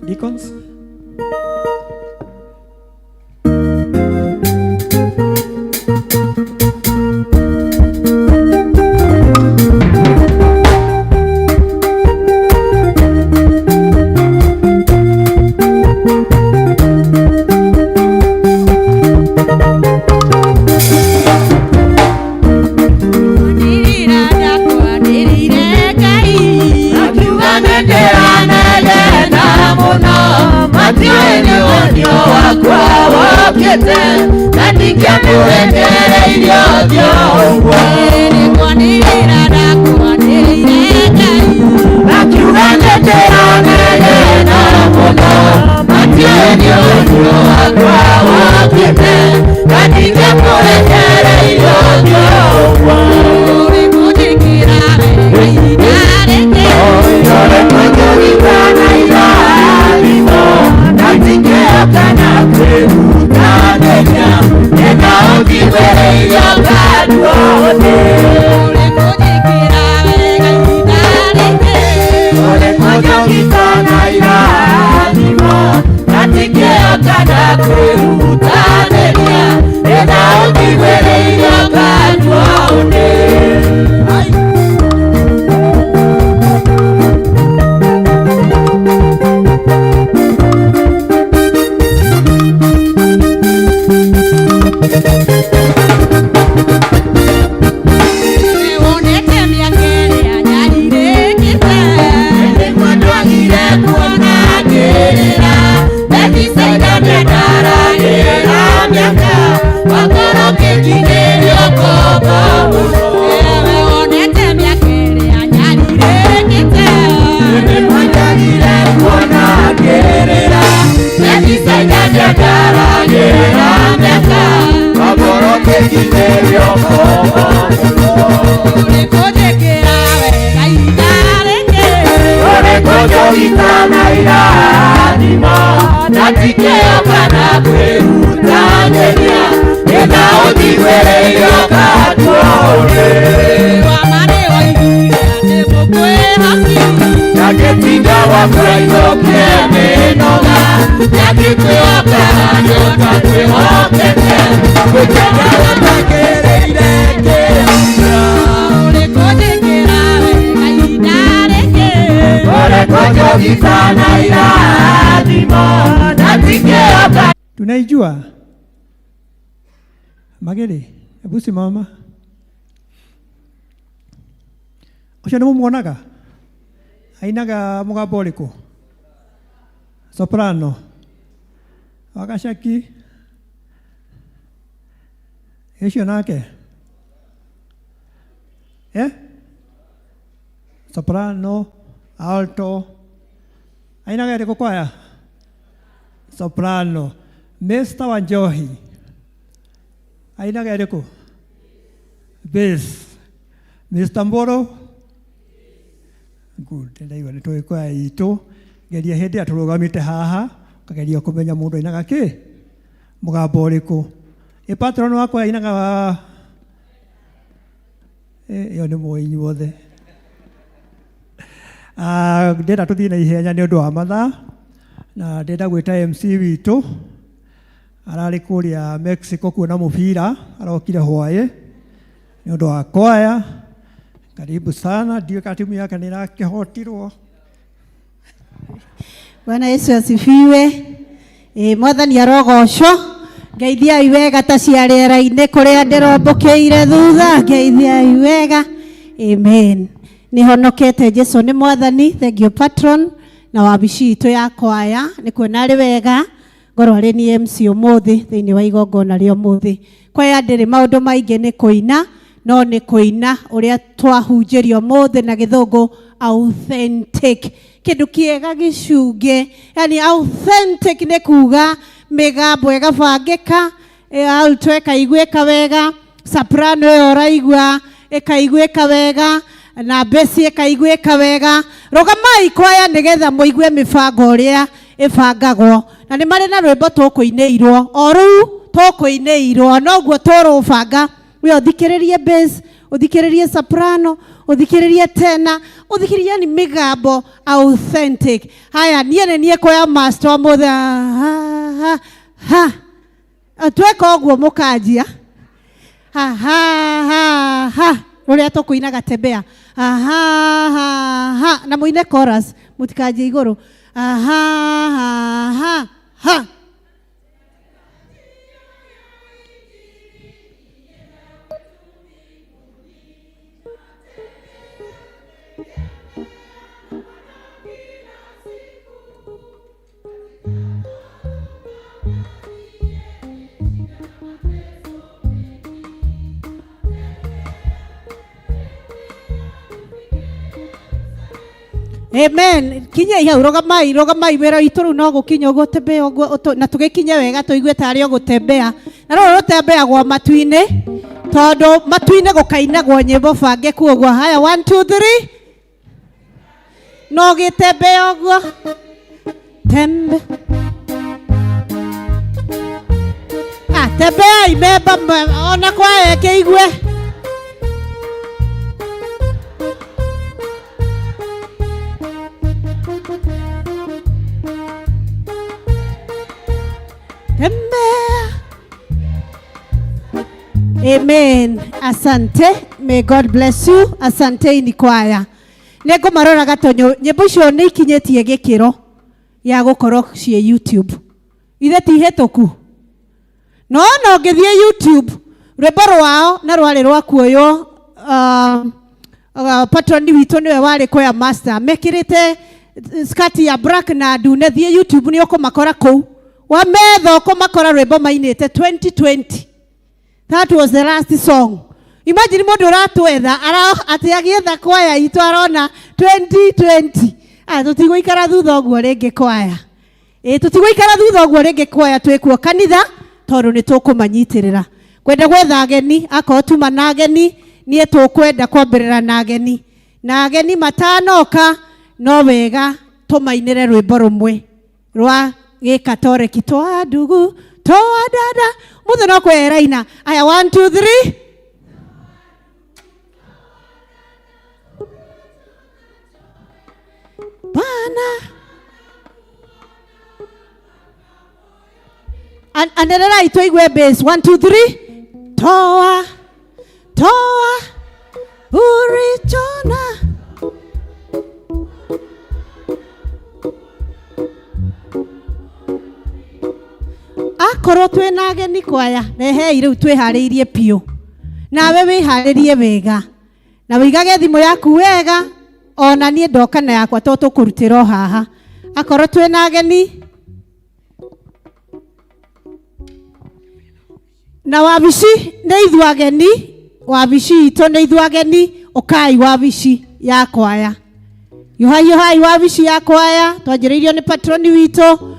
Deacons? Tunaijua Magere, hebu simama. Ucio nĩ mũmuonaga ainaga mũgambo ũrĩkũ? Soprano. Wagacaki ũcio nake eh? Soprano, alto. Ainaga ĩrĩkũ kwaya? Soprano. Mr. Wanjohi ainaga ĩrĩkũ? Bass. Mr. Mboro? Good. Ndaigua nĩ tũĩ kwaya itũ. Geria hĩndĩ ĩrĩa tũrũgamĩte haha ũkageria kũmenya mũndũ ainaga kĩ, mũgambo ũrĩkũ. Ĩ patron wakwa ainaga Ĩyo nĩ mũĩ inyuothe. Ndĩrenda tũthiĩ na ihenya nĩ ũndũ wa mathaa na ndĩrenda gwĩta MC witũ ararĩ kũrĩa Mexico kuona mũbira arokire hwaĩ nĩ ũndũ wa kwaya. Karibu sana, ndiũĩ kana timu yake nĩ ĩrakĩhotirwo. Bwana Yesu asifiwe. Ĩ mwathani arogocwo. Ngeithiai wega ta cia rĩera-inĩ kũrĩa ndĩrombũkĩire thutha. Ngeithiai wega. Amen. Nĩhonokete Jesu nĩ mwathani. Thank you patron na wabici itũ ya kwaya nĩ kuona arĩ wega ngorwo arĩ ni MC ũmũthĩ thĩinĩ wa igongona rĩa ũmũthĩ. Kwaya ndĩrĩ maũndũ maingĩ nĩ kũina no nĩ kũina ũrĩa twahunjĩrio ũmũthĩ na gĩthũngũ authentic, kĩndũ kĩega gĩcunge, yani authentic nĩ kuga mĩgambo ĩgabangĩka, alto ĩkaiguĩka wega, soprano ĩyo ũraigua ĩkaiguĩka wega na besi ĩkaiguĩka wega. Rũgamai kwaya nĩgetha mũigue mĩbango ũrĩa ĩbangagwo, na nĩ marĩ na rwĩmbo tũkũinĩirwo o rũu tũkũinĩirwo noguo tũrũbanga. We ũthikĩrĩrie bass, ũthikĩrĩrie soprano, ũthikĩrĩrie tena, ũthikĩrĩrie yani mĩgambo authentic. Haya, niĩ nĩ niĩ kwaya master ũmũthĩ. Ha, ha, ha. Tweka ũguo mũkanjia ha, ha, ha, ha rũrĩa tũkũinaga tembea ha, ha, ha, ha na mũine chorus mũtikanjie igũrũ ha, ha, ha, ha, ha. Amen. Kinyai hau rũgamai rũgamai wĩra witũ rĩu no gũkinya ũguo tembea ũguo na tũgĩkinye wega tũigue tarĩ o gũtembea na rũrũ rũtembeagwo matu-inĩ tondũ matu-inĩ gũkainagwo nyĩmbo bangĩku ũguo. Haya, 1 2 3 no gĩtembea ũguo tembe. Ah, tembeai memba ona kwaya ĩkĩigue. Tembea. Amen. Asante. May God bless you. Asante ni kwaya. Nĩ ngũmarora gatonyo nyĩmbo icio nĩ ikinyĩtie gĩkĩro ya gũkorwo ciĩ YouTube. Ithe ti hĩtũku. No no ngĩthiĩ YouTube rwĩmbo rwao na rwarĩ rwa kuoywo patron witũ nĩwe warĩ kwaya master mekĩrĩte skirt ya black na ndune. Thiĩ YouTube nĩ ũkũmakora kũu wametha ũkũmakora rwĩmbo mainĩte 2020. That was the last song. Imagine mũndũ ũratwetha atĩ agĩetha kwaya itũ arona 2020. Ah, tũtigũikara thutha ũguo rĩngĩ kwaya. Ĩ tũtigũikara thutha ũguo rĩngĩ kwaya twĩkuo kanitha tondũ nĩ tũkũmanyitĩrĩra. Kwenda gwetha ageni akorwo tuma na ageni niĩ tũkwenda kwambĩrĩra na ageni. Na ageni matanoka no wega tũmainĩre rwĩmbo rũmwe rwa gĩkatoreki twa ndugu twa dada mũthĩ no kweraina. Aya, 1 2 3 Bana. Anĩrĩrai tũigue bass. 1 2 3 toa toa urichona. Akorwo twĩna ageni kwaya rehei rĩu twĩharĩirie biũ nawe wĩharĩrie wega na wĩigage thimũ yaku wega ona niĩ ndoka na yakwa to tũkũrutĩra o haha. Akorwo twĩna ageni na wabici nĩ ithuĩ ageni, wabici itũ nĩ ithuĩ ageni, ũkai wabici ya kwaya. Yuhai yuhai wabici ya kwaya twanjĩrĩirio nĩ patroni witũ